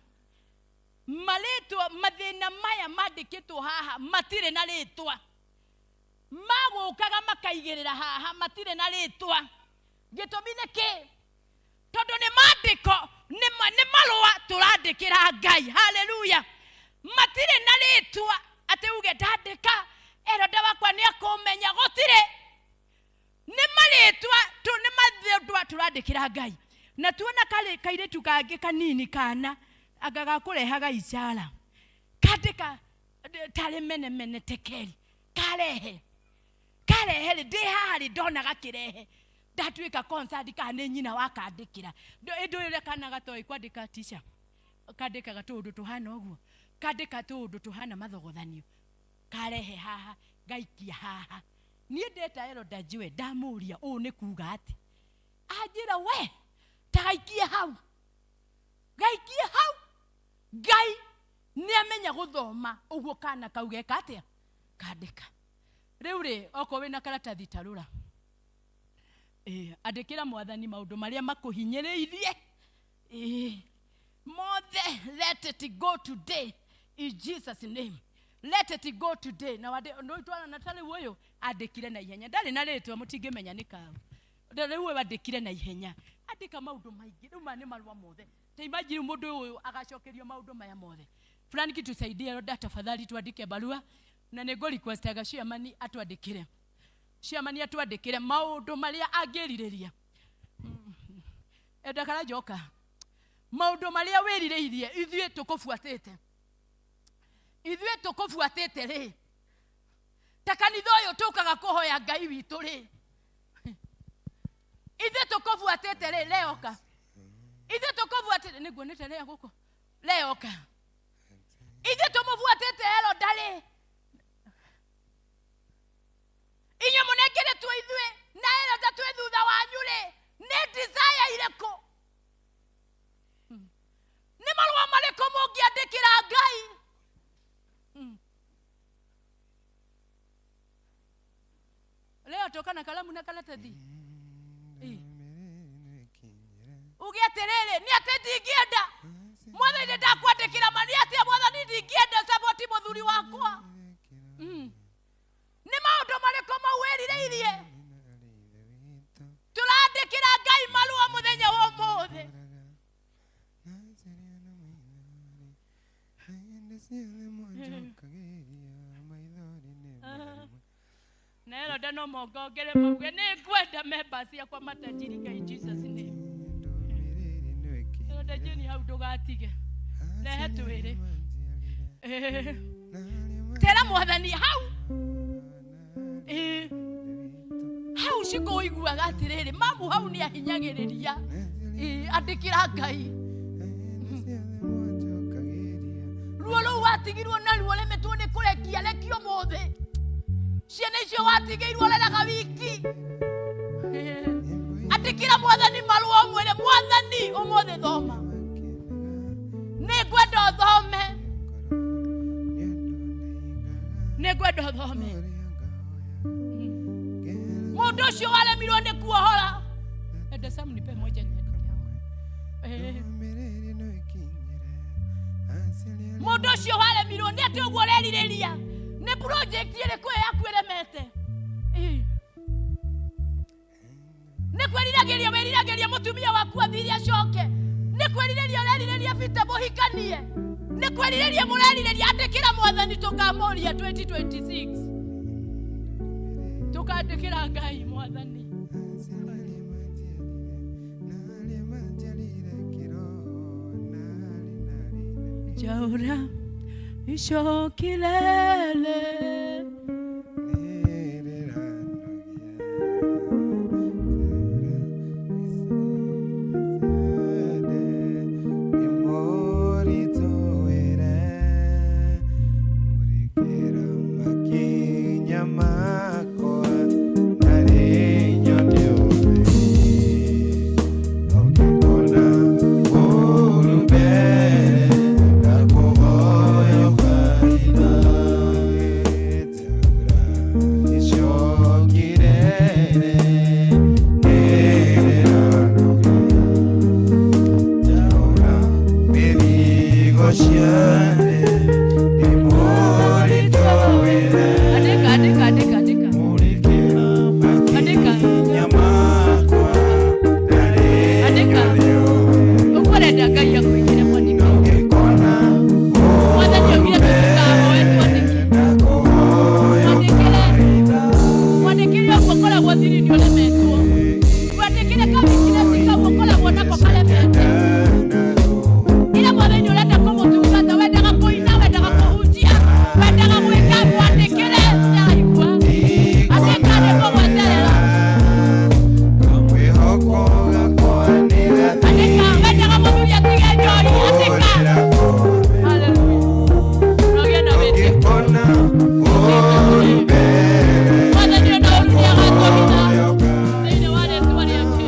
Marĩtwa mathĩna maya mandĩkĩtwo haha matirĩ na rĩtwa. Magũkaga makaigĩrĩra haha matirĩ na rĩtwa. Gĩtũmi nĩ kĩ? Tondũ nĩ mandĩko nĩ marũa tũrandĩkĩra Ngai. Haleluya. Matirĩ na rĩtwa atĩ uge ndandĩka eroda wakwa nĩ akũmenya, gũtirĩ. Nĩ marĩtwa tu, nĩ mathĩndwa tũrandĩkĩra Ngai. Na tuona kairĩtu kangĩ kanini kana anga gakũrehaga icara kandĩka tarĩ menemene tekeri karehe karehe rĩ ndĩ haha rĩ ndona gakĩrehe ndatuĩka concert kana nĩ nyina wakandĩkĩra. Ĩndĩ ũrĩa kana gatoĩ kwandĩka teacher kandĩkaga tũũndũ tũhana ũguo, kandĩka tũũndũ tũhana mathogothanio karehe haha ngaikia haha. Niĩ ndeta Elder Joe ndamũria ũũ nĩ kuga atĩ, anjĩra we ta gaikie hau, gaikie hau. Ngai nĩ amenya gũthoma ũguo kana kau geka atĩa, kandĩka. Rĩu rĩ okorwo wĩna karatathi tarũra, andĩkĩra mwathani maũndũ marĩa makũhinyĩrĩirie mothe. Let it go today in Jesus name. Let it go today. Na wande no twara na tari ũyũ andĩkire na ihenya, ndarĩ na rĩtwa mũtingĩmenya nĩ kaũ. Rĩu ũyũ andĩkire na ihenya, andĩka maũndũ maingĩ. Rĩu maya nĩ marũa mothe. Ta imagine mũndũ ũyũ agacokerio maũndũ maya mothe. Frank, tusaidie Elder, tafadhali tuandike barua na nĩ ngũ requestaga chairman atwandĩkĩre, chairman atwandĩkĩre maũndũ marĩa angĩrirĩria. Elder Karajoka, maũndũ marĩa wĩrirĩirie ithuĩ tũkũbuatĩte, ithuĩ tũkũbuatĩte rĩ, ta kanitha ũyũ tũkaga kũhoya Ngai witũ rĩ, ithuĩ tũkũbuatĩte rĩ, leoka ithuĩ tũkũbuatĩte nĩguo nĩte leo gũkũ leoka ithuĩ tũmũbuatĩte Elder rĩ, inyuĩ mũnengeretwo ithuĩ na Elder twĩ thutha wanyu rĩ, nĩ desire irĩkũ, nĩ marũa marĩkũ mũngĩandĩkĩra Ngai? Leo toka na kalamu na karatathi uge atĩrĩrĩ, nĩ atĩ ndingĩenda mwathani nĩ ndakwandĩkĩra ma nĩ atĩa mwathani ndingĩenda support mũthuri wakwa. Nĩ maũndũ marĩkũ mau wĩrirĩirie? Tũrandĩkĩra Ngai marũa mũthenya wa ũmũthĩ. Na Elder no mongongere mauge nĩ ngwenda members akwa matajirika in Jesus name. Elder Jane hau ndũgatige, rehe twĩrĩ. Tera mwathani hau hau ciko ũiguaga atĩrĩrĩ mamu hau nĩ ahinyagĩrĩria. Andĩkĩra Ngai ruo rũu watigirwo naruo remetwo nĩ kũrekia rekio mũthĩ. Ciana icio watigĩirwo reraga wiki. Andĩkĩra mwathani marũa ũmwĩre mwathani ũmũthĩ thoma, nĩ ngwenda ũthome, nĩ ngwenda ũthome. Mũndũ ũcio waremirwo nĩ kuohora. Enda Sam nipe moja niandike hapo. Mũndũ ũcio waremirwo nĩ atĩ ũguo ũrerirĩria, nĩ project ĩrĩkũ ĩyo yaku ĩremete? Nĩ kwĩriragĩria wĩriragĩria mũtumia waku athire acoke, nĩ kwĩrirĩria ũrerirĩria bita mũhikanie, nĩ kwĩrirĩria mũrerirĩria. Andĩkĩra mwathani, tũkamũria 2026 tũkandĩkĩra Ngai mwathani. Njaũra icokilele Andĩka, andĩka, andĩka, andĩka. Andĩka. Andĩka. Ũguo ũrenda Ngai akwĩkĩre mwandĩko. Mwathani augire tũtikahoe twandĩke. Mwandĩkĩre. Mwandĩkĩre ũguo ũkoragwo thiri-inĩ ũremetwo. Mwandĩkĩre kabikinesi kau ũkoragwo nako karemete. Ĩra Mwathani ũrenda kũmũtungata, wendaga kũina, wendaga kũhunjia, wendaga gwĩka, mwandĩkĩre. Ndaigua. Andĩka nĩngũgweterera. Andĩka, wendaga mũthuri atige njohi, andĩka. Hallelujah. Nogĩa na wĩtĩkio. Mwathani ona ũru nĩagatũhitha. Thĩinĩ wa rĩĩtwa rĩa Jesũ.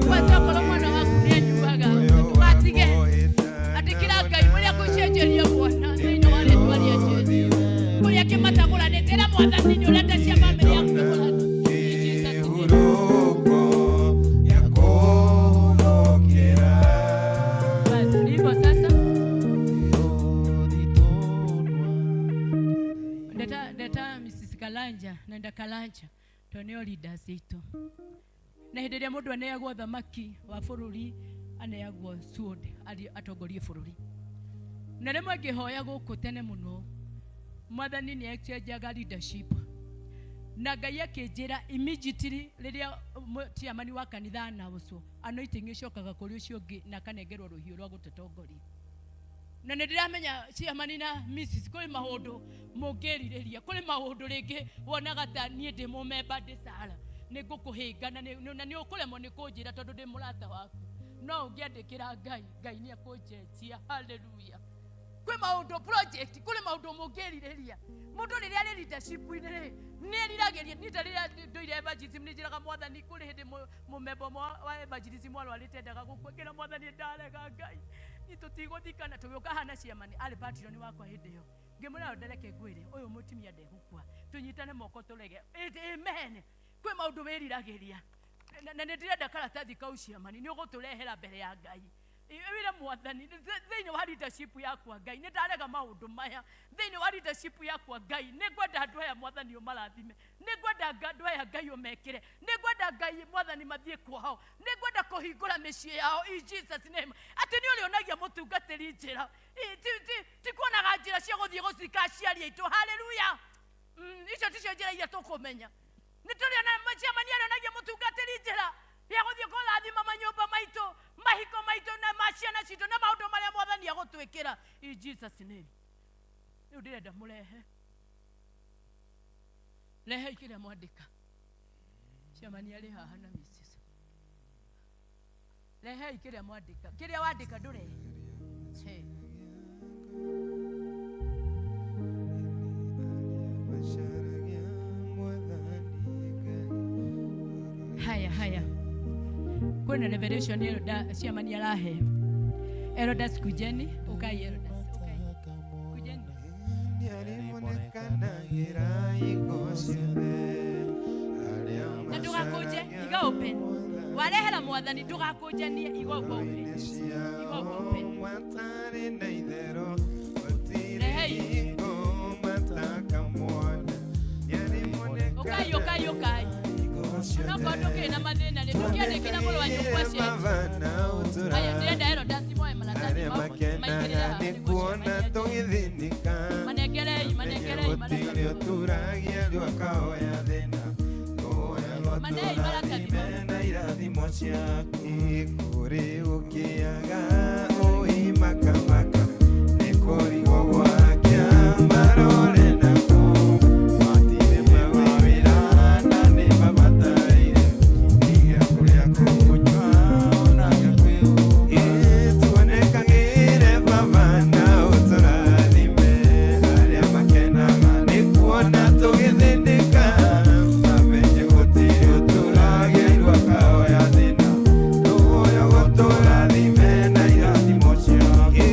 Kwanza okorwo mwana waku nĩanyuaga, ndũgatige. Andĩkĩra Ngai ũrĩa ngũcenjeria mwana thĩinĩ wa rĩĩtwa rĩa Jesũ. Kũrĩa kĩmatagũranĩte, ĩra Mwathani nĩ ũrenda cia bamĩrĩ yaku ĩgũrane. In Jesus' name. Basi, ni hivyo sasa. Ndeta, ndeta Mrs. Kalanja na nda Kalanja to nĩo leaders itũ na hĩndĩ ĩrĩa mũndũ aneagwo thamaki wa bũrũri aneagwo sword athiĩ atongorie bũrũri na rĩmwe ngĩhoya gũkũ tene mũno mwathani nĩ acenjaga leadership na ngai akĩnjĩra immediately rĩrĩa chairman wa kanitha announce anointing ĩcokaga kũrĩ ũcio ũngĩ na akanengerwo rũhiũ rwa gũtũtongoria na nä ndĩramenya chairman na Mrs kũrĩ maũndũ mũngĩrirĩria kũrĩ maũndũ rĩngĩ wonaga ta niĩ ndĩ mũmemba ndĩ Sara nĩ ngũkũhĩnga na nĩ ũkũremwo nĩ kũnjĩra tondũ ndĩ mũrata waku no ũngĩandĩkĩra Ngai Ngai nĩ ekũnjenjia haleluya kwĩ maũndũ project kũrĩ maũndũ mũngĩrirĩria mũndũ rĩrĩa arĩ leadership-inĩ rĩ nĩ eriragĩria niĩ ta rĩrĩa ndũire evangelism nĩ njĩraga mwathani kũrĩ hĩndĩ mũmemba ũmwe wa evangelism warwarĩte endaga gũkua ngĩra mwathani ndarega Ngai niĩ tũtigũthikana tũgĩũka hana ciamani arĩ patron wakwa hĩndĩ ĩyo ngĩmwĩra ndereke ngwĩre ũyũ mũtumia ndegũkua tũnyitane moko tũrege amen kwĩ maũndũ wĩriragĩria na nĩ ndĩrenda karatathi kau ciamani nĩ ũgũtũrehera mbere ya Ngai wĩre mwathani thĩinĩ wa leadership yakwa Ngai nĩ ndarega maũndũ maya thĩinĩ wa leadership yakwa Ngai nĩ ngwenda andũ aya mwathani ũmarathime nĩ ngwenda andũ aya Ngai ũmekĩre nĩ ngwenda Ngai mwathani mathiĩ kwao nĩ ngwenda kũhingũra mĩciĩ yao in Jesus name atĩ nĩ ũrĩonagia mũtungatĩri njĩra ti kuonaga njĩra cia gũthiĩ gũcika aciari aitũ haleluya icio ticio njĩra iria tũkũmenya nĩ tũrĩona ciamani arĩonagia mũtungatĩri njĩra ya gũthiĩ kũrathima manyũmba maitũ mahiko maitũ na ma ciana citũ na maũndũ marĩa mwathani agũtwĩkĩra in Jesus name rĩu ndĩrenda mũrehe rehei kĩrĩa mwandĩka ciamani arĩ haha na Mrs. rehei kĩrĩa mwandĩka kĩrĩa wandĩka ndũrehe Hey. Haya haya kwĩna revelation Elda ciamani arahe Erodas kujeni ukai Erodas ukai kujeni na ndũgakũnje iga open warehera mwathani ndũgakũnjanie iga ũguo open iga ũguo open rehei ukai ukai ukai onokorwo ndũkĩrĩ na mathĩna rĩ ndũkĩandĩkĩra mũrũ wa nyũkwa ceti aya ndĩrenda Erodas moe maratathi mau maigĩrĩre haha nĩguo manengerei manengerei maratathi manei maratathi irathimo ciaku kũrĩ ũkĩaga ũimakamaka nĩ kũrigwo gwakĩa marore na kuona tũgĩthĩnĩka mamenye gũtirĩ ũtũragĩirwo akaoya thĩna tũhoya gũtũrathime na irathimo ciaku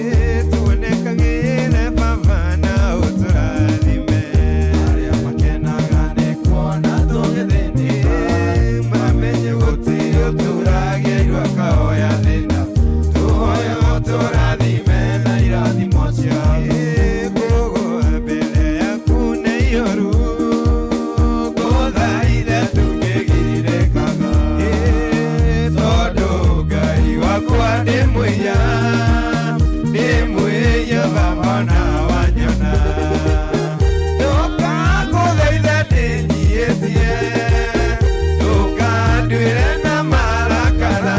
tuonekagĩre baba na ũtũrathime arĩa makenaga nĩ kuona tũgĩthĩnĩka mamenye gũtirĩ ũtũragĩirwo akaoya thĩna tũhoya gũtũrathime na irathimo ciaku kũgũa mbere yaku nĩ ihoru ngũthaithe tũkĩgirĩkaga tondũ Ngai wakwa ndĩ mũiya ndĩ mũiya baba na wanyona ndũkangũthaithe ndĩnyiĩtie ndũkanduĩre na marakara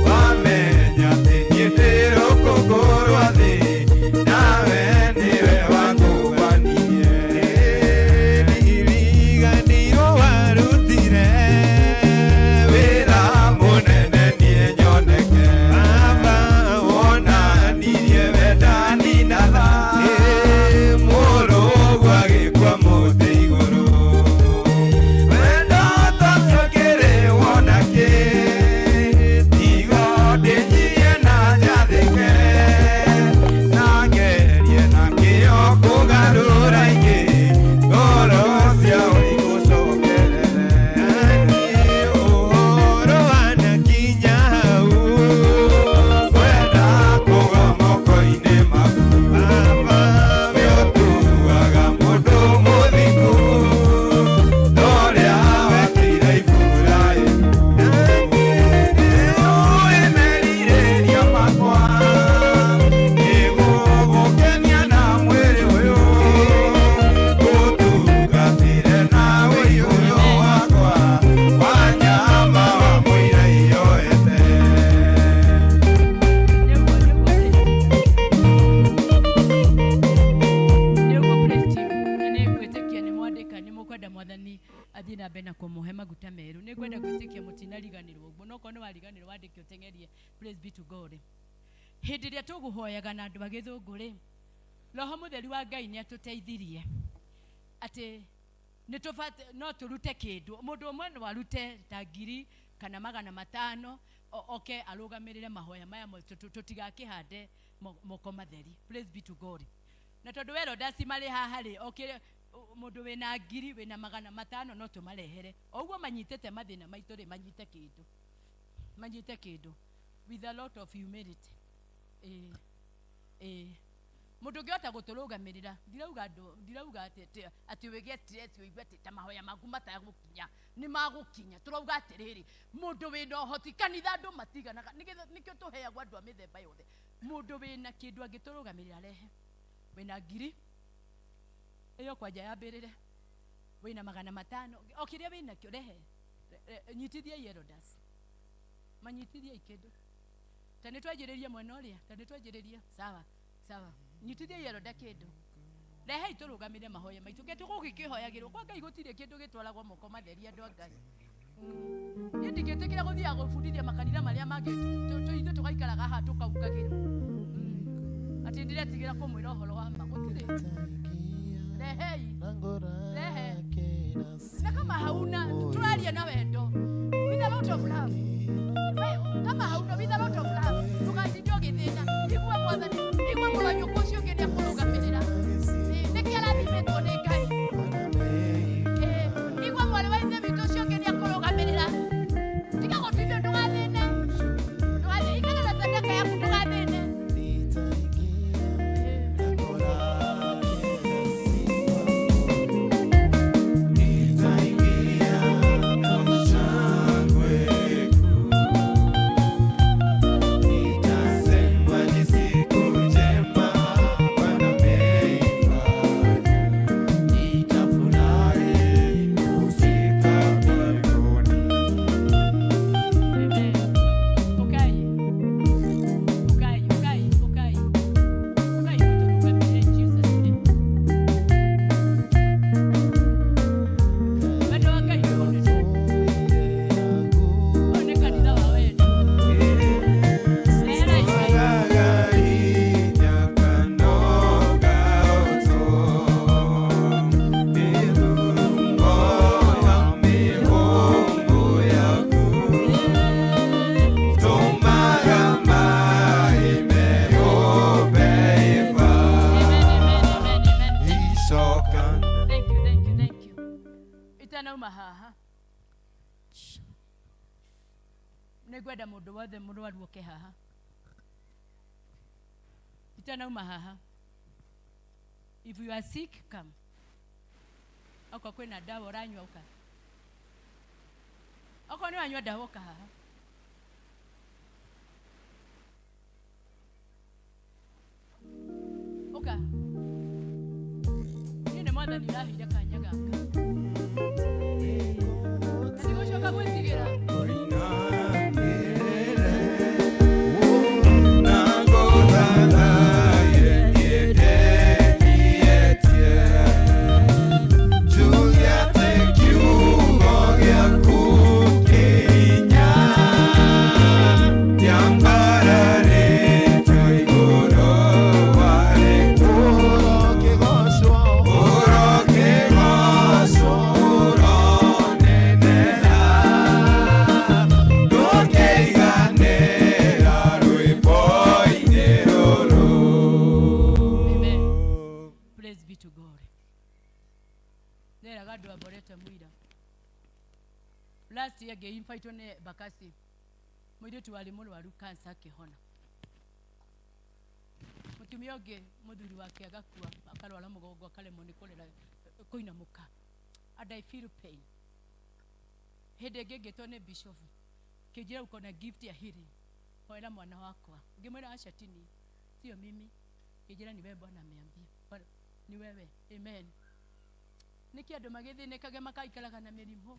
wamenya atĩ niĩ ndĩ rũkũngũ rwa thĩ nawe nĩwe wangũbanirie ndiriganĩirwo warutire wĩra mũnene niĩ nyoneke baba wonanirie wendani na tha mũrũgũ agĩkua mũtĩ igũrũ wendo tocio kĩrĩ wona kĩ tigo ndĩnyie na njathĩke na ngerie na kĩo kũgarũra ingĩ ngoro ciao igũcokerere niĩ ũhoro wanakinya hau ngwenda kũgwa moko-inĩ maku baba we ũtuaga mũndũ mũthingu ndorĩa wekĩire Iburahĩmu nĩũĩ merirĩria makwa nĩgũgũkenia na mwĩrĩ ũyũ ngũtungatĩre na ũiyũro wakwa wa nyama wa mũira iyoete. Nĩũguo praise team, na nĩ ngwĩtĩkia nĩ mwandĩka nĩ mũkwenda mwathani athiĩ na mbere na kũmũhe maguta merũ. Nĩ ngwenda gwĩtĩkia mũtinariganĩrwo ũguo, no okorwo nĩ wariganĩrwo wandĩke ũteng'erie. Praise be to God. Hĩndĩ ĩrĩa tũgũhoyaga na andũ a gĩthũngũ rĩ, roho mũtheru wa Ngai nĩ atũteithirie atĩ nĩ tũbatiĩ no tũrute kĩndũ. Mũndũ ũmwe no arute ta ngiri kana 500 oke arũgamĩrĩre mahoya maya tũtigakĩhande moko matheri. Praise be to God. Na tondũ we Rodasi marĩ haha rĩ, okĩre mũndũ wĩna ngiri wĩna 500 no tũmarehere. O ũguo manyitĩte mathĩna maitũ rĩ, manyite kĩndũ, manyite kĩndũ with a lot of humility. Mũndũ ũngĩhota gũtũrũgamĩrĩra, ndirauga andũ, ndirauga atĩ wĩgĩe stress ũigue atĩ ta mahoya maku matagũkinya, nĩ magũkinya. Tũrauga atĩrĩrĩ, mũndũ wĩna ũhoti kanitha andũ matiganaga, nĩkĩo tũheagwo andũ a mĩthemba yothe. Mũndũ wĩna kĩndũ angĩtũrũgamĩrĩra rehe. Wĩna ngiri ĩyo kwanja yambĩrĩre, wĩna 500, o kĩrĩa wĩnakĩo rehe. Nyitithiai elders, manyitithiai kĩndũ. Ta nĩ twanjĩrĩrie mwena ũrĩa, ta nĩ twanjĩrĩrie. Sawa sawa, nyitithiai elder kĩndũ, rehei tũrũgamĩre mahoya maitũ. Ke tũgũgĩkĩhoyagĩrwo kwa Ngai, gũtirĩ kĩndũ gĩtwaragwo moko matheri andũ a Ngai. Niĩ ndingĩtĩkĩra gũthiaga gũbundithia makanitha marĩa mangĩ, ithuĩ tũgaikaraga haha tũkaungagĩrwo atĩ ndĩretigĩra kũmwĩra ũhoro wa ma. Gũtirĩ. Rehei, rehe. Na kama hauna, tũraria na wendo with a lot of love. We, kama hauna, with a lot of love, ndũgatinde ũgĩthĩna. Igua mwathani, igua mũranyũkũ ũcio ũngĩ nĩakũrũgamĩrĩra. Nĩkĩ arathimĩtwo nĩ Ngai. Igua mwarĩ wa ithe witũ ũcio ũngĩ nĩakũrũgamĩrĩra. Tiga gũtinda, ndũgathĩne, ndũgathĩne, ikara na sadaka yaku, ndũgathĩne. Itanauma haha nĩngwenda mũndũ wothe mũrwaru oke haha. Itanauma haha, if you are sick, come. Okorwo kwĩna ndawa ũranyua ũka, okorwo nĩ wanyua ndawa ũka haha. Ũka, niĩ nĩ mwathani ũraheire kanya gaka na ndigũcoka gwĩtigĩra. Amen. Praise be to God. Neraga andũ amborete mũira. Last year ngĩinvitwo nĩ Bakasi, mũirĩtu warĩ mũrwaru cancer akĩhona. Mũtumia ũngĩ mũthuri wake agakua, akarwara mũgongo, akaremwo nĩ kũrera kũinamũka. And I feel pain. Hĩndĩ ĩngĩ ngĩtwo nĩ bishop, kĩnjĩra uko na gift ya healing, hoera mwana wakwa. Ngĩmwĩra aca tini, sio mimi. Kĩnjĩra ni wewe Bwana ameambia. Bwana, ni wewe. Amen. Nĩkĩ andũ magĩthĩnĩkage makaikaraga na mĩrimũ?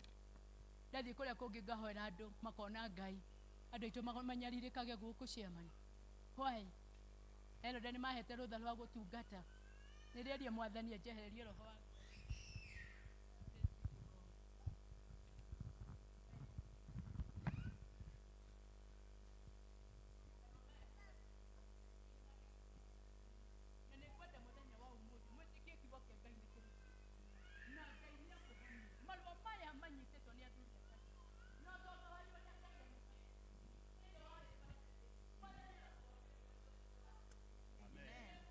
Ndathiĩ kũrĩa kũngĩ ngahoera andũ makona Ngai. Andũ aitũ manyarirĩkage gũkũ ciamani. Why? Herode nĩ mahete rũtha rwa gũtungata. Nĩrĩeria mwathani anjehererie roho wa na nĩngwenda mũthenya wa ũmũthĩ mwĩtĩkie kiugo kĩa Ngai nĩ kĩrĩkũ, na Ngai nĩ akũhonia marũa maya manyitĩtwo nĩ athuri atatũ na ũtonga wanyu ũrĩa Ngai amũheete. Amen.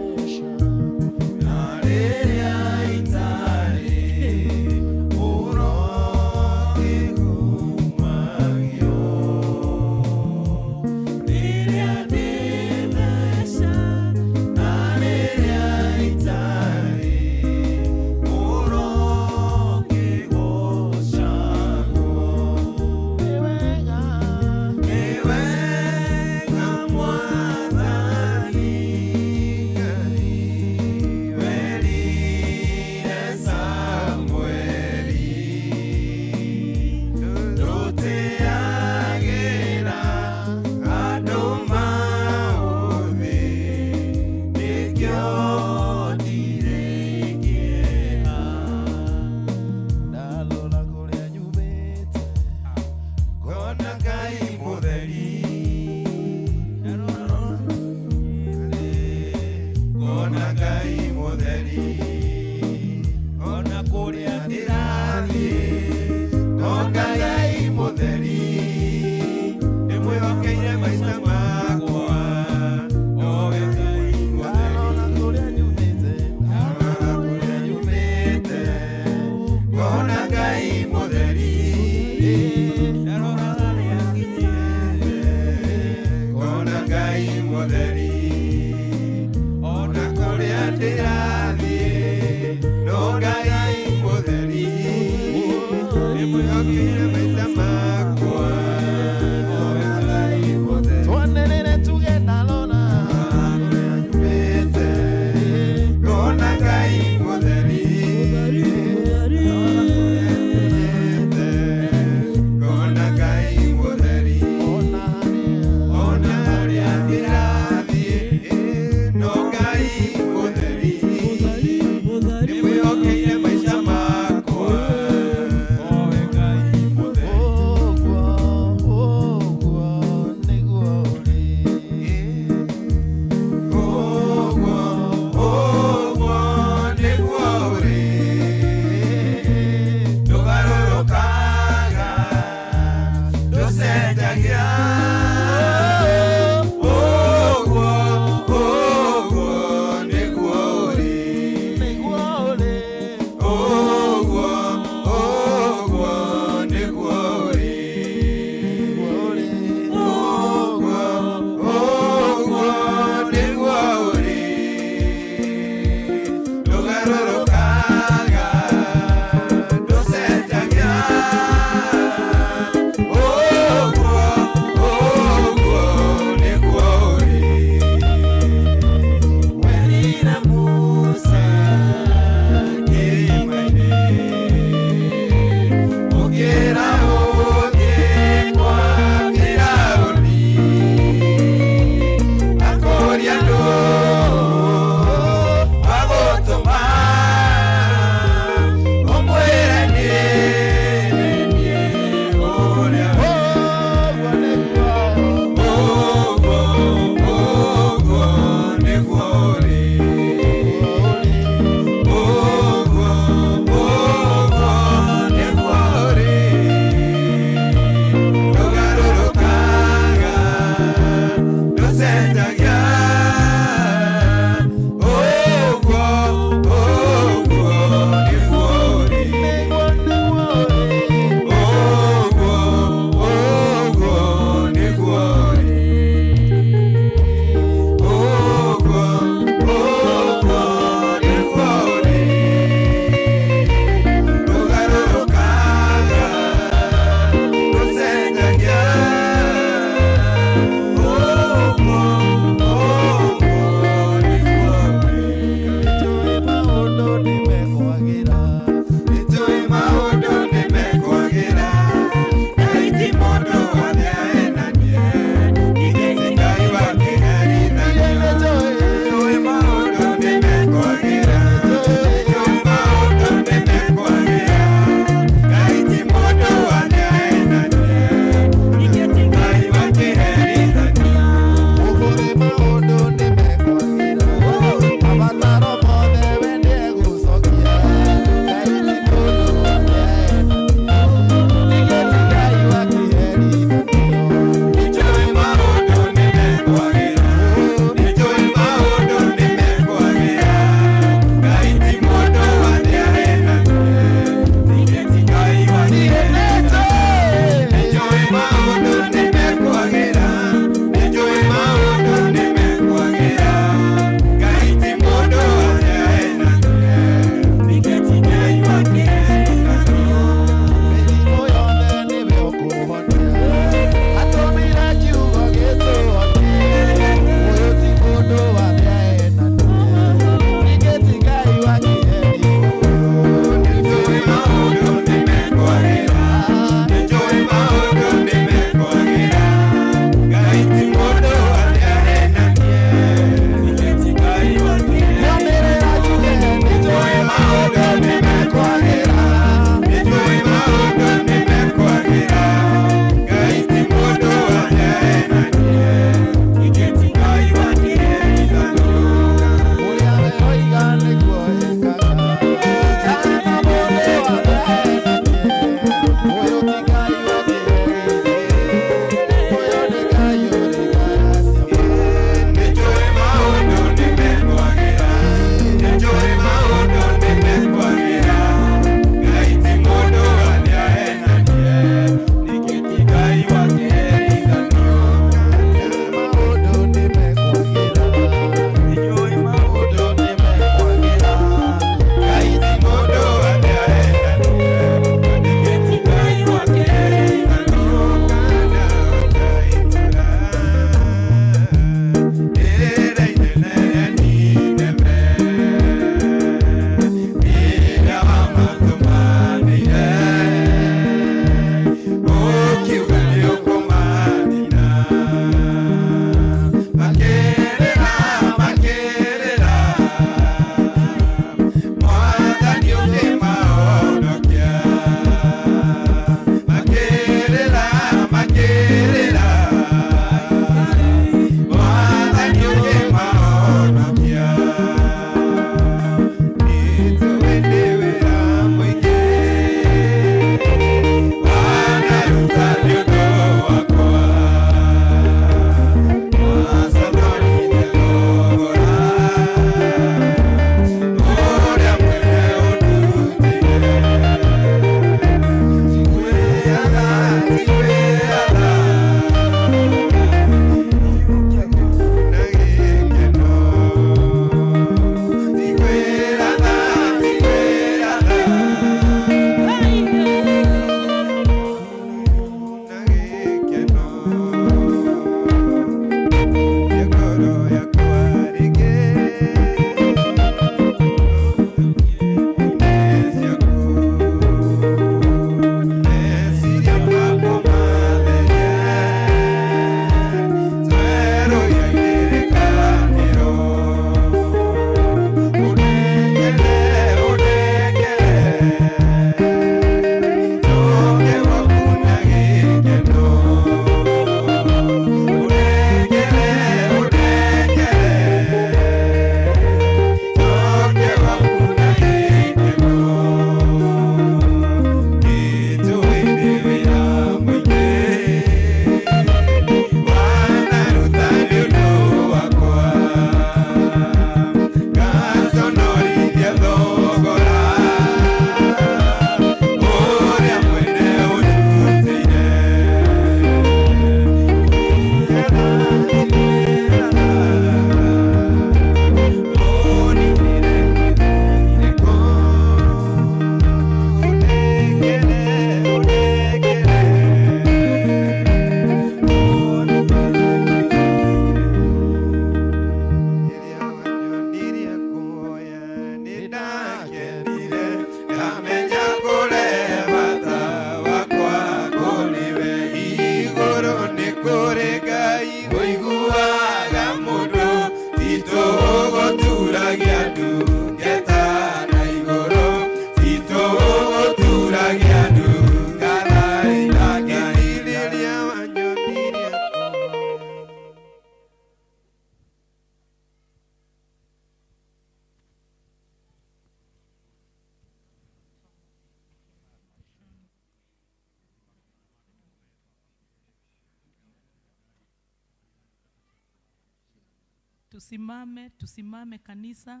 Tusimame, tusimame kanisa.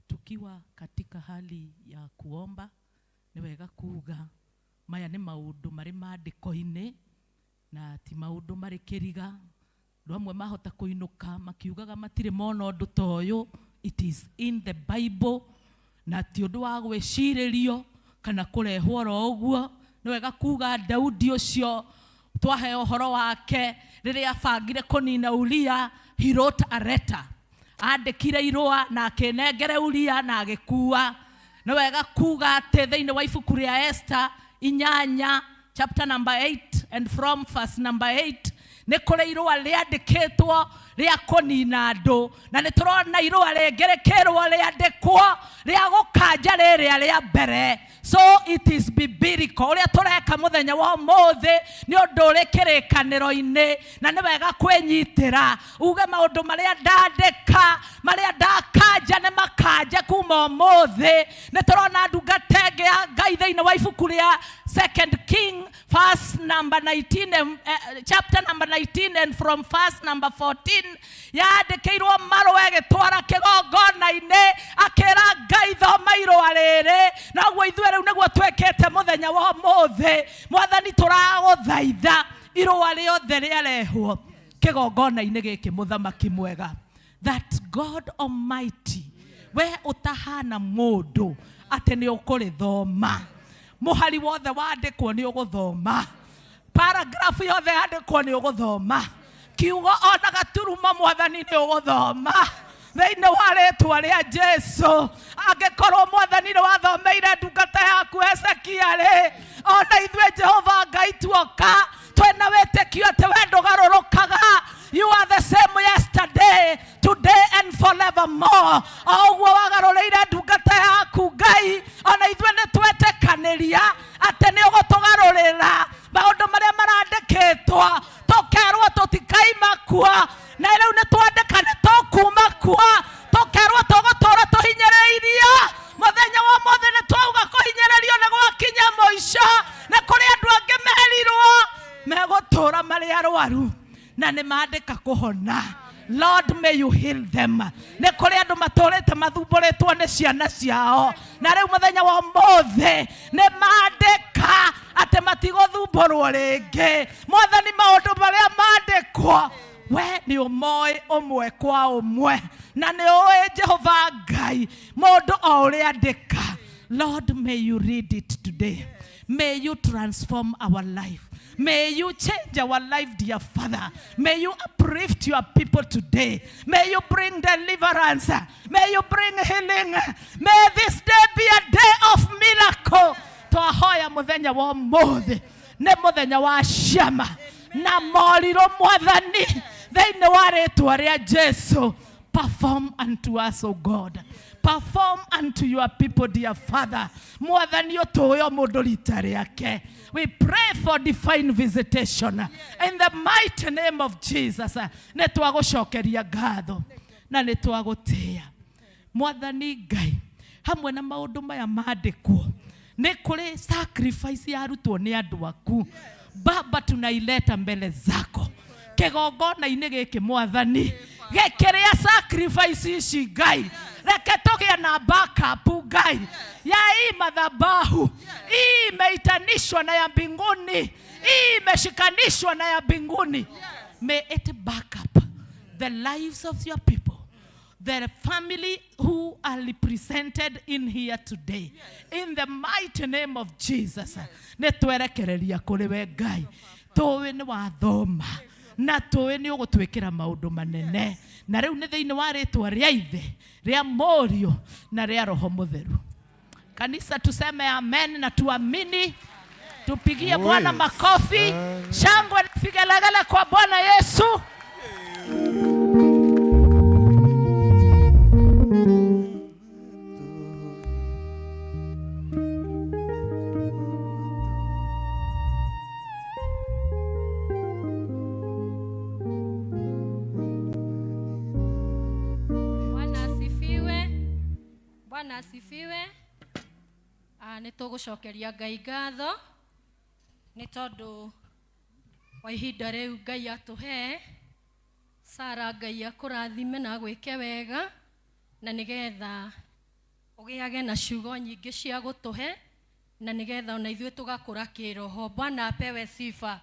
Tukiwa katika hali ya kuomba nĩ wega kuga maya nĩ maũndũ marĩ maandĩko-inĩ na ti maũndũ marĩ kĩriga. Andũ amwe mahota kũinũka makiugaga matirĩ mona ũndũ ta ũyũ. It is in the Bible na ti ũndũ wa gwĩcirĩrio kana kũrehwo oro ũguo. Nĩ wega kuga Daudi ũcio twaheo ũhoro wake rĩrĩa abangire kũnina Uria, he wrote a letter. Andĩkire irũa na akĩnengere Uria na agĩkua. Nĩ wega kuga atĩ thĩinĩ wa ibuku rĩa Esther inyanya chapter number 8 and from verse number 8 nĩ kũrĩ irũa rĩandĩkĩtwo rĩa kũnina andũ, na nĩ tũrona irũa rĩngĩ rĩkĩrwo rĩandĩkwo rĩa gũkanja rĩrĩa rĩa mbere. So it is biblical. Ũrĩa tũreka mũthenya wa ũmũthĩ nĩ ũndũ ũrĩ kĩrĩkanĩro-inĩ, na nĩ wega kwĩnyitĩra uge maũndũ marĩa ndandĩka marĩa ndakanja nĩ makanje kuma ũmũthĩ. Nĩ tũrona ndungata ĩngĩ ya Ngai thĩinĩ wa ibuku rĩa Second King verse number 19 and, chapter number 19 and from verse number 14 yandĩkĩirwo marũa ĩgĩtwara kĩgongona-inĩ akĩra Ngai thoma irũa rĩrĩ. Noguo ithuĩ rĩu nĩguo twĩkĩte mũthenya wa ũmũthĩ. Mwathani tũragũthaitha irũa rĩothe rĩarehwo kĩgongona-inĩ gĩkĩ mũthamaki mwega, that God Almighty we ũtahana mũndũ atĩ nĩ ũkũrĩthoma mũhari wothe wandĩkwo nĩ ũgũthoma, paragraph yothe yandĩkwo nĩ ũgũthoma, kiugo ona gaturumo mwathani nĩ ũgũthoma thĩinĩ wa rĩtwa rĩa Jesu. Angĩkorwo mwathani nĩ wathomeire ndungata yaku Hezekia rĩ, ona ithuĩ Jehova Ngai tuoka twĩna wĩtĩkio atĩ we ndũgarũrũkaga. You are the same yesterday, today and forevermore. O ũguo wagarũrĩire ndungata yaku Ngai, ona ithuĩ nĩ twetĩkanĩria atĩ nĩ ũgũtũgarũrĩra maũndũ marĩa marandĩkĩtwo, tũkerwo tũtikaima kuo, na rĩu nĩ twandĩka nĩ tũkuma kuo, tũkerwo tũgũtũra tũhinyĩrĩirio. Mũthenya wa ũmũthĩ nĩ twauga kũhinyĩrĩrio nĩ gwakinya mũico, na kũrĩ andũ angĩ merirwo megũtũra marĩ arwaru na nĩ mandĩka kũhona. Lord, may you heal them. Nĩ kũrĩ andũ matũrĩte mathumbũrĩtwo nĩ ciana ciao, na rĩu mũthenya wa ũmũthĩ nĩ mandĩka atĩ matigũthumbũrwo rĩngĩ. Mwathani, maũndũ marĩa mandĩkwo we nĩ ũmoĩ ũmwe kwa ũmwe, na nĩ ũĩ Jehova Ngai mũndũ o ũrĩa andĩka. Lord, may you read it today. May you transform our life. May you change our life, dear Father. May you uplift your people today. May you bring deliverance. May you bring healing. May this day be a day of miracle. Twahoya muthenya wa ũmũthĩ nĩ mũthenya wa ciama na morirũ mwathani thĩinĩ wa rĩtwa rĩa Jesu. Perform unto us, O God. Perform unto your people, dear Father. Mwathani ũtũũĩ o mũndũ rita rĩake. We pray for divine visitation in the mighty name of Jesus. Nĩ twagũcokeria ngatho na nĩ twagũtĩĩa Mwathani Ngai. Hamwe na maũndũ maya mandĩkwo nĩ kũrĩ sacrifice yarutwo nĩ andũ aku. Baba, tunaileta mbele zako kĩgongona-inĩ gĩkĩ mwathani, gĩkĩrĩa sacrifice ici Ngai, reke tũgĩe na backup Ngai ya hii madhabahu. Hii imeitanishwa na ya mbinguni, hii imeshikanishwa na ya mbinguni. May it back up the lives of your people, the family who are represented in here today. In the mighty name of Jesus. Nĩ twerekereria kũrĩ we Ngai, tũĩ nĩ wathoma na tũĩ nĩ ũgũtwĩkĩra maũndũ manene, na rĩu nĩ thĩinĩ wa rĩtwa rĩa Ithe, rĩa Mũriũ na rĩa Roho Mũtheru. Kanisa, tuseme amen na tuamini. Tupigie Bwana makofi, shangwe na vigelegele kwa Bwana Yesu. Bwana asifiwe. Nĩ tũgũcokeria Ngai ngatho nĩ tondũ wa ihinda rĩu Ngai atũhe. Sara, Ngai akũrathime na agwĩke wega na nĩgetha ũgĩage na ciugo nyingĩ cia gũtũhe na nĩgetha ona ithuĩ tũgakũra kĩroho. Bwana apewe sifa.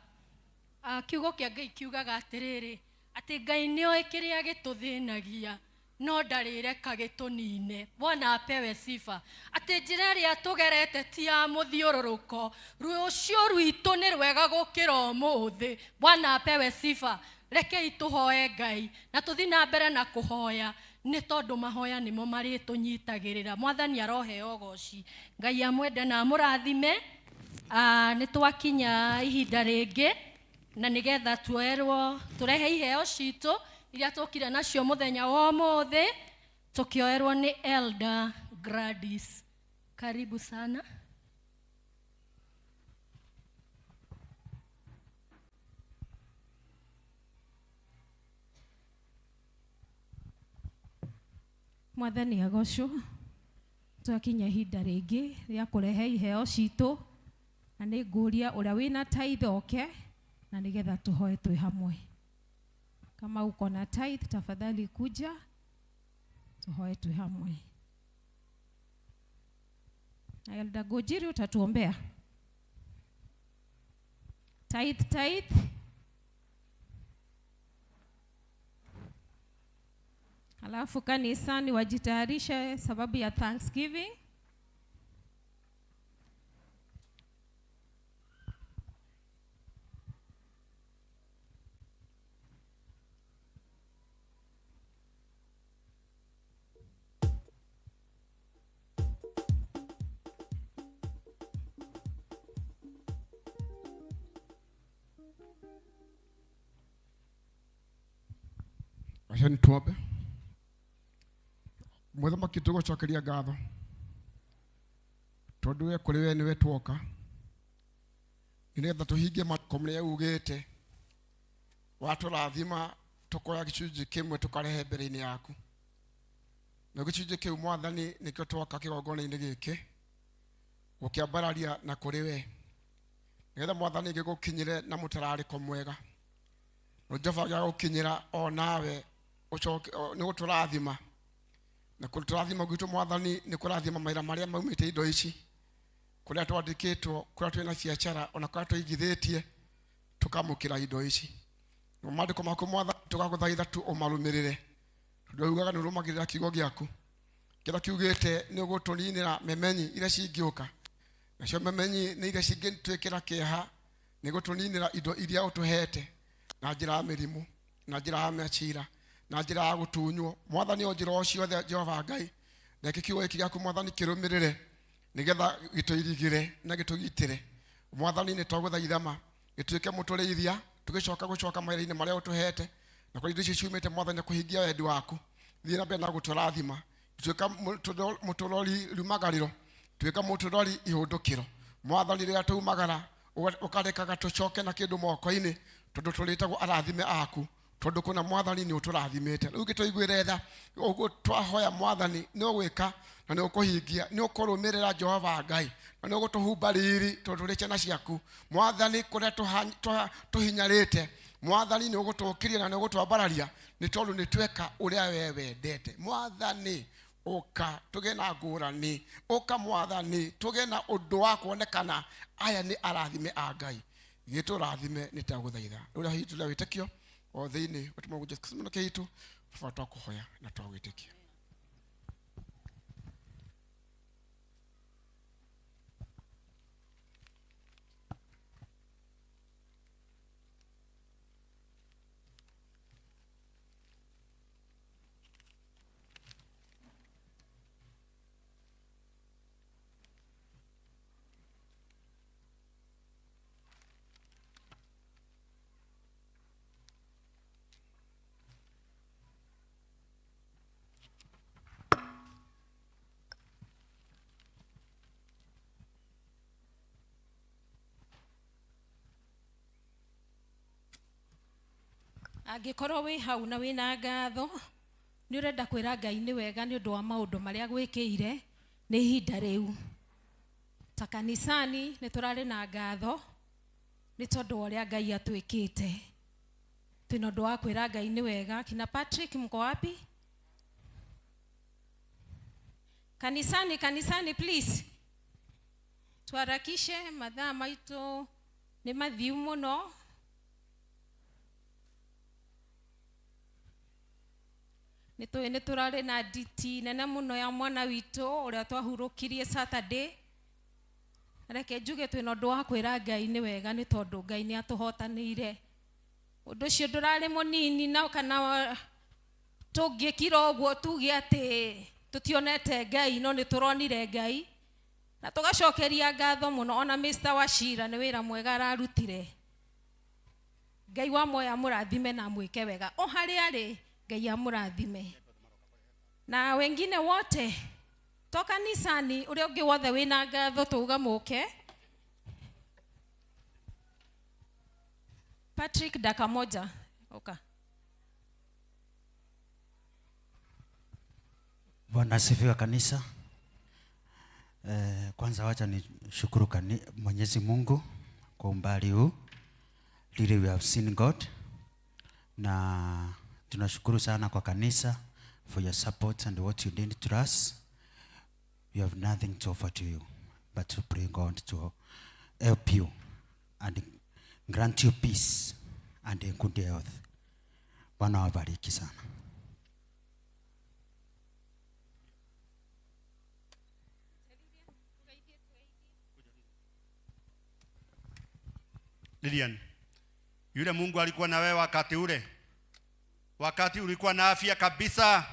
Kiugo kĩa Ngai kiugaga atĩrĩrĩ, atĩ Ngai nĩoĩ kĩrĩa gĩtũthĩnagia no ndarĩreka gĩtũnine. Bwana apewe sifa. Atĩ njĩra ĩrĩa tũgerete ti ya mũthiũrũrũko, rũciũ rwitũ nĩ rwega gũkĩra ũmũthĩ. Bwana apewe sifa. Rekei tũhoe Ngai na tũthiĩ na mbere na kũhoya nĩ tondũ mahoya nĩmo marĩtũnyitagĩrĩra. Mwathani aroheo ũgoci. Ngai amwende na amũrathime. Nĩ twakinya ihinda rĩngĩ na nĩgetha tuoerwo tũrehe iheo citũ iria tũkire nacio mũthenya wa ũmũthĩ, tũkĩoerwo nĩ Elder Gladys. Karibu sana. Mwathani agocwo. Twakinya ihinda rĩngĩ rĩa kũrehe iheo citũ na nĩ ngũria ũrĩa wĩna tithe oke na nĩgetha tũhoe twĩ hamwe. Kama uko na tithe, tafadhali kuja tuhoe twĩ hamwe. Na Elder Gojiri utatuombea tithe. Tithe. Alafu kanisani wajitayarishe sababu ya Thanksgiving. Wachani tuombe. Mũthamaki, tũgũcokeria ngatho tondũ we kũrĩ we nĩwe tuoka nĩgetha tũhingie maandĩko marĩa ugĩte. Watũrathima, tũkoya gĩcunjĩ kĩmwe tũkarehe mbere-inĩ yaku, na gĩcunjĩ kĩu, Mwathani, nĩkĩo twoka kĩgongona-inĩ gĩkĩ gũkĩambararia na kũrĩ we, nĩgetha, Mwathani, gĩgũkinyĩre na mũtararĩko mwega. Na Jehova, gĩagũkinyĩra o nawe ũcoke nĩ gũtũrathima, na kũtũrathima gwitũ, Mwathani, nĩ kũrathima mawĩra marĩa maumĩte indo ici, kũrĩa twandĩkĩtwo, kũrĩa twĩna biacara, ona kũrĩa tũigithĩtie, tũkamũkĩra indo ici. Na maandĩko maku, Mwathani, tũgagũthaitha tu ũmarũmĩrĩre, tondũ ugaga nĩ ũrũmagĩrĩra kiugo gĩaku kĩrĩa kiugĩte nĩ ũgũtũninĩra memenyi iria cingĩũka. Nacio memenyi nĩ iria cingĩtwĩkĩra kĩeha, nĩ gũtũninĩra indo iria ũtũhete na njĩra ya mĩrimũ, na njĩra ya mecira, na njĩra ya gũtunywo. Mwathani, o njĩra o ciothe, Jehova Ngai, reke kiugo gĩkĩ gĩaku, Mwathani, kĩrũmĩrĩre nĩgetha gĩtũirigĩre na gĩtũgitĩre. Mwathani, nĩ twagũthaitha ma gĩtuĩke mũtũrĩithia tũgĩcoka gũcoka mawĩra-inĩ marĩa ũtũhete na kũrĩa indo icio ciumĩte, Mwathani, kũhingia wendi waku. Thiĩ na mbere na gũtũrathima. Tuĩka mũtũrori riumagarĩro, tuĩka mũtũrori ihũndũkĩro. Mwathani, rĩrĩa twaumagara, ũkarekaga tũcoke na kĩndũ moko-inĩ, tondũ tũrĩtagwo arathime aku, tondũ kũna, Mwathani, nĩ ũtũrathimĩte. Rĩu gĩtũiguĩre tha. Ũguo twahoya, Mwathani, nĩ ũgwĩka na nĩ ũkũhingia, nĩ ũkũrũmĩrĩra, Jehova Ngai, na nĩ ũgũtũhumba riri tondũ tũrĩ ciana ciaku. Mwathani, kũrĩa tũhinyarĩte, Mwathani, nĩ ũgũtũkĩria na nĩ ũgũtwambararia, nĩ tondũ nĩ tweka ũrĩa we wendete. Mwathani, ũka tũgĩe na ngũrani. Ũka, Mwathani, tũgĩe na ũndũ wa kuonekana aya nĩ arathime a Ngai. Gĩtũrathime, nĩ tagũthaitha ũrĩa hihi tũrĩa wĩtĩkio o thĩinĩ ũtũma Jesu Kristo mũnake witũ. Baba, twakũhoya na twagwĩtĩkia. Angĩkorwo wĩ hau na wĩna ngatho, nĩ ũrenda kwĩra Ngai nĩ wega nĩ ũndũ wa maũndũ marĩa gwĩkĩire. Nĩ ihinda rĩu ta kanisani nĩ tũrarĩ na ngatho nĩ tondũ wa ũrĩa Ngai atwĩkĩte. Twĩna ũndũ wa kwĩra Ngai nĩ wega. Kina Patrick, mko wapi? Kanisani, kanisani please, tuharakishe, mathaa maitũ nĩ mathiu mũno. Nĩ tũĩ nĩ tũrarĩ na nditi nene mũno ya mwana witũ ũrĩa twahurũkirie Saturday. Reke njuge twĩna ũndũ wa kwĩra Ngai nĩ wega, nĩ tondũ Ngai nĩ atũhotanĩire. Ũndũ ũcio ndũrarĩ mũnini, na kana tũngĩkira ũguo tuge atĩ tũtionete Ngai, no nĩ tũronire Ngai na tũgacokeria ngatho mũno. Ona Mr. Wachira nĩ wĩra mwega ararutire. Ngai wa moya amũrathime na amwĩke wega o harĩa arĩ. Ngai amũrathime na wengine wote to kanisani, ũrĩa ũngĩ wothe wĩna ngatho tuga mũke. Patrick, daka moja oka. Bwana asifiwe kanisa. Kwanza wacha nishukuru Mwenyezi Mungu kwa umbali huu. Really we have seen God. Na tunashukuru sana kwa kanisa for your support and what you did to us. We have nothing to offer to you but to pray God to help you and grant you peace and a good health. Bwana awabariki sana. Lilian, yule Mungu alikuwa na wewe wakati ule, wakati ulikuwa na afya kabisa,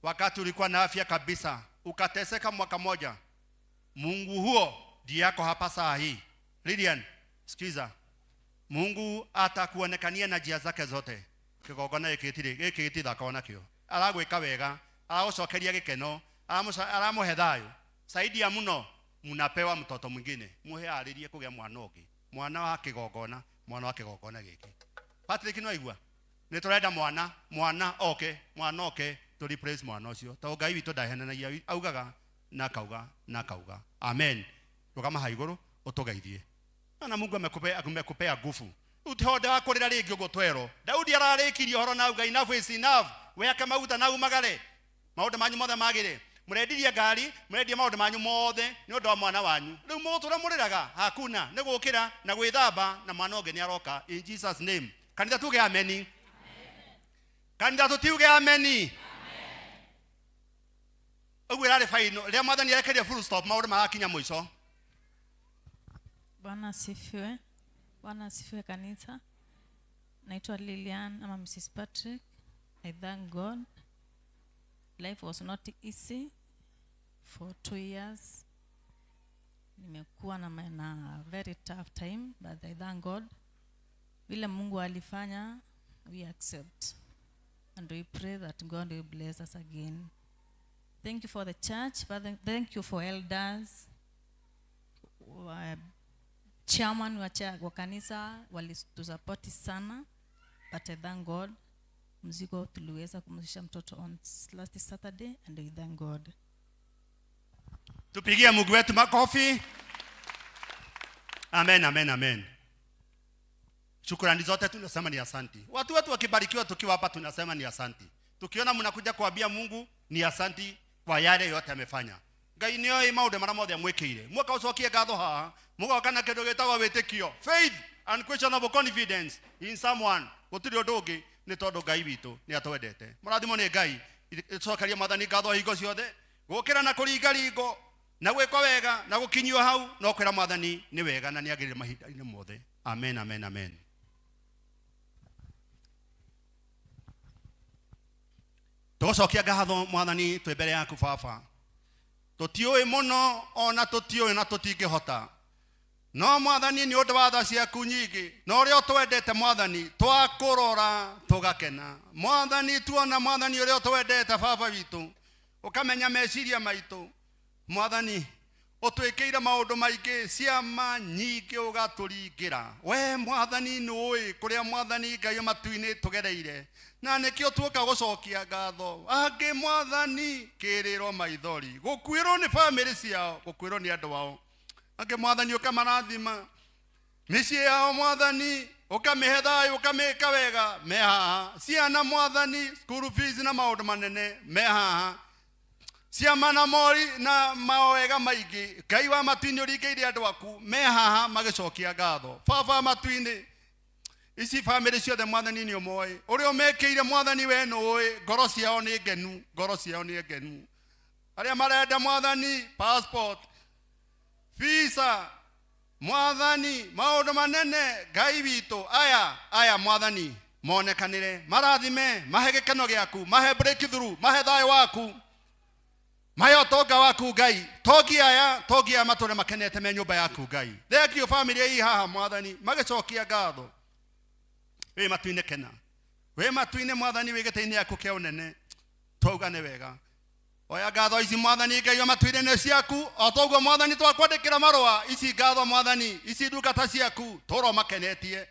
wakati ulikuwa na afya kabisa, ukateseka mwaka moja, Mungu huo ndiye yako hapa saa hii. Lilian, sikiza, Mungu atakuonekania na njia zake zote. Kigongona gĩkĩ gĩtirĩ, gĩkĩ gĩtithakaga nakĩo. Aragwĩka wega, aragũcokeria gĩkeno, aramũhe thayũ. Zaidi ya mũno, mnapewa mtoto mwingine, muhe arĩrie kũgĩa mwana ũngĩ, mwana wa kĩgongona, mwana wa kĩgongona gĩkĩ. Patrick, no aigua? Nĩ tũrenda mwana, mwana oke, mwana oke, to replace mwana ũcio. Tondũ Ngai witũ ndaheanagia, augaga na akauga na akauga. Amen. Rũgama haha igũrũ ũtũgeithie. Na Mungu amekupea nguvu. Utihonda wa kũrĩra rĩngĩ ũguo twerwo. Daudi ararĩkirie ũhoro na auga enough is enough. Weke maguta na umagare. Maũndũ manyu mothe magĩre. Mũrendirie ngari, mũrendia maũndũ manyu mothe nĩ ũndũ wa mwana wanyu. Rĩu mũgũtũra mũrĩraga hakuna, nĩ gũkĩra na gwĩthamba na mwana ũngĩ nĩ aroka in Jesus name. Kanitha tuge ameni. Kanitha tutiuge ameni. Ũguo ĩrarĩ final. Rĩrĩa mwathani arekeria full stop, maũndũ marakinya mũico. Bwana asifiwe. Bwana asifiwe kanisa. Naitwa Lilian ama Mrs. Patrick. I thank God. Life was not easy for 2 years. Nimekuwa na very tough time, but I thank God. Vile Mungu alifanya, we accept. And we pray that God will bless us again. Thank you for the church. Father, thank you for elders. Chairman wa kanisa walitusupport sana, but I thank God. Mzigo tuliweza kumzisha mtoto on last Saturday, and we thank God. Tupigie Mungu wetu makofi. Amen, amen, amen. Shukrani zote tunasema ni asanti. Watu wetu wakibarikiwa tukiwa hapa tunasema ni asanti. Tukiona mnakuja kuambia Mungu ni asanti kwa yale yote amefanya. Ngai nĩoĩ maũndũ marĩa mothe amwĩkĩire. Mũka ũcokie ngatho haha, mũgoka na kĩndũ gĩtagwo wĩtĩkio. Faith and questionable confidence in someone. Gũtirĩ ũndũ ũngĩ nĩ tondũ Ngai witũ nĩ atwendete. Mũrathimwo nĩ Ngai. Cokeria Mwathani ngatho hingo ciothe. Gũkĩra na kũringaringo na gwĩkwo wega na gũkinyio hau no kwĩra Mwathani nĩ wega na nĩagĩrĩire mahinda-inĩ mothe. Amen, amen, amen. Tũgũcokia ngatho Mwathani twĩ mbere yaku Baba. Tũtiũĩ mũno ona tũtiũĩ na tũtingĩhota. No Mwathani nĩ ũndũ wa tha ciaku nyingĩ na ũrĩa ũtwendete Mwathani twakũrora tũgakena. Mwathani tuona Mwathani ũrĩa ũtwendete Baba witũ, ũkamenya meciria maitũ. Mwathani Ũtwĩkĩire maũndũ maingĩ, ciama nyingĩ ũgatũringĩra. We mwathani nĩũĩ kũrĩa mwathani Ngai wa matu-inĩ tũgereire, na nĩkĩo tuoka gũcokia ngatho. Angĩ mwathani kĩrĩro maithori, gũkuĩrwo nĩ bamĩrĩ ciao, gũkuĩrwo nĩ andũ ao. Angĩ mwathani ũkamarathima mĩciĩ yao, mwathani ũkamĩhe thayũ, ũkamĩka wega, me haha. Ciana mwathani school fees na maũndũ manene me haha, ciama na mori na mawega maingĩ. Ngai wa matu-inĩ ũringĩire andũ aku me haha magĩcokia ngatho. Baba wa matu-inĩ, ici bamĩrĩ ciothe mwathani nĩ ũmoĩ ũrĩa ũmekĩire, mwathani we nĩũĩ. Ngoro ciao nĩ ngenu, ngoro ciao nĩ ngenu. Arĩa marenda mwathani passport, visa, mwathani maũndũ manene, Ngai witũ, aya aya mwathani monekanĩre, marathime, mahe gĩkeno gĩaku, mahe breakthrough, mahe thayũ waku, mahe ũtonga waku Ngai. Tongia aya, tongia aya matũre makenete me nyũmba yaku Ngai. Thank you family ii haha mwathani magĩcokia ngatho. Wĩ matu-inĩ kena, wĩ matu-inĩ mwathani, wĩ gĩtĩ-inĩ yaku kĩa ũnene, twauga nĩ wega. Oya ngatho ici mwathani Ngai wa matu-inĩ nĩ ciaku, o toguo mwathani twakwandĩkĩra marũa ici ngatho mwathani, ici ndungata ciaku tũro makenetie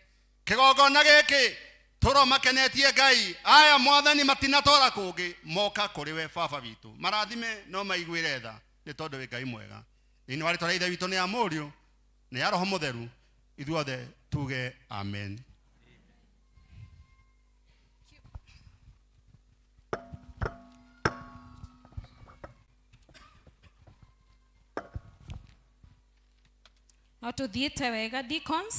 kĩgongona gĩkĩ, tũro makenetie Ngai. Aya mwathani matinatwara kũngĩ, moka kũrĩ we baba witũ, marathime no maiguĩre tha, nĩ tondũ wĩ Ngai mwega. Thĩinĩ wa rĩtwa rĩa Ithe witũ nĩ ya Mũriũ nĩ ya Roho Mũtheru, ithuothe tuge amen. No tũthiĩte wega deacons.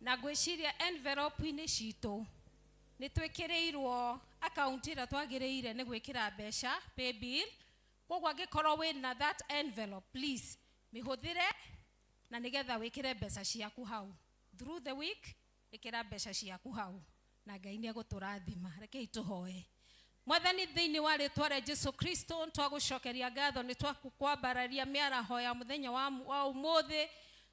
Na ngwĩciria envelope-inĩ citũ nĩ twĩkĩrĩirwo akaunti ĩrĩa twagĩrĩire nĩ gwĩkĩra mbeca paybill. Koguo angĩkorwo wĩna that envelope, please mĩhũthĩre na nĩgetha wĩkĩre mbeca ciaku hau. Through the week ĩkĩra mbeca ciaku hau na Ngai nĩ egũtũrathima. Rekei tũhoe. Mwathani, thĩinĩ wa rĩtwa rĩa Jesu Kristo, twagũcokeria ngatho nĩ twakwambararia mĩaraho ya mũthenya wa ũmũthĩ.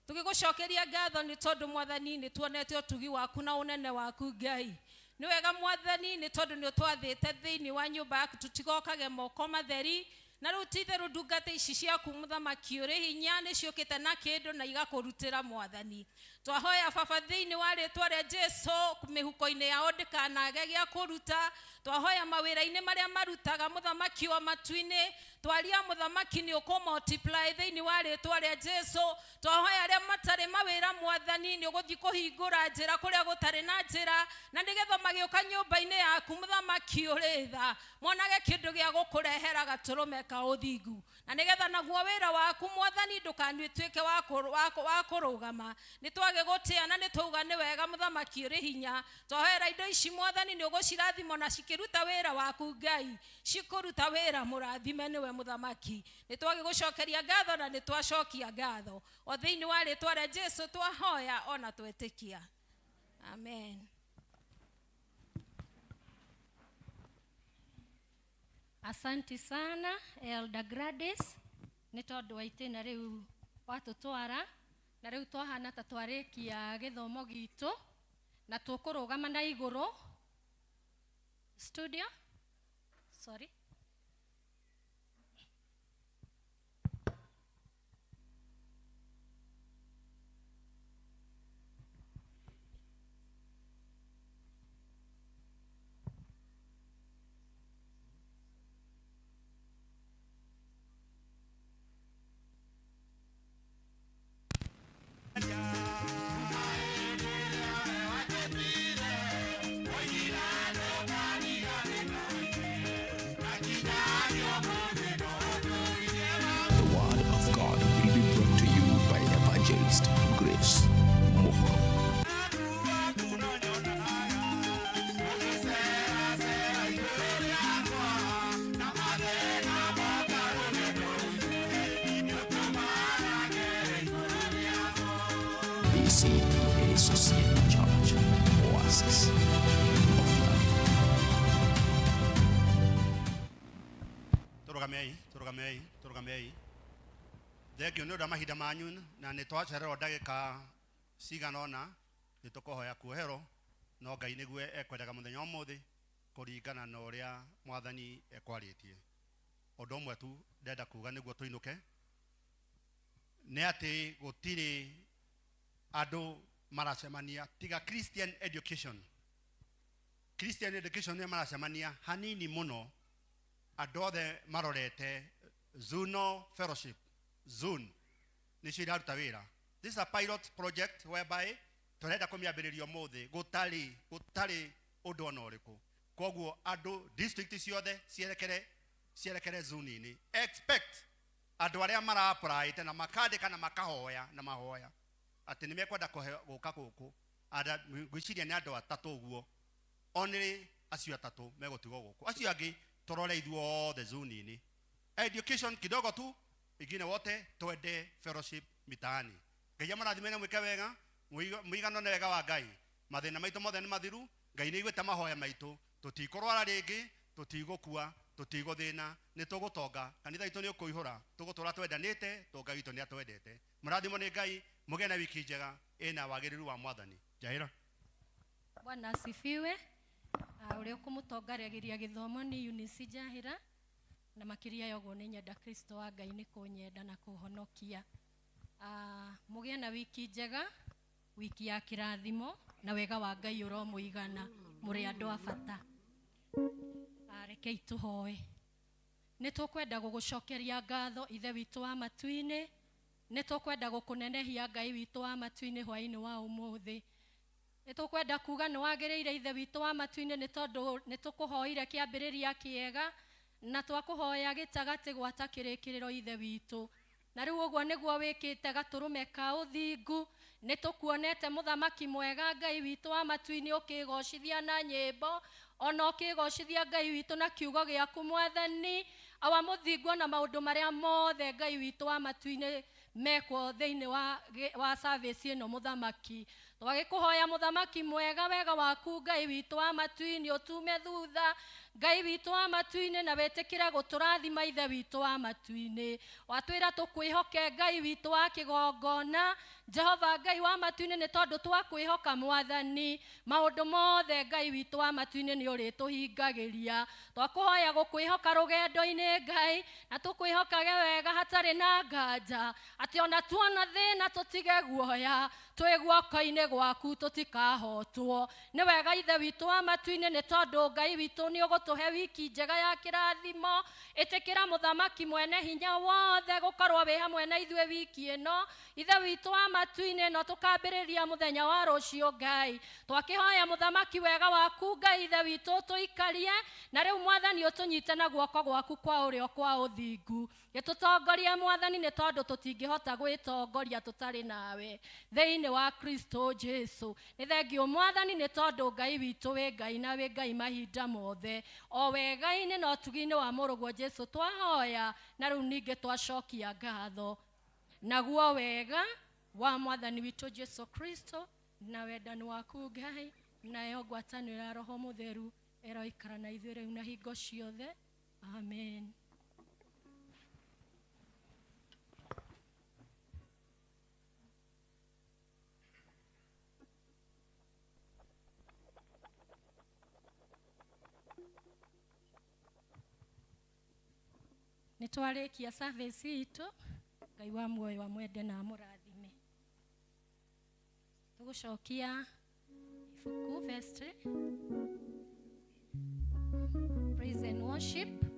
Tũgĩgũcokeria ngatho nĩ tondũ Mwathani nĩ tuonete ũtugi waku na ũnene waku Ngai. Nĩ wega Mwathani nĩ tondũ nĩ ũtwathĩte thĩinĩ wa nyũmba yaku tũtigokage moko matheri. Na rĩu ti itherũ ndungata ici ciaku mũthamaki ũrĩ hinya nĩ ciũkĩte na kĩndũ na igakũrutĩra Mwathani. Twahoya Baba thĩinĩ wa rĩtwa rĩa Jesu, mĩhuko-inĩ yao ndĩkanage gĩa kũruta. Twahoya mawĩra-inĩ marĩa marutaga mũthamaki wa matu-inĩ, twaria mũthamaki nĩ ũkũ multiply thĩinĩ wa rĩtwa rĩa Jesu. Twahoya arĩa matarĩ mawĩra Mwathani nĩ ũgũthiĩ kũhingũra njĩra kũrĩa gũtarĩ na njĩra, na nĩgetha magĩũka nyũmba-inĩ yaku mũthamaki ũrĩ tha monage kĩndũ gĩa gũkũrehera gatũrũme ka ũthingu, na nĩgetha naguo wĩra waku Mwathani ndũkanatuĩke wa kũrũgama. Nĩ twagĩgũtĩa na nĩ twauga nĩ wega mũthamaki ũrĩ hinya. Twahoera indo ici Mwathani nĩ ũgũcirathima na cikĩruta wĩra waku Ngai, cikũruta wĩra mũrathime nĩwe mũthamaki. Nĩ twagĩgũcokeria ngatho na nĩ twacokia ngatho o thĩinĩ wa rĩtwa rĩa Jesu twahoya ona twetĩkia, amen. Asanti sana Elder Gladys nĩ tondũ wa itĩna rĩu watũtwara, na rĩu twahana ta twarĩkia gĩthomo gitũ na tũkũrũgama na igũrũ studio, sorry. The Word of God will be brought to you by Evangelist Grace Muhoro. BCEA Associate Church, Oasis of Love. Tũrũgamei, tũrũgamei, tũrũgamei. Thengio nĩ ũndũ wa mahinda manyu na nĩ twacererwo ndagĩka cigana ũna, nĩ tũkũhoya kuoherwo, no Ngai nĩguo ekwendaga mũthenya wa ũmũthĩ kũringana na ũrĩa Mwathani ekwarĩtie. Ũndũ ũmwe tu ndenda kuga nĩguo tũinũke nĩ atĩ gũtirĩ andũ maracemania tiga Christian education. Christian education nĩ maracemania hanini mũno, andũ othe marorete Zuno Fellowship, Zone nĩcio iraruta wĩra. This is a pilot project whereby tũrenda kũmĩambĩrĩria ũmũthĩ, gũtarĩ ũndũ ona ũrĩkũ. Koguo andũ district ciothe cierekere zone-inĩ. Expect andũ arĩa mara-applyĩte na makandĩka na makahoya na mahoya atĩ nĩ mekwenda gũka gũkũ. Ngwĩciria nĩ andũ atatũ ũguo, only acio atatũ megũtigwo gũkũ, acio angĩ tũrore ithuothe zone-inĩ. Education kidogo tu, ingine wote twende fellowship mitaani. Ngai amũrathime na mwĩke wega, mũigano nĩ wega wa Ngai. Mathĩna maitũ mothe nĩ mathiru, Ngai nĩ aiguĩte mahoya maitũ, tũtikũrwara rĩngĩ, tũtigũkua, tũtigũthĩna, nĩ tũgũtonga, kanitha witũ nĩ ũkũihũra, tũgũtũra twendanĩte, tondũ Ngai witũ nĩ atwendete. Mũrathimwo nĩ Ngai, mũgĩe na wiki njega ĩna wagĩrĩru wa Mwathani. Njahĩra. Bwana asifiwe. Ũrĩa ũkũmũtongoragia gĩthomo nĩ Eunice Njahĩra, na makĩria ya ũguo nĩ nyenda Kristo wa Ngai nĩ kũnyenda na kũhonokia. Mũgĩe na wiki njega, wiki ya kĩrathimo, na wega wa Ngai ũromũigana, mũrĩ andũ a bata. Rekei tũhoe. Nĩ tũkwenda gũgũcokeria ngatho Ithe witũ wa matu-inĩ, nĩ tũkwenda gũkũnenehia Ngai witũ wa matu-inĩ hwaĩ-inĩ wa ũmũthĩ. Nĩ tũkwenda kuga nĩ wagĩrĩire Ithe witũ wa matu-inĩ nĩ tondũ nĩ tũkũhoire kĩambĩrĩria kĩega na twakũhoya gĩtagatĩ gwata kĩrĩkĩrĩro Ithe witũ. Na rĩu ũguo nĩguo wĩkĩte gatũrũme ka ũthingu, Nĩ tũkuonete mũthamaki mwega Ngai witũ wa matu-inĩ ũkĩgocithia na nyĩmbo, ona ũkĩgocithia Ngai witũ na kiugo gĩaku mwathani. Awa mũthingu na maũndũ marĩa mothe Ngai witũ wa matu-inĩ mekwo thĩinĩ wa service ĩno mũthamaki. Twagĩkũhoya mũthamaki mwega, wega waku Ngai witũ wa matu-inĩ ũtume thutha Ngai witũ wa matu-inĩ, na wĩtĩkĩre gũtũrathima Ithe witũ wa matu-inĩ. Watwĩra tũkwĩhoke Ngai witũ wa kĩgongona, Jehova Ngai wa matu-inĩ, nĩ tondũ twakwĩhoka mwathani, maũndũ mothe Ngai witũ wa matu-inĩ nĩ ũrĩtũhingagĩria. Twakũhoya gũkwĩhoka rũgendo-inĩ Ngai, na tũkwĩhokage wega hatarĩ na nganja, atĩ ona tuona thĩna tũtige guoya, twĩ guoko-inĩ gwaku tũtikahotwo. Nĩ wega Ithe witũ wa matu-inĩ, nĩ tondũ Ngai witũ nĩ ũgũtũhe wiki njega ya kĩrathimo. Ĩtĩkĩra mũthamaki mwene hinya wothe gũkorwo wĩ hamwe na ithuĩ wiki ĩno. Ithe witũ wa matu-inĩ, no tũkambĩrĩria mũthenya wa rũciũ Ngai. Twakĩhoya mũthamaki wega waku Ngai Ithe witũ ũtũikarie, na rĩu mwathani ũtũnyite na guoko gwaku kwa ũrĩo kwa ũthingu. Gĩtũtongorie mwathani, nĩ tondũ tũtingĩhota gwĩtongoria tũtarĩ nawe thĩinĩ wa Kristo Jesu. Nĩ thengiũ mwathani, nĩ tondũ Ngai witũ wĩ Ngai na wĩ Ngai mahinda mothe, o wega-inĩ na ũtugi-inĩ wa mũrũguo Jesu twahoya, na rĩu ningĩ twacokia ngatho. Naguo wega wa mwathani witũ Jesu Kristo na wendani waku Ngai nayo ngwatanĩro ya Roho Mũtheru ĩroikara na ithuĩ rĩu na hingo ciothe. Amen. Nĩ twarĩkia service itũ. Ngai wa muoyo amwende na amũrathime. Tũgũcokia ibuku vestry, praise and worship.